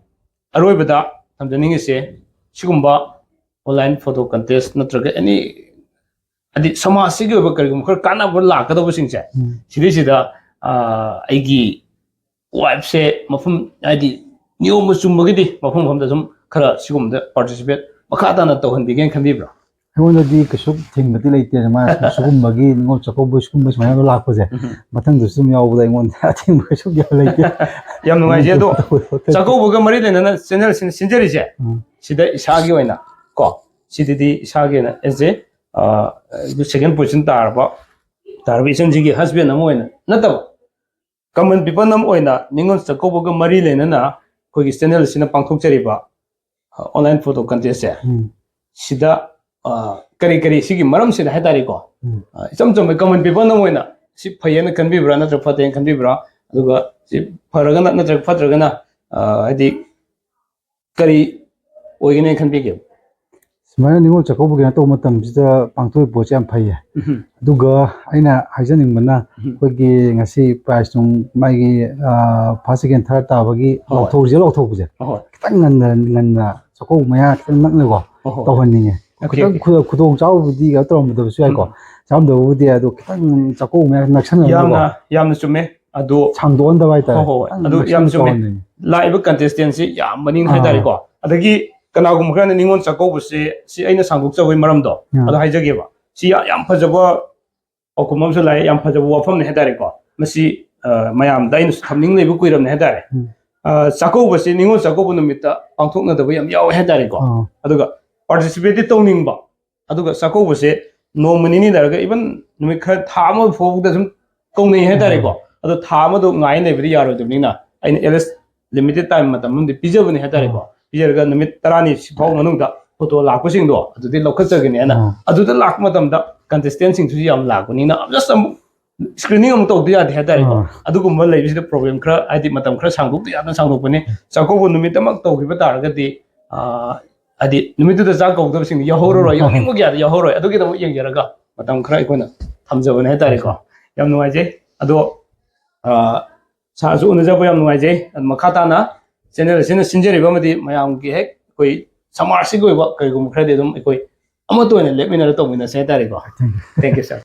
ꯑꯔꯣꯏꯕꯗ ꯊꯝꯖꯅꯤꯡꯉꯤꯁꯦ, ꯁꯤꯒꯨꯝꯕ online photo contest ꯅꯠꯇ꯭ꯔꯒ any, ꯍꯥꯏꯗꯤ ꯁꯃꯥꯖꯁꯤꯒꯤ ꯑꯣꯏꯕ ꯀꯔꯤꯒꯨꯝꯕ ꯈꯔ ꯀꯥꯟꯅꯕ ꯂꯥꯛꯀꯗꯧꯕꯁꯤꯡꯁꯦ, ꯎꯝ꯫ ꯁꯤꯗꯩꯁꯤꯗ, ꯑ, ꯑꯩꯒꯤ wife ꯁꯦ ꯃꯐꯝ, ꯍꯥꯏꯗꯤ ꯅꯤꯌꯣꯝ ꯆꯨꯝꯕꯒꯤꯗꯤ ꯃꯐꯝ ꯃꯐꯝꯗ ꯁꯨꯝ ꯈꯔ ꯁꯤꯒꯨꯝꯕꯗ participate ꯃꯈꯥ ꯇꯥꯅ ꯇꯧꯍꯟꯕꯤꯒꯦꯅ ꯈꯟꯕꯤꯕ꯭ꯔꯣ? ꯑꯩꯉꯣꯟꯗꯗꯤ ꯀꯩꯁꯨ ꯊꯤꯡꯕꯗꯤ ꯂꯩꯇꯦ꯫ ꯃꯥ ꯁꯤꯒꯨꯝꯕꯒꯤ ꯅꯤꯉꯣꯜ ꯆꯥꯛꯀꯧꯕ ꯁꯤꯒꯨꯝꯕ ꯁꯨꯃꯥꯏꯅ ꯂꯥꯛꯄꯁꯦ, ꯎꯝ꯫ ꯃꯊꯪꯗꯁꯨ ꯑꯗꯨꯝ ꯌꯥꯎꯕꯗ ꯑꯩꯉꯣꯟꯗ ꯑꯊꯤꯡꯕ ꯀꯩꯁꯨ ꯌꯥꯝ ꯂꯩꯇꯦ꯫ ꯌꯥꯝ ꯅꯨꯡꯉꯥꯏꯖꯩ꯫ ꯑꯗꯣ ꯇꯧꯕ ꯈꯣꯠꯄ ꯆꯥꯛꯀꯧꯕꯒ ꯃꯔꯤ ꯂꯩꯅꯅ channel ꯁꯤꯅ ꯁꯤꯟꯖꯔꯤꯁꯦ, ꯎꯝ꯫ ꯁꯤꯗ ꯏꯁꯥꯒꯤ ꯑꯣꯏꯅ ꯀꯣ, ꯁꯤꯗꯗꯤ ꯏꯁꯥꯒꯤ ꯑꯣꯏꯅ as a, ꯑ, second position ꯇꯥꯔꯕ, ꯇꯥꯔꯕ ꯏꯆꯟꯁꯤꯒꯤ husband ꯑꯃ ꯑꯣꯏꯅ ꯅꯠꯇꯕ, common people ꯑꯃ ꯑꯣꯏꯅ ꯅꯤꯉꯣꯜ ꯆꯥꯛꯀꯧꯕꯒ ꯃꯔꯤ ꯂꯩꯅꯅ ꯑꯩꯈꯣꯏꯒꯤ channel ꯑꯁꯤꯅ ꯄꯥꯡꯊꯣꯛꯆꯔꯤꯕ, ꯑ, ꯑꯣꯟꯂꯥꯏꯟ ꯐꯣꯇꯣ ꯀꯟꯇꯦꯁꯁꯦ ꯎꯝ ꯁꯤꯗ ꯑ, ꯀꯔꯤ ꯀꯔꯤ ꯁꯤꯒꯤ ꯃꯔꯝꯁꯤꯗ ꯍꯥꯏꯇꯥꯔꯦꯀꯣ, ꯎꯝ ꯑ, ꯏꯆꯝ ꯆꯝꯕ ꯀꯃꯟ ꯄꯤꯄꯜ ꯑꯃ ꯑꯣꯏꯅ ꯁꯤ ꯐꯩꯌꯦꯅ ꯈꯟꯕꯤꯕ꯭ꯔꯥ ꯅꯠꯇ꯭ꯔꯒ ꯐꯠꯇꯦꯅ ꯈꯟꯕꯤꯕ꯭ꯔꯥ, ꯑꯗꯨꯒ ꯁꯤ ꯐꯔꯒꯅ ꯅꯠꯇ꯭ꯔꯒ ꯐꯠꯇ꯭ꯔꯒꯅ ꯑ, ꯍꯥꯏꯗꯤ ꯀꯔꯤ ꯑꯣꯏꯒꯅꯤ ꯈꯟꯕꯤꯒꯦ? ꯁꯨꯃꯥꯏꯅ ꯅꯤꯉꯣꯜ ꯆꯥꯛꯀꯧꯕ ꯀꯩꯅꯣ ꯇꯧꯕ ꯃꯇꯝꯁꯤꯗ ꯄꯥꯡꯊꯣꯛꯏꯕ ꯄꯣꯠꯁꯦ ꯌꯥꯝ ꯐꯩꯌꯦ꯫ ꯎꯝ. ꯑꯗꯨꯒ ꯑꯩꯅ ꯍꯥꯏꯖꯅꯤꯡꯕꯅ ꯎꯝ. ꯑꯩꯈꯣꯏꯒꯤ ꯉꯁꯤ ꯄ꯭ꯔꯥꯏꯖ ꯅꯨꯡ ꯃꯥꯒꯤ ꯐꯥꯔꯁ ꯁꯦꯀꯦꯟ ꯊꯥꯔꯠ ꯇꯥꯕꯒꯤ ꯍꯣꯏ. ꯂꯥꯎꯊꯣꯛ ꯔꯤꯖꯜ ꯂꯥꯎꯊꯣꯛꯄꯁꯦ ꯑꯍꯣꯏ. ꯈꯤꯇꯪ ꯉꯟꯅ ꯉꯟꯅ ꯆꯥꯛꯀꯧꯕ ꯃꯌꯥ ꯈꯤꯇꯪ ꯅꯛꯅꯀꯣ ꯑꯍꯣꯏ. ꯇꯧꯍꯟꯅꯤꯡꯉꯦ꯫ Okay, ꯈꯤꯇꯪ okay. ꯈꯨꯗꯣꯡ- ꯈꯨꯗꯣꯡ ꯆꯥꯕꯕꯨꯗꯤ ꯀꯩꯅꯣ ꯇꯧꯔꯝꯗꯕꯁꯨ ꯌꯥꯏꯀꯣ꯫ ꯎꯝ. ꯆꯥꯔꯝꯗꯕꯕꯨꯗꯤ ꯌꯥꯏ, ꯑꯗꯣ ꯈꯤꯇꯪ ꯆꯥꯛꯀꯧꯕ ꯃꯌꯥ ꯅꯛꯁꯟꯅꯕꯀꯣ ꯌꯥꯝꯅ ꯌꯥꯝꯅ ꯆꯨꯝꯃꯦ꯫ ꯑꯗꯣ ꯁꯥꯡꯗꯣꯛꯍꯟꯗꯕ ꯍꯥꯏꯇꯥꯔꯦ꯫ ꯍꯣꯏ, ꯍꯣꯏ. ꯈꯤꯇꯪ ꯑꯗꯨ ꯌꯥꯝ ꯅꯛꯁꯟꯅ ꯆꯨꯝꯃꯦ꯫ ꯇꯧꯍꯟꯅꯤꯡꯉꯦ꯫ ꯂꯥꯛꯏꯕ ꯀꯟꯇꯦꯁꯇꯦꯟꯁꯤ ꯌꯥꯝꯕꯅꯤꯅ ꯑꯥ. ꯍꯥꯏꯇꯥꯔꯦꯀꯣ꯫ ꯑꯗꯒꯤ ꯀꯅꯥꯒꯨꯝꯕ ꯈꯔꯅ ꯅꯤꯉꯣꯜ ꯆꯥꯛꯀꯧꯕꯁꯦ ꯁꯤ ꯑꯩꯅ ꯁꯥꯡꯗꯣꯛꯆꯕꯒꯤ ꯃꯔꯝꯗꯣ ꯎꯝ. ꯑꯗꯣ ꯍꯥꯏꯖꯒꯦꯕ꯫ ꯁꯤ ꯌꯥ- ꯌꯥꯝ ꯐꯖꯕ ꯄꯥꯎꯈꯨꯝ ꯑꯃꯁꯨ ꯂꯥꯛꯑꯦ, ꯌꯥꯝ ꯐꯖꯕ ꯋꯥꯐꯝꯅꯤ ꯍꯥꯏꯇꯥꯔꯦꯀꯣ꯫ ꯃꯁꯤ ꯑ, ꯃꯌꯥꯝꯗ ꯑꯩꯅꯁꯨ ꯊꯝꯅꯤꯡ ꯂꯩꯕ ꯀꯨꯏꯔꯕꯅꯤ ꯍꯥꯏꯇꯥꯔꯦ꯫ ꯎꯝ. ꯑ, ꯆꯥꯛꯀꯧꯕꯁꯤ ꯅꯤꯉꯣꯜ ꯆꯥꯛꯀꯧꯕ ꯅꯨꯃꯤꯠꯇ ꯄꯥꯡꯊꯣꯛꯅꯗꯕ ꯌꯥꯝ ꯌꯥꯎꯋꯦ ꯍꯥꯏꯇꯥꯔꯦꯀꯣ꯫ ꯑꯥ. ꯑꯗꯨꯒ ꯄꯥꯔꯇꯤꯁꯤꯄꯦꯠꯇꯤ ꯇꯧꯅꯤꯡꯕ, ꯑꯗꯨꯒ ꯆꯥꯛꯀꯧꯕꯁꯦ ꯅꯣꯡꯃ ꯅꯤꯅꯤ ꯂꯩꯔꯒ, ꯏꯚꯟ ꯅꯨꯃꯤꯠ ꯈꯔ, ꯊꯥ ꯑꯃ ꯐꯥꯎꯕꯗ ꯁꯨꯝ ꯀꯧꯅꯩ ꯍꯥꯏꯇꯥꯔꯦꯀꯣ꯫ ꯑꯗꯣ ꯊꯥ ꯑꯃꯗꯣ ꯉꯥꯏ ꯂꯩꯕꯗꯤ ꯌꯥꯔꯣꯏꯗꯕꯅꯤꯅ ꯑꯩꯅ ꯑꯦꯠ ꯂꯤꯁ ꯂꯤꯃꯤꯇꯦꯠ ꯇꯥꯏꯝ ꯃꯇꯝ ꯑꯃꯗꯤ ꯄꯤꯖꯕꯅꯦ ꯍꯥꯏꯇꯥꯔꯦꯀꯣ꯫ ꯄꯤꯖꯔꯒ ꯅꯨꯃꯤꯠ ꯇꯔꯥꯅꯤ ꯁꯤ ꯐꯥꯎ ꯃꯅꯨꯡꯗ ꯐꯣꯇꯣ ꯂꯥꯛꯄꯁꯤꯡꯗꯣ ꯑꯗꯨꯗꯤ ꯂꯧꯈꯠꯆꯒꯅꯤ ꯍꯥꯏꯅ꯫ ꯑꯥ. ꯑꯗꯨꯗ ꯂꯥꯛꯄ ꯃꯇꯝꯗ ꯀꯟꯇꯦꯁꯇꯦꯟꯁꯤꯡꯁꯨ ꯌꯥꯝ ꯂꯥꯛꯄꯅꯤꯅ ꯖꯁ ꯑꯃꯨꯛ ꯁ꯭ꯀ꯭ꯔꯤꯅꯤꯡ ꯑꯃꯨꯛ ꯇꯧꯗ ꯌꯥꯗꯦ ꯍꯥꯏꯇꯥꯔꯦꯀꯣ꯫ ꯑꯥ. ꯑꯗꯨꯒꯨꯝꯕ ꯂꯩꯕꯁꯤꯗ ꯄ꯭ꯔꯣꯕ꯭ꯂꯦꯝ ꯈꯔ, ꯍꯥꯏꯗꯤ ꯃꯇꯝ ꯈꯔ ꯁꯥꯡꯗꯣꯛꯇ ꯌꯥꯗꯅ ꯁꯥꯡꯗꯣꯛꯄꯅꯤ꯫ ꯆꯥꯛꯀꯧꯕ ꯅꯨꯃꯤꯠ ꯑꯃ ꯇꯧꯈꯤꯕ ꯇꯥꯔꯒꯗꯤ ꯑ, ꯍꯥꯏꯗꯤ ꯅꯨꯃꯤꯠꯇꯨꯗ ꯆꯥꯛ ꯀꯧꯗꯕꯁꯤꯡ ꯌꯥꯎꯍꯧꯔꯔꯣꯏ, ꯌꯥꯎꯅꯤꯡꯕꯒꯤ ꯌꯥꯗ ꯌꯥꯎꯍꯧꯔꯣꯏ꯫ ꯑꯗꯨꯒꯤꯗꯃꯛ ꯌꯦꯡꯖꯔꯒ ꯃꯇꯝ ꯈꯔ ꯑꯩꯈꯣꯏꯅ ꯊꯝꯖꯕꯅꯦ ꯍꯥꯏꯇꯥꯔꯦꯀꯣ꯫ ꯌꯥꯝ ꯅꯨꯡꯉꯥꯏꯖꯩ꯫ ꯑꯗꯣ ꯑ, ꯁꯥꯔꯁꯨ ꯎꯅꯖꯕ ꯌꯥꯝ ꯅꯨꯡꯉꯥꯏꯖꯩ꯫ ꯑꯗꯨ ꯃꯈꯥ ꯇꯥꯅ ꯆꯦꯅꯦꯜ ꯑꯁꯤꯅ ꯁꯤꯟꯖꯔꯤꯕ ꯑꯃꯗꯤ ꯃꯌꯥꯝꯒꯤ ꯍꯦꯛ ꯑꯩꯈꯣꯏ ꯁꯃꯥꯖꯁꯤꯒꯤ ꯑꯣꯏꯕ ꯀꯔꯤꯒꯨꯝꯕ ꯈꯔꯗꯤ ꯑꯗꯨꯝ ꯑꯩꯈꯣꯏ ꯑꯃꯠꯇ ꯑꯣꯏꯅ ꯂꯦꯞꯃꯤꯟꯅꯔ ꯇꯧꯃꯤꯟꯅꯁꯦ ꯍꯥꯏꯇꯥꯔꯦꯀꯣ꯫ Thank you, sir.